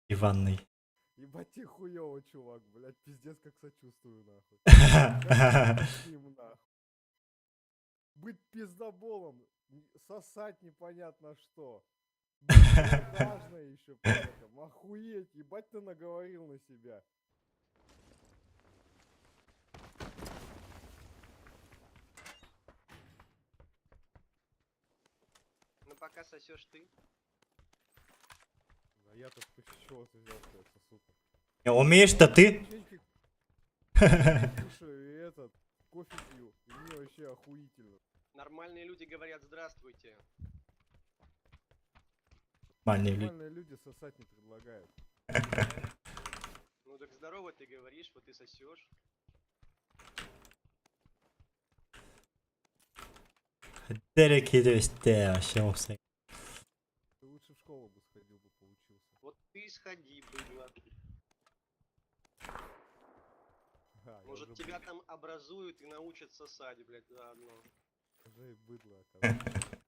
Speaker 1: Иванный.
Speaker 12: Ебать тебе хуёво, чувак, блядь, пиздец, как сочувствую, нахуй. Как с ним, нахуй. Быть пиздоболом, сосать непонятно что. Быть продажной еще при этом. Охуеть, ебать ты наговорил на себя.
Speaker 11: Ну пока сосешь ты.
Speaker 12: А я-то с чего ты взял, что я сосу?
Speaker 1: Умеешь-то ты?
Speaker 12: Печеньки кушаю и этот, кофе пью. И мне вообще охуительно.
Speaker 11: Нормальные люди говорят здравствуйте.
Speaker 1: Нормальные люди.
Speaker 12: Нормальные люди сосать не предлагают.
Speaker 11: Ну так здорово ты говоришь, вот ты сосешь.
Speaker 1: Дерек вообще офсайд.
Speaker 12: Ты лучше в школу бы сходил бы, поучился.
Speaker 11: Вот ты сходи, быдло.
Speaker 12: А, я
Speaker 11: Может
Speaker 12: уже
Speaker 11: тебя там образуют и научат сосать, блядь, заодно.
Speaker 12: Уже и быдло, оказывается.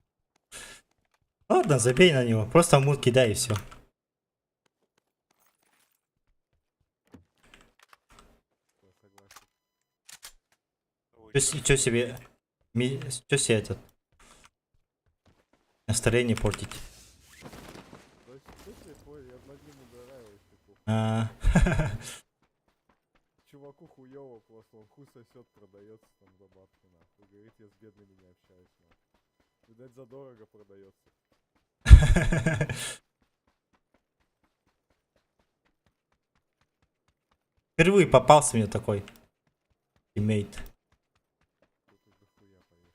Speaker 1: Ладно, забей на него. Просто мут кидай и все.
Speaker 12: Я согласен.
Speaker 1: Че себе... Че себе этот... Настроение портить.
Speaker 12: То есть, слушай, твой, я над ним угораю вообще похуй.
Speaker 1: А,
Speaker 12: Чуваку хуёво просто, он хуй сосет, продается там за бабки, нахуй. Говорит, я с бедными не общаюсь, нахуй. Видать, задорого продается.
Speaker 1: Впервые попался мне такой тиммейт.
Speaker 12: Тут уж дохуя, поверь.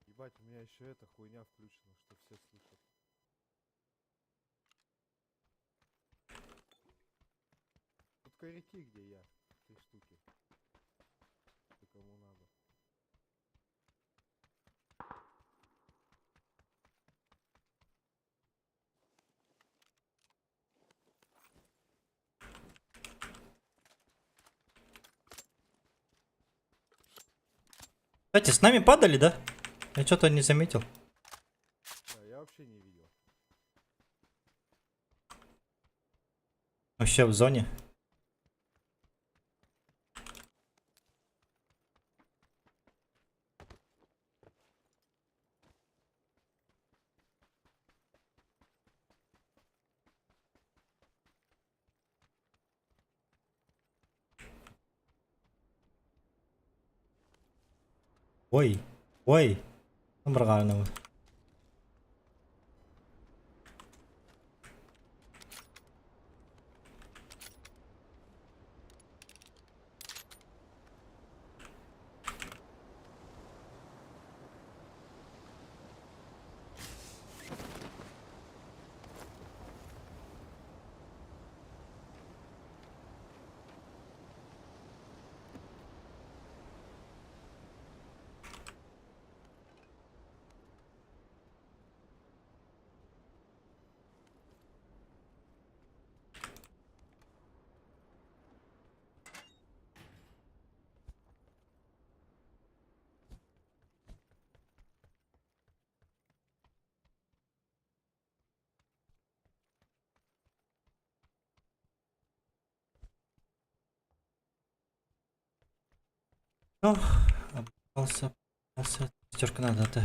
Speaker 12: Ебать, у меня еще эта хуйня включена, что все слышат. Тут коряки, где я. Три штуки. Это кому надо.
Speaker 1: Кстати, с нами падали, да? Я что-то не заметил.
Speaker 12: Да, я вообще не видел.
Speaker 1: Вообще в зоне. Ой, ой, Амбарҕаанабыт. Ну, обосрался, обосрался. Пятерка надо, это...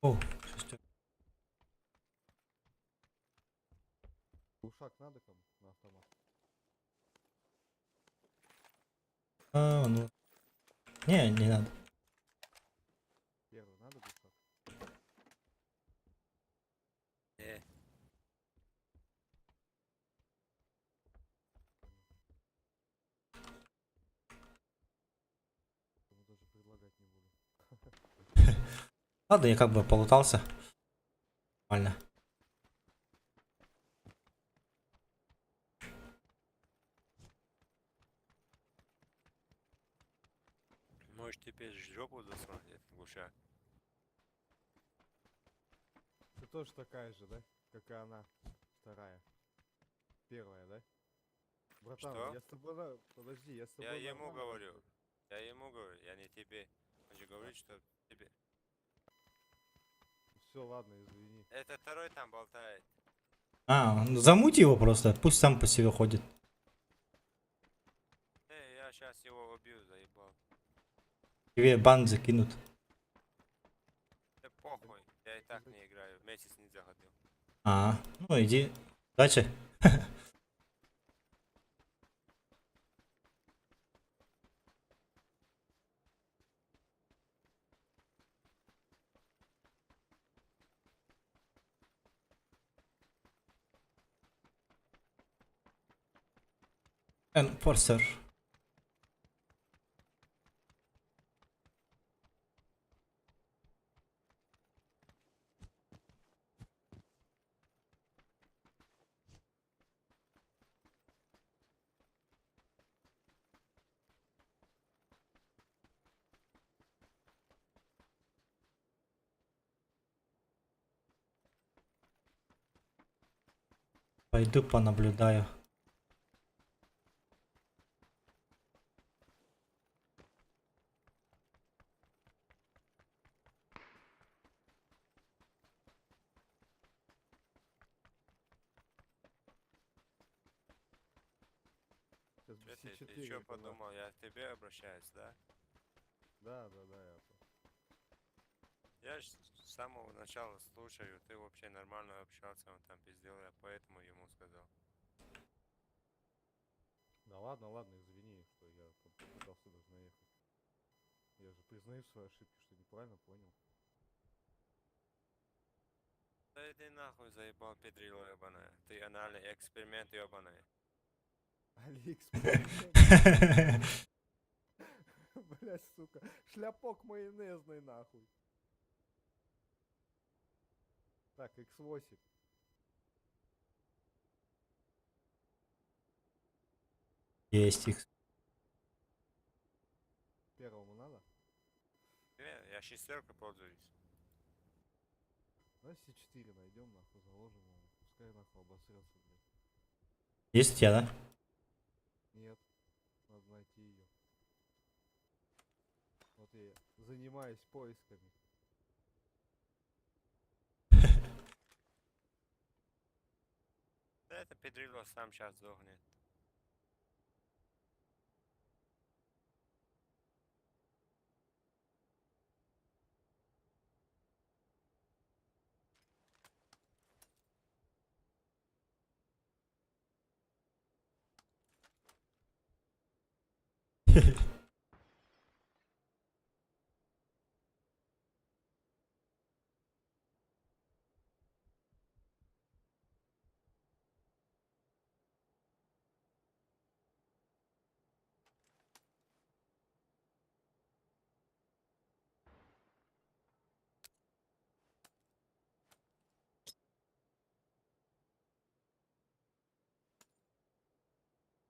Speaker 1: О, шестерка.
Speaker 12: Глушак надо кому на автомат?
Speaker 1: А, ну. Не, не надо.
Speaker 12: Первый надо глушак?
Speaker 10: Не.
Speaker 12: Ему даже предлагать не буду.
Speaker 1: Ладно, я как бы полутался. Нормально.
Speaker 13: Можешь теперь жопу засунуть, этот глушак.
Speaker 12: Ты тоже такая же, да? Как и она. Вторая. Первая, да? Братан,
Speaker 13: Что?
Speaker 12: я с тобой... Подожди, я с
Speaker 13: Я
Speaker 12: тобой
Speaker 13: ему
Speaker 12: нормально
Speaker 13: говорю. Я ему говорю, я не тебе. Он же говорит, что тебе.
Speaker 12: Все, ладно, извини.
Speaker 13: Это второй там болтает.
Speaker 1: А, ну замути его просто, пусть сам по себе ходит.
Speaker 13: Эй, я сейчас его убью, заебал.
Speaker 1: Тебе бан закинут.
Speaker 13: Да похуй, я и так не играю, месяц не заходил.
Speaker 1: А, ну иди. Удачи. Enforcer. Пойду понаблюдаю.
Speaker 12: Сейчас
Speaker 13: Чё ты,
Speaker 12: C4
Speaker 13: ты чё
Speaker 12: это нахуй.
Speaker 13: подумал, я к тебе обращаюсь, да?
Speaker 12: Да, я
Speaker 13: Я ж с самого начала слушаю, ты вообще нормально общался, он там пиздел, я поэтому ему сказал.
Speaker 12: Да ладно, ладно, извини, что я там попытался даже наехать. Я же признаю свои ошибки, что неправильно понял.
Speaker 13: Да иди нахуй, заебал, педрила ебаная. Ты анальный эксперимент ебаный.
Speaker 12: Алиэкспресс. Блять, сука. Шляпок майонезный нахуй. Так, X8.
Speaker 1: Есть их.
Speaker 12: Первому надо?
Speaker 13: Не, я шестеркой пользуюсь.
Speaker 12: Давай C4 найдем, нахуй, заложим его. Пускай нахуй обосрется, блядь.
Speaker 1: Есть у тебя, да?
Speaker 12: Нет, надо найти ее. Вот я занимаюсь поисками.
Speaker 13: Да это педрило сам сейчас сдохнет.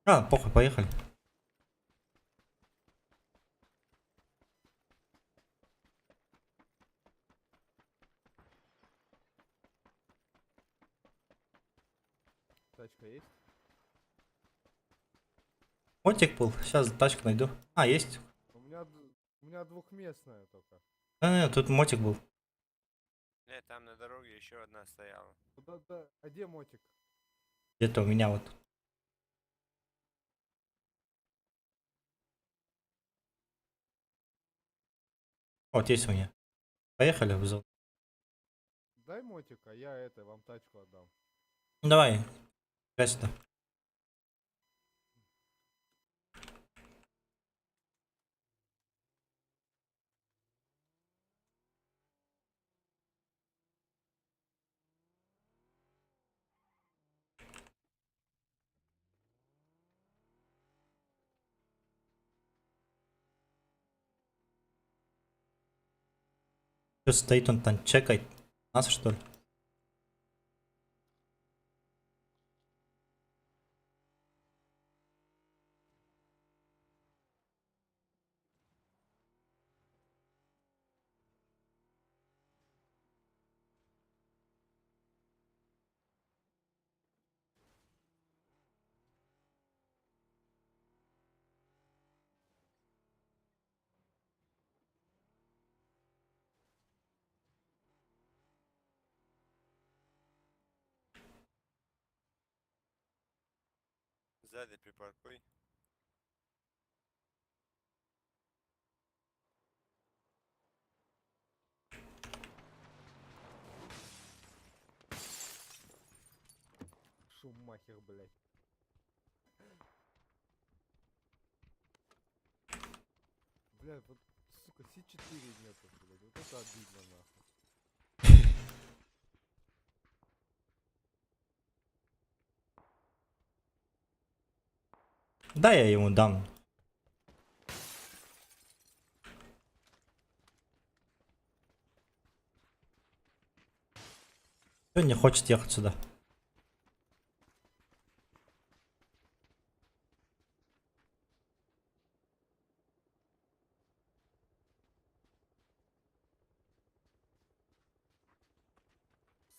Speaker 1: А, похуй, поехали.
Speaker 12: Тачка есть?
Speaker 1: Мотик был. Сейчас тачку найду. А, есть.
Speaker 12: У меня двухместная только.
Speaker 1: А, тут мотик был.
Speaker 13: Нет, там на дороге еще одна стояла.
Speaker 12: Да, да. А где мотик?
Speaker 1: Где-то у меня вот. Вот есть у меня. Поехали в зону.
Speaker 12: Дай мотик, а я это вам тачку отдам.
Speaker 1: Ну, давай. Давай сюда. Что стоит он там, чекает нас, что ли?
Speaker 13: Сзади припаркуй.
Speaker 12: Шумахер, блядь. Бля, вот, сука, С4 нету, блядь. Вот это обидно, нахуй.
Speaker 1: Да, я ему дам. Он не хочет ехать сюда.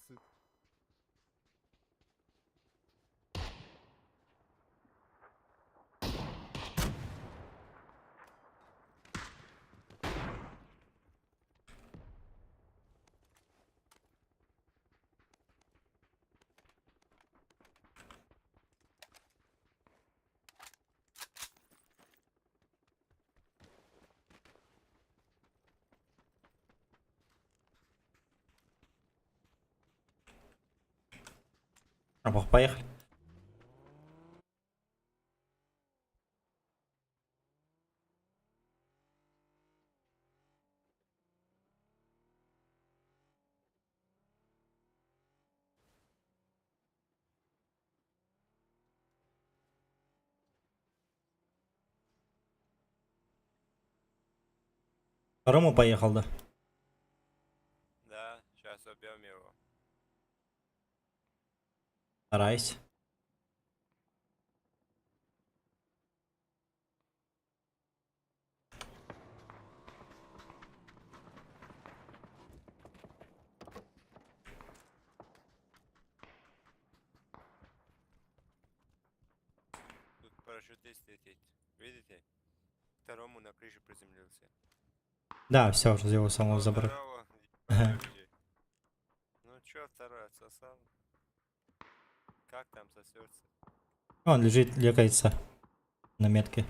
Speaker 12: Сыт.
Speaker 1: А, поехали. Рома поехал, да.
Speaker 13: Да, сейчас убьем его.
Speaker 1: Старайся.
Speaker 13: Тут парашютист летит. Видите? Второму на крышу приземлился.
Speaker 1: Да, все, уже его самого забрали.
Speaker 13: Здорово, ебать, Ну чё, второй отсосал? Как там сосется?
Speaker 1: Он лежит, лекается на метке.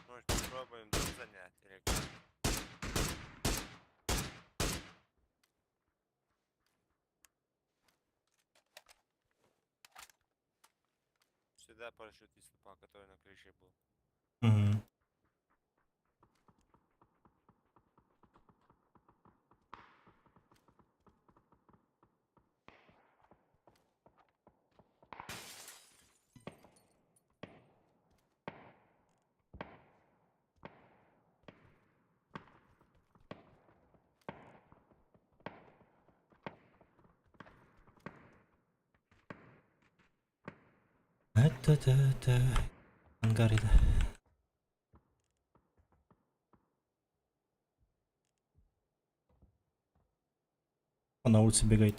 Speaker 13: Может попробуем дом занять или как? Сюда парашютист упал, который на крыше был.
Speaker 1: Мгм. Та-та-та. Ангар да. Он на улице бегает.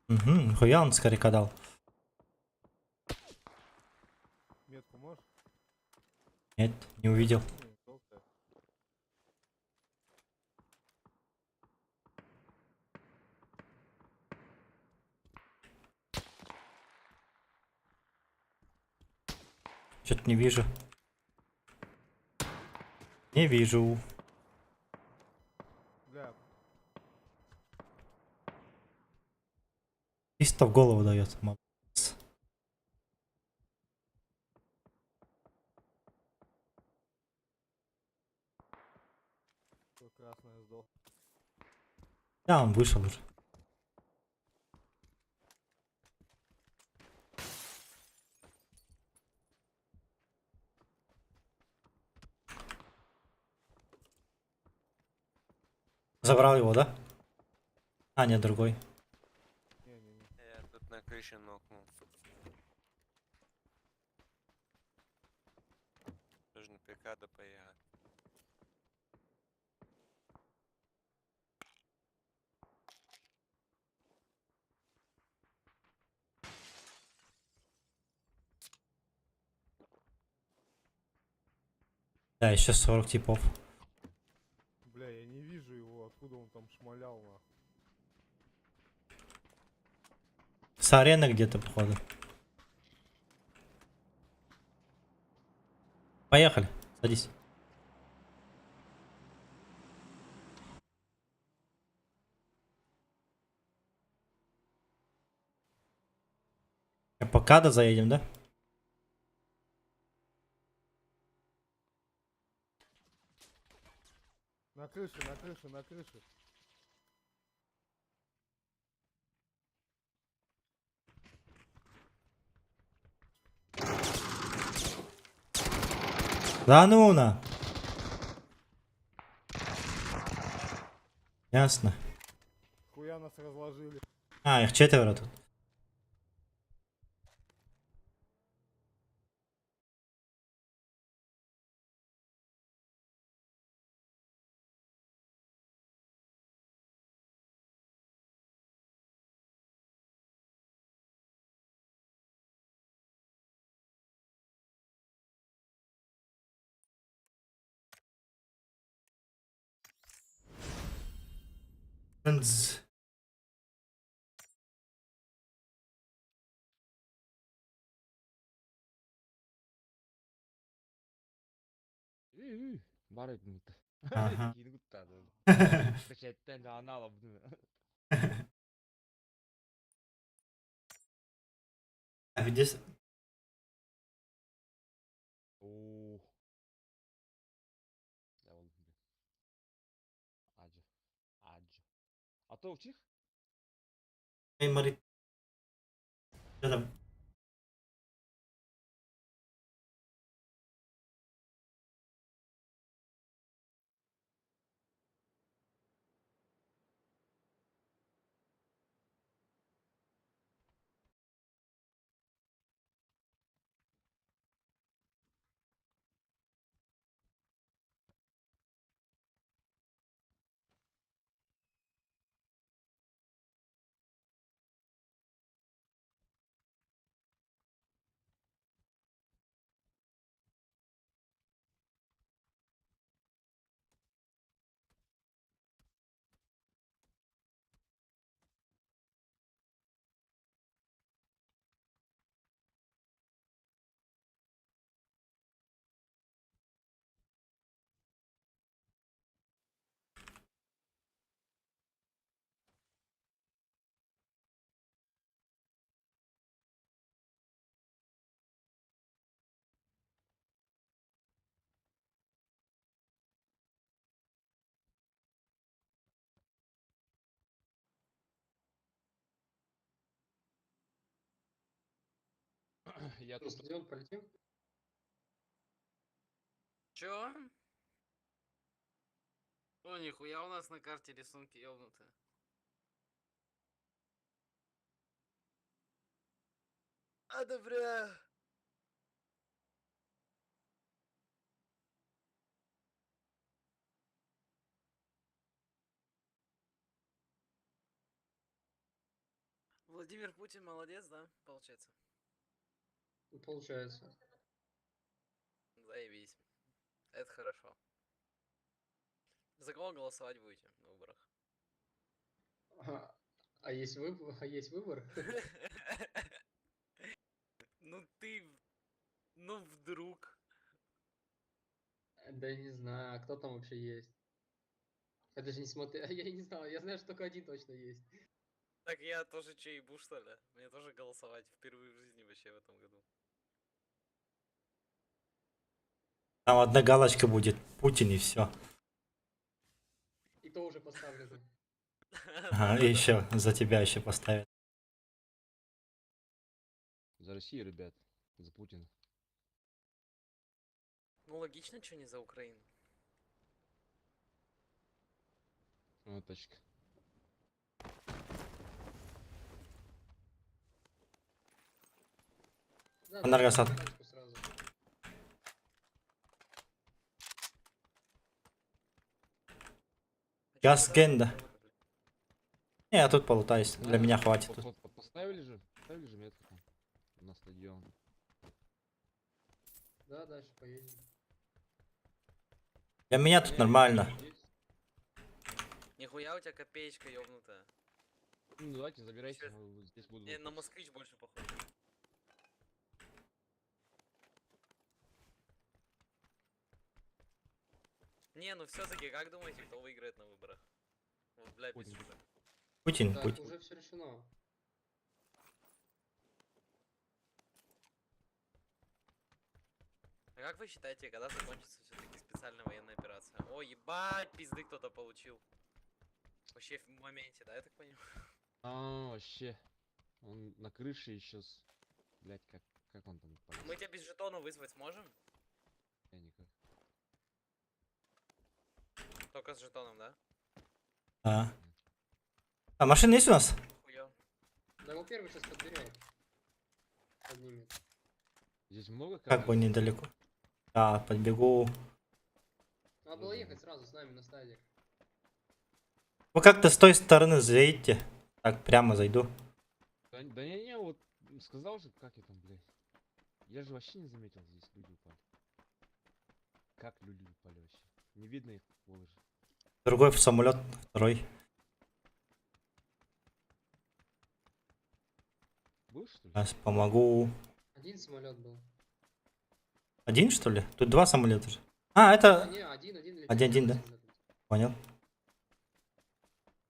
Speaker 1: Угу, нихуя он скорика дал.
Speaker 12: Метку можешь?
Speaker 1: Нет, не увидел.
Speaker 12: Не, желтая.
Speaker 1: Что-то не вижу. Не вижу.
Speaker 12: Бля,
Speaker 1: Чисто в голову дает. Молодец.
Speaker 12: всё, красная сдох.
Speaker 1: Да, он вышел уже. Забрал его, да? А, нет, другой.
Speaker 12: Не-не-не.
Speaker 13: Я тут на крыше нокнул. Нужно ПК поехать.
Speaker 1: Да, еще 40 типов.
Speaker 12: Бля, я не вижу его, откуда он там шмалял, нахуй.
Speaker 1: С арены где-то, походу. Поехали. Садись. По Кадо заедем, да?
Speaker 12: На крыше, на крыше, на крыше.
Speaker 1: Да ну на! Ясно.
Speaker 12: Хуя нас разложили.
Speaker 1: А, их четверо тут. Нз.
Speaker 8: Бар этим.
Speaker 1: Ага.
Speaker 8: Печеттен анал.
Speaker 1: А здесь
Speaker 8: О. Да, ол, блин. Аджа. Аджа. А то учих?
Speaker 1: Эй, Мари. Что там?
Speaker 8: Я
Speaker 7: На
Speaker 8: тут
Speaker 7: стадион полетим?
Speaker 14: Чё? О, нихуя у нас на карте рисунки ёбнутые. Одобряю. Владимир Путин молодец, да, получается?
Speaker 7: Получается.
Speaker 14: Заебись. Это хорошо. За кого голосовать будете на выборах?
Speaker 7: А есть выбор?
Speaker 14: Ну ты... Ну вдруг.
Speaker 7: Да я не знаю, а кто там вообще есть? Я даже не смотрел, я не знаю, я знаю, что только один точно есть.
Speaker 14: Так я тоже че ебу, что ли? Мне тоже голосовать впервые в жизни вообще в этом году.
Speaker 1: Там одна галочка будет. Путин и все.
Speaker 7: И то уже поставлено.
Speaker 1: Ага, и еще за тебя еще поставят.
Speaker 8: За Россию, ребят. За Путина.
Speaker 14: Ну логично, что не за Украину.
Speaker 8: Вот точка.
Speaker 7: Да,
Speaker 1: Анаргасат.
Speaker 7: давай галочку сразу.
Speaker 1: Газ Генда. Не, я тут полутаюсь. Для меня хватит тут.
Speaker 8: Поставили же? Поставили же метку там. На стадион.
Speaker 7: Да, дальше поедем.
Speaker 1: Для меня тут нормально.
Speaker 14: Нихуя у тебя копеечка ёбнутая.
Speaker 8: Ну давайте, забирайте,
Speaker 14: Щас.
Speaker 8: вот здесь буду.
Speaker 14: Не, на москвич больше похож. Не, ну все-таки, как думаете, кто выиграет на выборах? Вот, бля, без
Speaker 8: Путин.
Speaker 14: шуток.
Speaker 1: Путин,
Speaker 7: Так,
Speaker 1: Путин.
Speaker 7: уже все решено.
Speaker 14: А как вы считаете, когда закончится все-таки специальная военная операция? О, ебать, пизды кто-то получил. Вообще в моменте, да, я так понимаю?
Speaker 8: А, вообще. Он на крыше еще с... Блять, как он там полез?
Speaker 14: Мы тебя без жетона вызвать сможем?
Speaker 8: Я никак.
Speaker 14: Только с жетоном, да?
Speaker 1: А. А машина есть у нас?
Speaker 14: Хуё.
Speaker 7: Да его первый сейчас подберет. Поднимет.
Speaker 8: Здесь много
Speaker 1: Как бы недалеко. Да, подбегу.
Speaker 7: Надо было ехать сразу с нами на стадик.
Speaker 1: Вы как-то с той стороны заедете. Так, прямо зайду.
Speaker 8: Да не, не, вот сказал же, как я там, блядь. Я же вообще не заметил, здесь люди упали. Как люди упали вообще? Не видно их было же.
Speaker 1: Другой в самолет, второй.
Speaker 8: Был, что ли?
Speaker 1: Сейчас помогу.
Speaker 7: Один самолет был.
Speaker 1: Один, что ли? Тут два самолета же. А, это...
Speaker 7: Не, один летит.
Speaker 1: Один-один, да? Понял.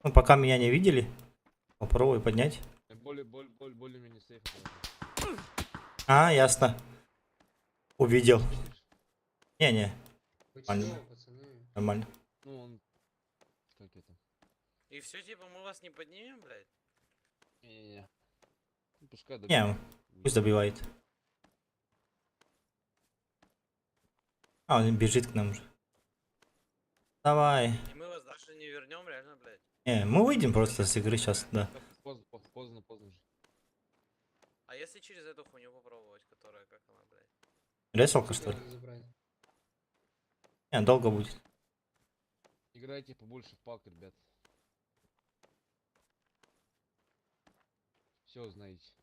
Speaker 1: Ну, пока меня не видели. Попробую поднять.
Speaker 8: Я более-менее сейф.
Speaker 1: А, ясно. Увидел. Не-не.
Speaker 7: Вы
Speaker 1: Нормально.
Speaker 7: чего, пацаны?
Speaker 1: Нормально.
Speaker 8: Ну, он... Как это?
Speaker 14: И все, типа, мы вас не поднимем, блядь?
Speaker 8: Не-не-не. Ну, пускай
Speaker 1: Не,
Speaker 8: добивает.
Speaker 1: пусть добивает. А, он бежит к нам уже. Давай.
Speaker 14: И мы вас даже не вернем, реально, блядь.
Speaker 1: Не, мы выйдем просто с игры сейчас, да.
Speaker 8: Поздно, поздно, поздно, поздно же.
Speaker 14: А если через эту хуйню попробовать, которая, как она, блядь?
Speaker 1: Реселка, что ли? Не, долго будет.
Speaker 8: Играйте побольше в палк, ребят. Все знаете.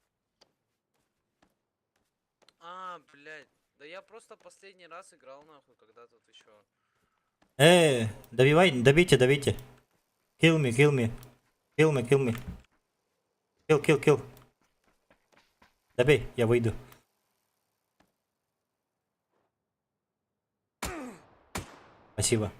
Speaker 14: А, блядь. Да я просто последний раз играл, нахуй, когда тут еще.
Speaker 1: Добивай, добейте, добейте. Kill me, kill me. Kill me, kill me. Kill, kill, kill. Добей, я выйду. Спасибо.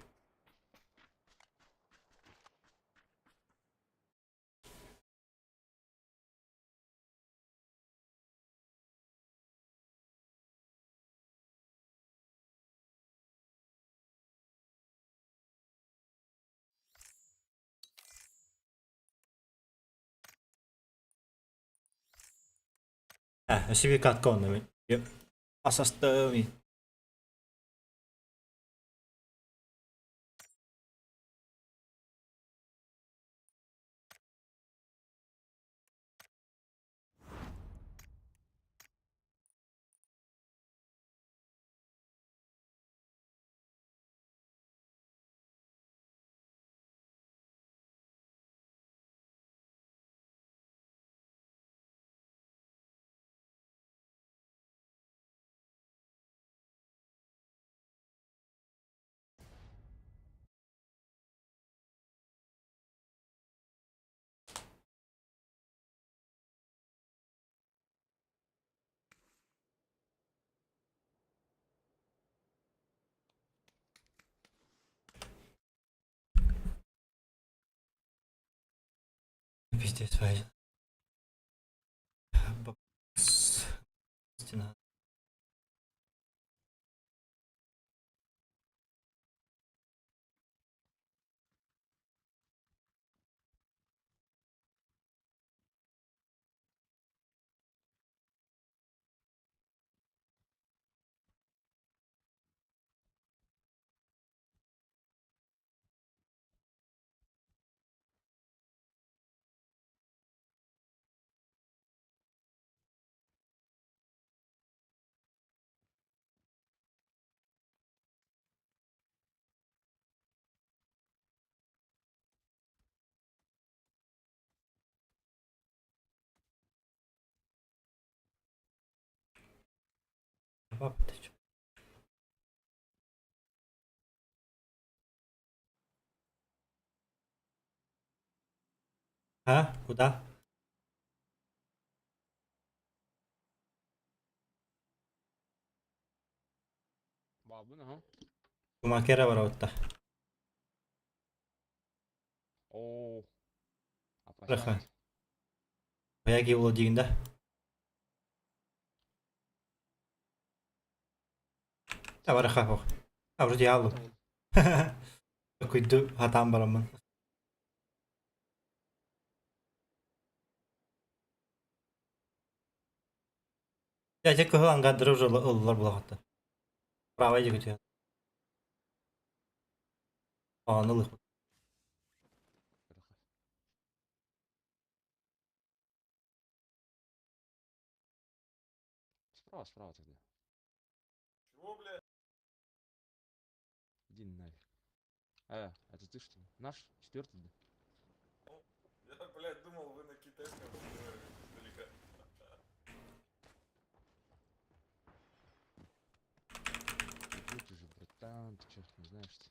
Speaker 1: А, себе катконами. Асастами. Пиздец, вайзен. Стена. Папа, ты чё? А? Куда?
Speaker 8: Бабын, ага.
Speaker 1: Кумакера барабытта.
Speaker 8: О.
Speaker 1: Раха. Баяги була дигин да. Та бараха бох. А вроде алым. Күйді хатан барамын. Я те кыһыл ангардыры уже ыллар булахатта. Право иди күтү. Аны лых.
Speaker 8: Справа, справа тогда.
Speaker 9: Чего, блядь?
Speaker 8: Иди нафиг. Это ты что ли? Наш? Четвертый, да?
Speaker 9: Я, блядь, думал, вы на китайском разговариваете издалека.
Speaker 8: Ты же, братан, ты чё, не знаешь? Что?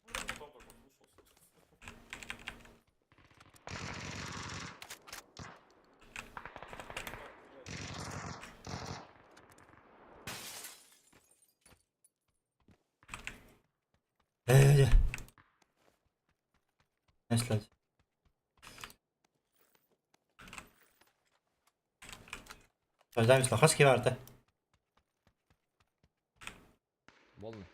Speaker 9: Ну, я потом только слушался.
Speaker 1: Э, Наслать. Ждем, хас киварта.
Speaker 8: Волны.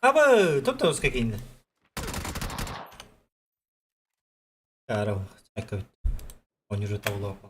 Speaker 1: Аба, топтоос кекинде. Карау, Он уже таулап.